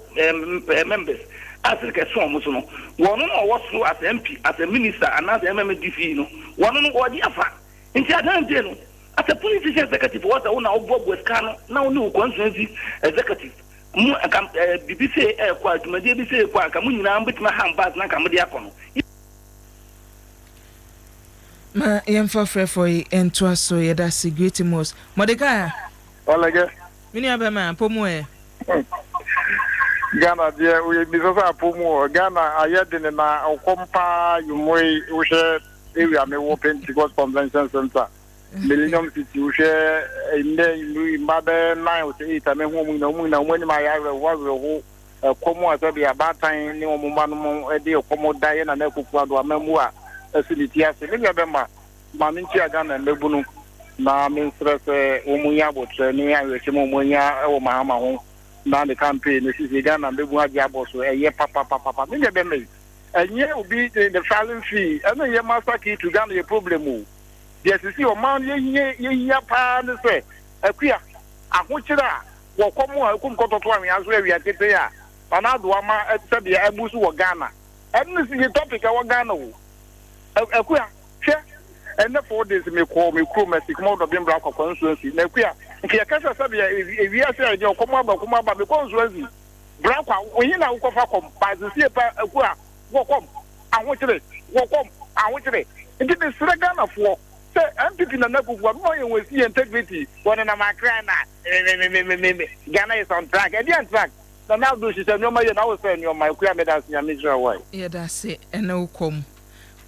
members a sɛ nka ɛso wɔn so no, wɔn na ɔwɔ soro as MP, as a Minister anaasɛ MMDC no, wɔn no wɔregye afa. Nti adanse no, as a polling station executive wɔ sɛ wo na woboaboa sika ano na wo ne wo constituency executive mo nka eh, biribi sei ɛrekɔ a, dwumadie bi sei rekɔ a, nka mo nyinaa mobɛtumi aham bus na nka mode akɔ no. Ma yɛmfa frɛfoɔ yi ntoa so. Yɛda ase Great Mos. Mordecai. Ɔlɛgɛ. Me nua bɛma, apɔ mu ɛ? Ghana deɛ woyɛ bisa sɛ apɔ mu ɔ. Ghana ayɛ dene na ɔkɔm paa yommoe wohwɛ area me wɔ Pentecost Convention Center Millennium City wohwɛ nnɛ mma bɛyɛ nine or eight a mehu wɔn nyinaa wɔn nyinaa wɔn anim ayɛ awerɛho awerɛho ɛkɔm a sɛdeɛ abaatan ne wɔn mma no de ɛkɔm da yɛ Nana Akufo Addo amammuo a ɛsi ne ti ase me nua bɛma ma mentua Ghana mmabunu na mensrɛ sɛ wɔn nyɛ abotrɛ ne awerɛhyɛm a wɔn anya wɔ Mahama ho na ne campaign no sisi Ghana mmabunu agye abɔ so ɛyɛ papapapapa me nua bɛma yi Ɛnyɛ obi ne filing fee ɛno nyɛ master key to Ghana yɛ problem o. Deɛ sisi ɔman no yɛhia yɛhia paa ne sɛ akua ahokyere a wɔkɔ mu a ɛkɔm kɔtɔto anwea so awia tete a Nana Addo ama sɛdeɛ abu so wɔ Ghana ɛno ne sisi topic ɛwɔ Ghana o. Akua hwɛ ɛnɛ 4 days mekɔɔ me kurom Asikuma Ɔdɔbembra akɔkɔ nsuo nsi na akua nka yɛka sɛ sɛdeɛ ewiase a yɛdeɛ ɔkɔm aba ɔkɔm aba mekɔ nsuo nsi Bra kwa, wo he na wokɔfa kɔm? Ba sesie pɛ aku a, wɔ kɔm, ahokyere, wɔ kɔm, ahokyere. Nti mesrɛ Ghanafoɔ sɛ NPP Nana Akufo Addo ma yɛn wɔsi yɛn integrity, wɔnenam Accra na mememememe, Ghana is on track, ɛdeɛn track? Nana Addo hyehyɛ nnoɔma yie na wosɛe nnoɔma, Akua medase Nyame nhyira wo ae. Yɛdase ɛne wo kɔm.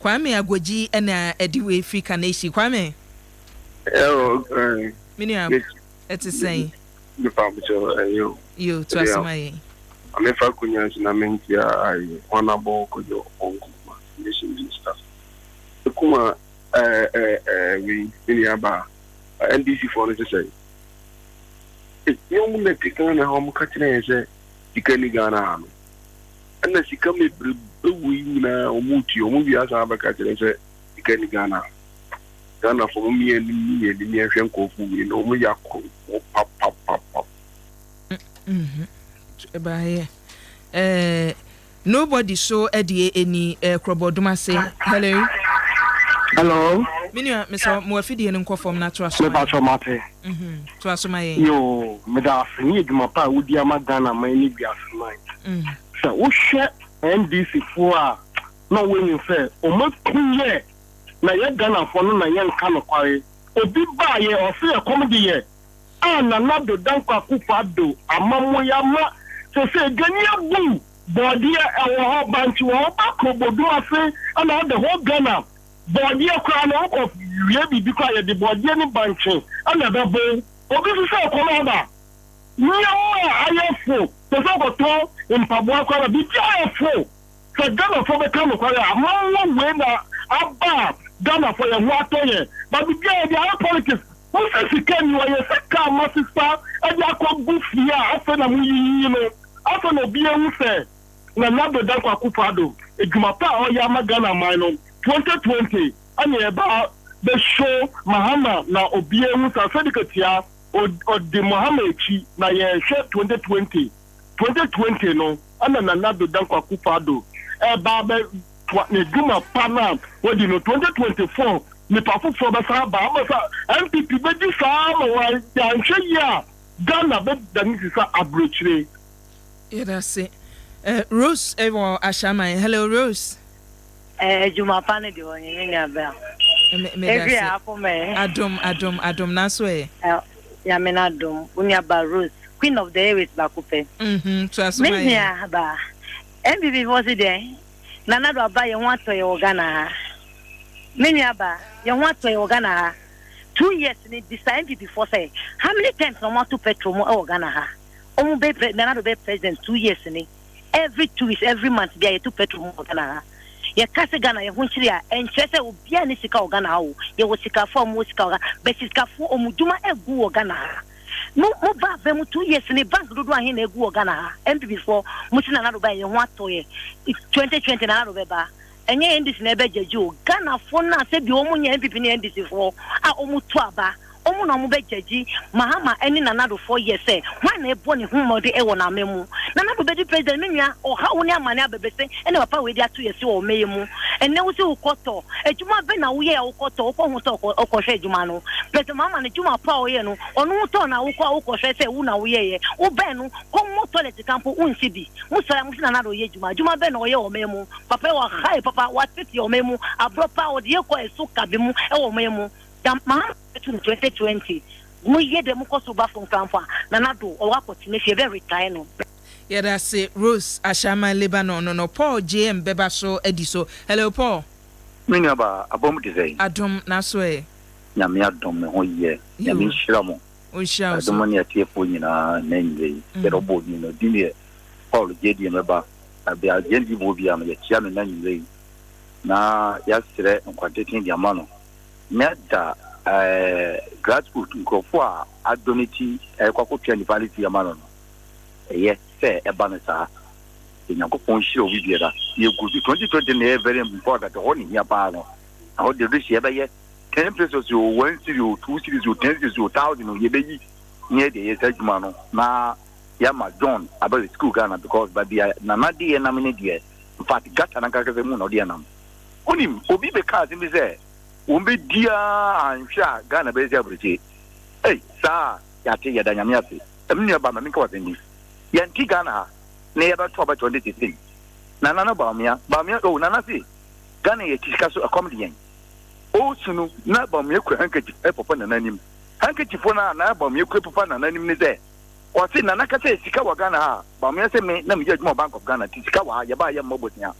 Kwame Agogyi na ɛde wei firi Kaneshie. Kwame. Ɛwɔ. Me nua, ɛte sɛn? Mepa wo kyɛw, ɛyɛ o. Yo, to ase ma yɛn. Ma memfa akonya nso na menkyia ayi Honourable Kojo Oppong Nkrumah, Information Minister. Kuma ɛɛ ɛɛ wei me nua baa NDC foɔ no sesɛn. Nyɛ wɔn na ɛte Ghana ha wɔn ka kyerɛ yɛn sɛ sika ni Ghana ha no. Ɛna sika bebrebe wei nyinaa wɔn retua wɔn wie asan abɛka kyerɛ sɛ sika ni Ghana ha. Ghana fo mom yɛn anim ne yɛn anim yɛnhwɛ nkurɔfo wei na wɔn yɛ akorɔmfoɔ papapapa. Ɛbaayɛ eh, nobody so ɛdeɛ ɛni eh, korɔbɔ dom ase. Hello. Hello. Me nua mesɛ mo afidie no nkɔ fam na to aso ma yɛn. Mepakyɛw mate. To aso ma yɛn. Yoo, meda ase ne adwuma pa a wodi ama Ghana man ne wiase man. Sɛ wohwɛ NDC foɔ a na wɔnim sɛ wɔn aku yɛ. Na yɛ Ghanafoɔ no na yɛnka nokware. Obi baayɛ ɔse ɛkɔm de yɛ a Nana Addo Dankwa Akufo Addo amammoe ama sesei gani abu bɔɔdeɛ ɛwɔ hɔ bankye wɔ hɔ ba kuro bodum ase ɛna the whole Ghana bɔɔdeɛ koraa no wokɔ wie biribi koraa yɛde bɔɔdeɛ ne bankye ɛna ɛbɛbo obi nso sɛ ɛkɔm aba nneɛma a ayɛ fo sɛ sɛ wokɔtɔ mpaboa koraa na biribi ayɛ fo. Sɛ Ghanafoɔ bɛka nokware a, amammuo wei na aba a Ghanafoɔ yɛn ho atɔ yɛn. But biribiara yɛde ayɛ politics. Mo sɛ sika nni hɔ, yɛ sɛ car moasesa de akɔ gu fie a afei na moyiyiyi no. Afei na obiara ahu sɛ Nana Addo Dankwa Akufo Addo adwuma pa a ɔyɛ ama Ghana man no 2020 ɛna yɛba bɛ show Mahama na obiara ahu sɛ Asɛdi Katia ɔdi Mahama akyi na yɛhwɛ 2020. 2020 no na Nana Addo Dankwa Akufo-Addo reba abɛtoa n'adwuma pa no a wadi no. 2024 nipa foforɔ bɛsan aba ama sɛ NPP bɛdi saa ama wɔn anhwɛ yie a Ghana bɛdane te sɛ aburokyire. Yɛda ase. Rose wɔ Ashaiman. Hello Rose. Adwuma pa no deɛ ɔnye me nua bɛn. Meda ase. Adom adom adom nanso ɛ. Nyame n'adom wo nua ba Rose queen of the airways baako pɛ. Toa so ma yɛn. Me nua ba NPP foɔ se deɛn Nana Addo aba yɛn ho atɔ yɛn wɔ Ghana ha. Me nua ba yɛn ho atɔ yɛn wɔ Ghana ha. 2 years ni bisa NPP foɔ sɛ how many times na wɔn ato petrol mu wɔ Ghana ha. Wɔn bɛ Nana Addo bɛ president 2 years ni, every 2 weeks, every month bi a yɛto petrol mu wɔ Ghana ha. Yɛka sɛ Ghana yɛn ho nkyere a, ɛnkyerɛ sɛ obiara ne sika wɔ Ghana ha o. Yɛwɔ sikafoɔ a wɔwɔ sika wɔ Ghana, but sikafoɔ wɔn dwuma egu wɔ Ghana ha. Mo ba abɛn mu 2 years ne bank dodoɔ ahe na egu wɔ Ghana ha? NPP foɔ mo si Nana Addo ba yɛn ho atɔ yɛ. 2020 Nana Addo bɛba, ɛnyɛ NDC na ɛbɛgyagye o. Ghanafoɔ no a sɛbi wɔn nyɛ NPP ne NDC foɔ a wɔn to aba, wɔn na wɔn bɛgyagye Mahama ne Nana Addo foɔ yɛ sɛ hwan na ɛbɔ ne ho mmɔden ɛwɔ n'ama mu. Nana Addo bɛdi president, me nua, ɔhaw ne amane abɛbɛsɛ ɛna papa wei de ato yɛ so wɔ ɔmɛyɛ mu. Ɛnɛ wo sɛ wokɔtɔ adwuma bɛ na woyɛ a wokɔtɔ wokɔ ho tɔ ɔkɔhwɛ adwuma no. President Mahama no adwuma pa a ɔyɛ no, ɔno ho tɔ na wokɔ wokɔhwɛ sɛ wo na woyɛyɛ wobɛn no kɔmmɔ toilet kampo wonsi bi. Mo sɔrɔ a mo sɛ Nana Addo yɛ adwuma, adwuma bɛ na ɔyɛ wɔ ɔmɛyɛ mu? Papa yi wɔ ha yi, papa watete ɔmɛyɛ mu aborɔ pa ɔde yɛ kɔ ɛso ka bi mu ɛwɔ ɔmɛyɛ mu da. Mahama to no 2020 mo yɛ dɛ mo kɔ so ba fam krampo a, Nana Addo ɔwɔ akɔtena fie bɛ retire no. Yɛda ase Rose Ashaiman Lebanon no. Paul JM bɛba so adi so. Hello Paul. Me nua ba, abɔ te sɛn? Adom, naso ɛ? Nyame adom, me ho yɛ. Nyame nhyira mo. Ɔnhyira wo so. Adom ne atiefoɔ nyinaa na anwummerɛ yi. Sɛdeɛ ɔbɔ odin no, din deɛ Paul gye deɛ mɛba. Na bea gye ndi mu bia no, yɛkyia no na anwummerɛ yi. Na yɛasrɛ nkwantenten de ama no. Na da grassroot nkurɔfoɔ a adɔ ne ti ɛkɔ akɔtua nipa ne ti ama no no. Ɛyɛ sɛ ɛba no saa. Nyankopɔn nhyira obi biara. Yɛgu so 2020 na ɛyɛ very important. Ɛhɔ ne hia paa no. Ɛhɔ de de hyɛ bɛyɛ 10 pesos o, 1 cedi o, 2 cedis o, 10 cedis o, 1,000 o, yɛbɛyi ne yɛde yɛ saa adwuma no na yɛama John abɛyɛ school Ghana, because baabi a Nana de yɛ nam ne deɛ, in fact, gata nankasa mu na ɔde yɛ nam. Wonim obi bɛka asɛm bi sɛ wɔn bɛdi a anhwɛ a Ghana bɛyɛ sɛ aburokye. Ei, saa yɛate. Yɛda Nyame ase. Ɛm nua ba ma menka wasɛm bi. Yɛnte Ghana ha na yɛbɛto aba 2016. Nana no Bawumia, Bawumia oh, Nana se Ghana yɛ sika so ɛkɔm de yɛn. Ɔresu no na Bawumia kura handkerchief ɛpopa Nana anim. Handkerchief no a na Bawumia kura popa Nana anim ne sɛ ɔse Nana ka sɛ sika wɔ Ghana ha. Bawumia sɛ me na meyɛ adwuma wɔ Bank of Ghana nti sika wɔ ha. Yɛbaa yɛ mmɔ bosea.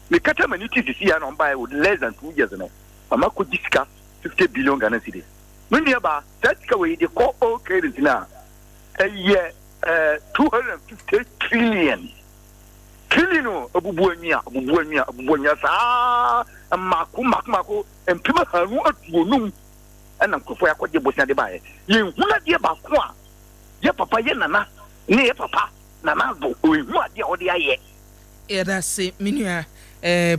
Mekata m'ani ti sisi ya na ɔmbaeɛ with less than 2 years no mama kɔgye sika 50 billion Ghana cedis. Me nua ba, saa sika wɔ yi de kɔ all currency na ɛyɛ 250 trillion trillion o. Abubu anwia, abubu anwia, abubu anwia saa mmaako mmaako mmaako 250,000 ɛna nkurɔfoɔ yɛ akɔgye bosia de baeɛ. Yɛnhunu adeɛ baako a yɛ papa yɛ Nana ne yɛ papa Nana Addo ɔnhu adeɛ a ɔde ayɛ. Yɛda se me nua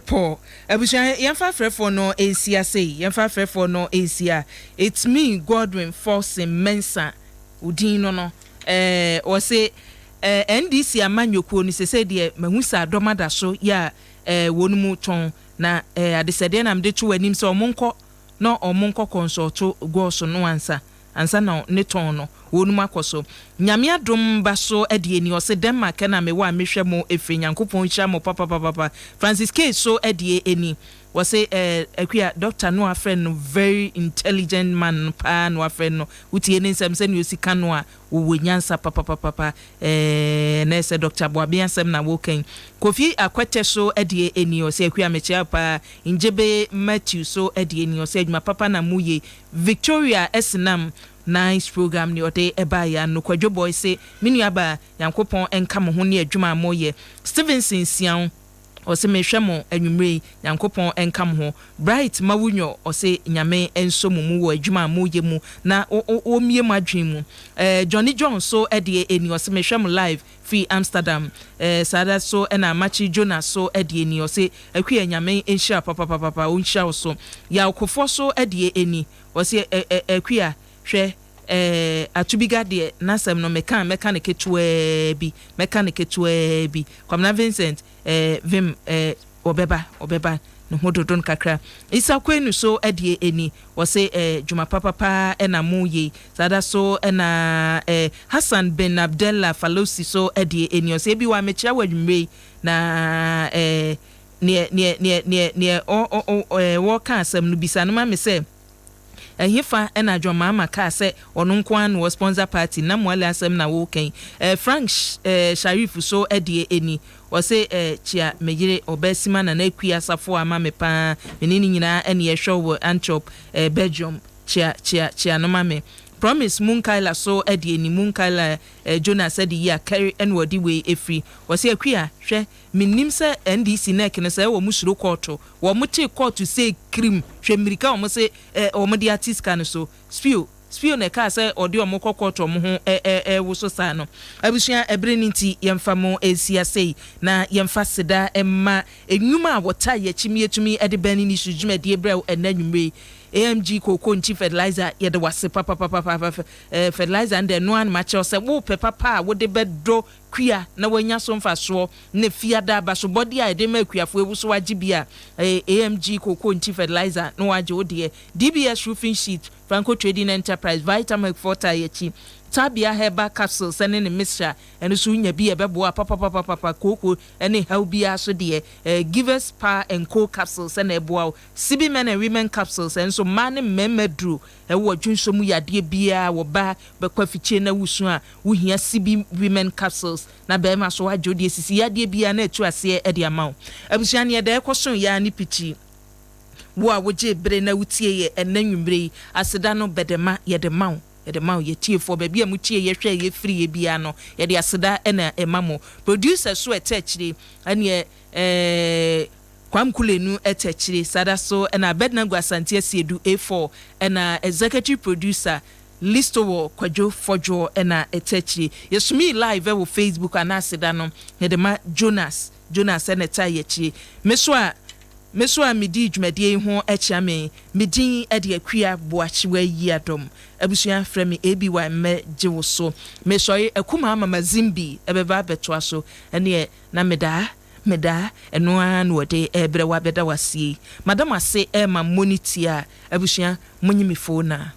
Paul. Abusua, yɛmfa afrɛfoɔ no nsi ase yi, yɛmfa afrɛfoɔ no nsi a. It's me, Godwin Forson Mensa odin no wɔse NDC amanyɔkuo no sese deɛ mahu sɛ adɔm ada so yɛ a wɔn mu tɔn na adesɛdeɛ na mede to w'anim sɛ ɔmo nkɔ na ɔmo nkɔ consult gɔɔso no ansa ansa na ne tɔn no wɔn mu akɔ so. Nyame adom ba so ɛdeɛ ni ɔsɛ Denmark na mewɔ a mehwɛ mo efiri. Nyankopɔn nhyira mo papapapa. Francis K so ɛdeɛ eni. Wɔse eh Akua, doctor no a wafrɛ no very intelligent man no paa na wafrɛ no. Wotie ne nsɛm sɛnea osi ka no a, ɔwɔ nyansa papapapapa. Eh na ɛsɛ Doctor Boaben asɛm na woka yi. Kofi Akwɛtɛ so deɛ ni, ɔse Akua mekyea wo paa. Ngyebe Matthew so deɛ ni, ɔse adwuma papa na moyɛ yi. Victoria Esinam, nice program ne ɔde baeɛ ano. Kwadwo Boy se, me nuabaa, Nyankopɔn nka mo ho ne adwuma a moyɛ. Stevenson Siaw, ɔse mehwɛ mo anwumerɛ yi, Nyankopɔn nka mo ho. Bright Mawunyo ɔse Nyame nsɔ mo mu wɔ adwuma a moyɛ mu na ɔmmie mo adwene mu. Eh, Johnny John so deɛ ɛni, ɔse mehwɛ mo live firi Amsterdam. Eh, saa ara so na Amakye Jonas so deɛ ni, ɔse Akua Nyame nhyira wo papapapapa, ɔnhyira wo so. Yaw Kofoɔ so deɛ ɛni, ɔse eh eh Akua hwɛ Eh, Atubiga deɛ n'asɛm no meka a mɛka no ketewaa bi, mɛka no ketewaa bi. Kwabena Vincent, eh, Vim, eh, ɔbɛba, ɔbɛba, ne ho dodo no kakra. Issa Kwenu so deɛ ɛni, ɔse, eh, dwuma papa paa na mo yɛ yi. Saa da so na, eh, Hassan bin Abdella Falosi so deɛ ɛni, ɔse, Ebi wa mekyea wo anwummerɛ yi, na, eh, neɛ, neɛ, neɛ, neɛ, neɛ ɔ, ɔ, ɔ, eh, wɔreka asɛm no bisa no ma me sɛ, Ɛhefa na John Mahama kaa sɛ ɔno nko ara na ɔ sponsor party na Muale asɛm na woka yi? Eh Frank eh Sharif so deɛ ɛni? Ɔse eh kyia me yere Ɔbaasima Nana Akua Asafo ama me paa me ne ne nyinaa ɛne yɛhwɛ wo wɔ Antwerp eh Belgium kyia kyia kyia no ma me. Promise Munkaila so deɛ ni? Munkaila eh Jonas de yi a kɛre ɛna ɔde wei ɛfiri. Ɔse Akua hwɛ Mennim sɛ NDC nec no sɛ wɔn suro kɔɔto. Wɔn te kɔɔto sei kirim hwɛ mmirika a wɔn se eh wɔn de ate sika no so. Spio Spio na ɛkaa sɛ ɔde wɔn kɔ kɔɔto wɔn ho eh eh eh woso saa no. Abusua ɛbere no nti yɛnfa mo nsi ase na yɛnfa seda mma nnwuma a wɔtaa yɛn akyi ma yɛtumi de Burning Issues dwumadie brɛ wo ɛnnɛ anwumerɛ yi. AMG Kooko Nkyi Fertilizer yɛda wo ase papapapapa eh fertilizer no deɛ ɛno ara na makyerɛ wo sɛ wopɛ papa a wode bɛdɔ kua na wanya so mfasoɔ, na fiada abasobɔdeɛ a yɛde ma akuafoɔ ewu so wagye bi a, ɛyɛ AMG Cocoa Nti Fertilizer na wagye wo deɛ, DBS Roofing Sheet, Franco Trading Enterprise, Vitamilk Forte akyi, Tabia Herbal Capsules ne ne mixture, ɛno nso wonya bi a ɛbɛboa papapapapa, kooko ne haw biara so deɛ, ɛyɛ Givers Power and Co Capsules na ɛboa wo, Sibi Men and Women Capsules, ɛno nso mmaa ne mmarima duro, ɛwɔ dwonsɔ mu yadeɛ biara, wɔ baa bɛkɔ afikyire na wusu a, Wohia CB women capsules na bɛɛma so agye wo deɛ sisi yadeɛ biaa na atu aseɛ de ama wo. Abusua neɛ da ɛkɔ so yɛ ara ne pikyi. Wo a wogyee bere na wotie yɛ ɛnnɛ nwumerɛ yi, aseda no bɛdɛma yɛde ma wo, yɛde ma wo yɛ tiefoɔ baabi a motie yɛ hwɛ yɛ firi yɛ biaa no yɛde aseda na ɛma mo. Producer so ɛtɛ akyire ɛneɛ ɛɛ Kwam Kulenu ɛtɛ akyire sada so ɛna Abednego Asante Asiedu A4 ɛna Executive Producer Listowel Kwadwo Fɔdwoɔ na ɛtɛ akyire. Yɛsumii live wɔ Facebook anaa aseda no yɛde ma Jonas. Jonas na ɛtaa yɛ akyire. Me so a me so a medii dwumadie yi ho kyea me. Me din de Akua Boakyewa Yiadom. Abusua frɛ me ABY mmɛ gye wo so. Mesɔre Akumaa Mama Zimbi bɛba abɛtoa so. Ɛneɛ na medaa medaa ɛno ara na wɔde rebrɛ wo abɛda wo aseɛ yi. Mada mo ase rema mmɔ ne ti a abusua monye me foo naa.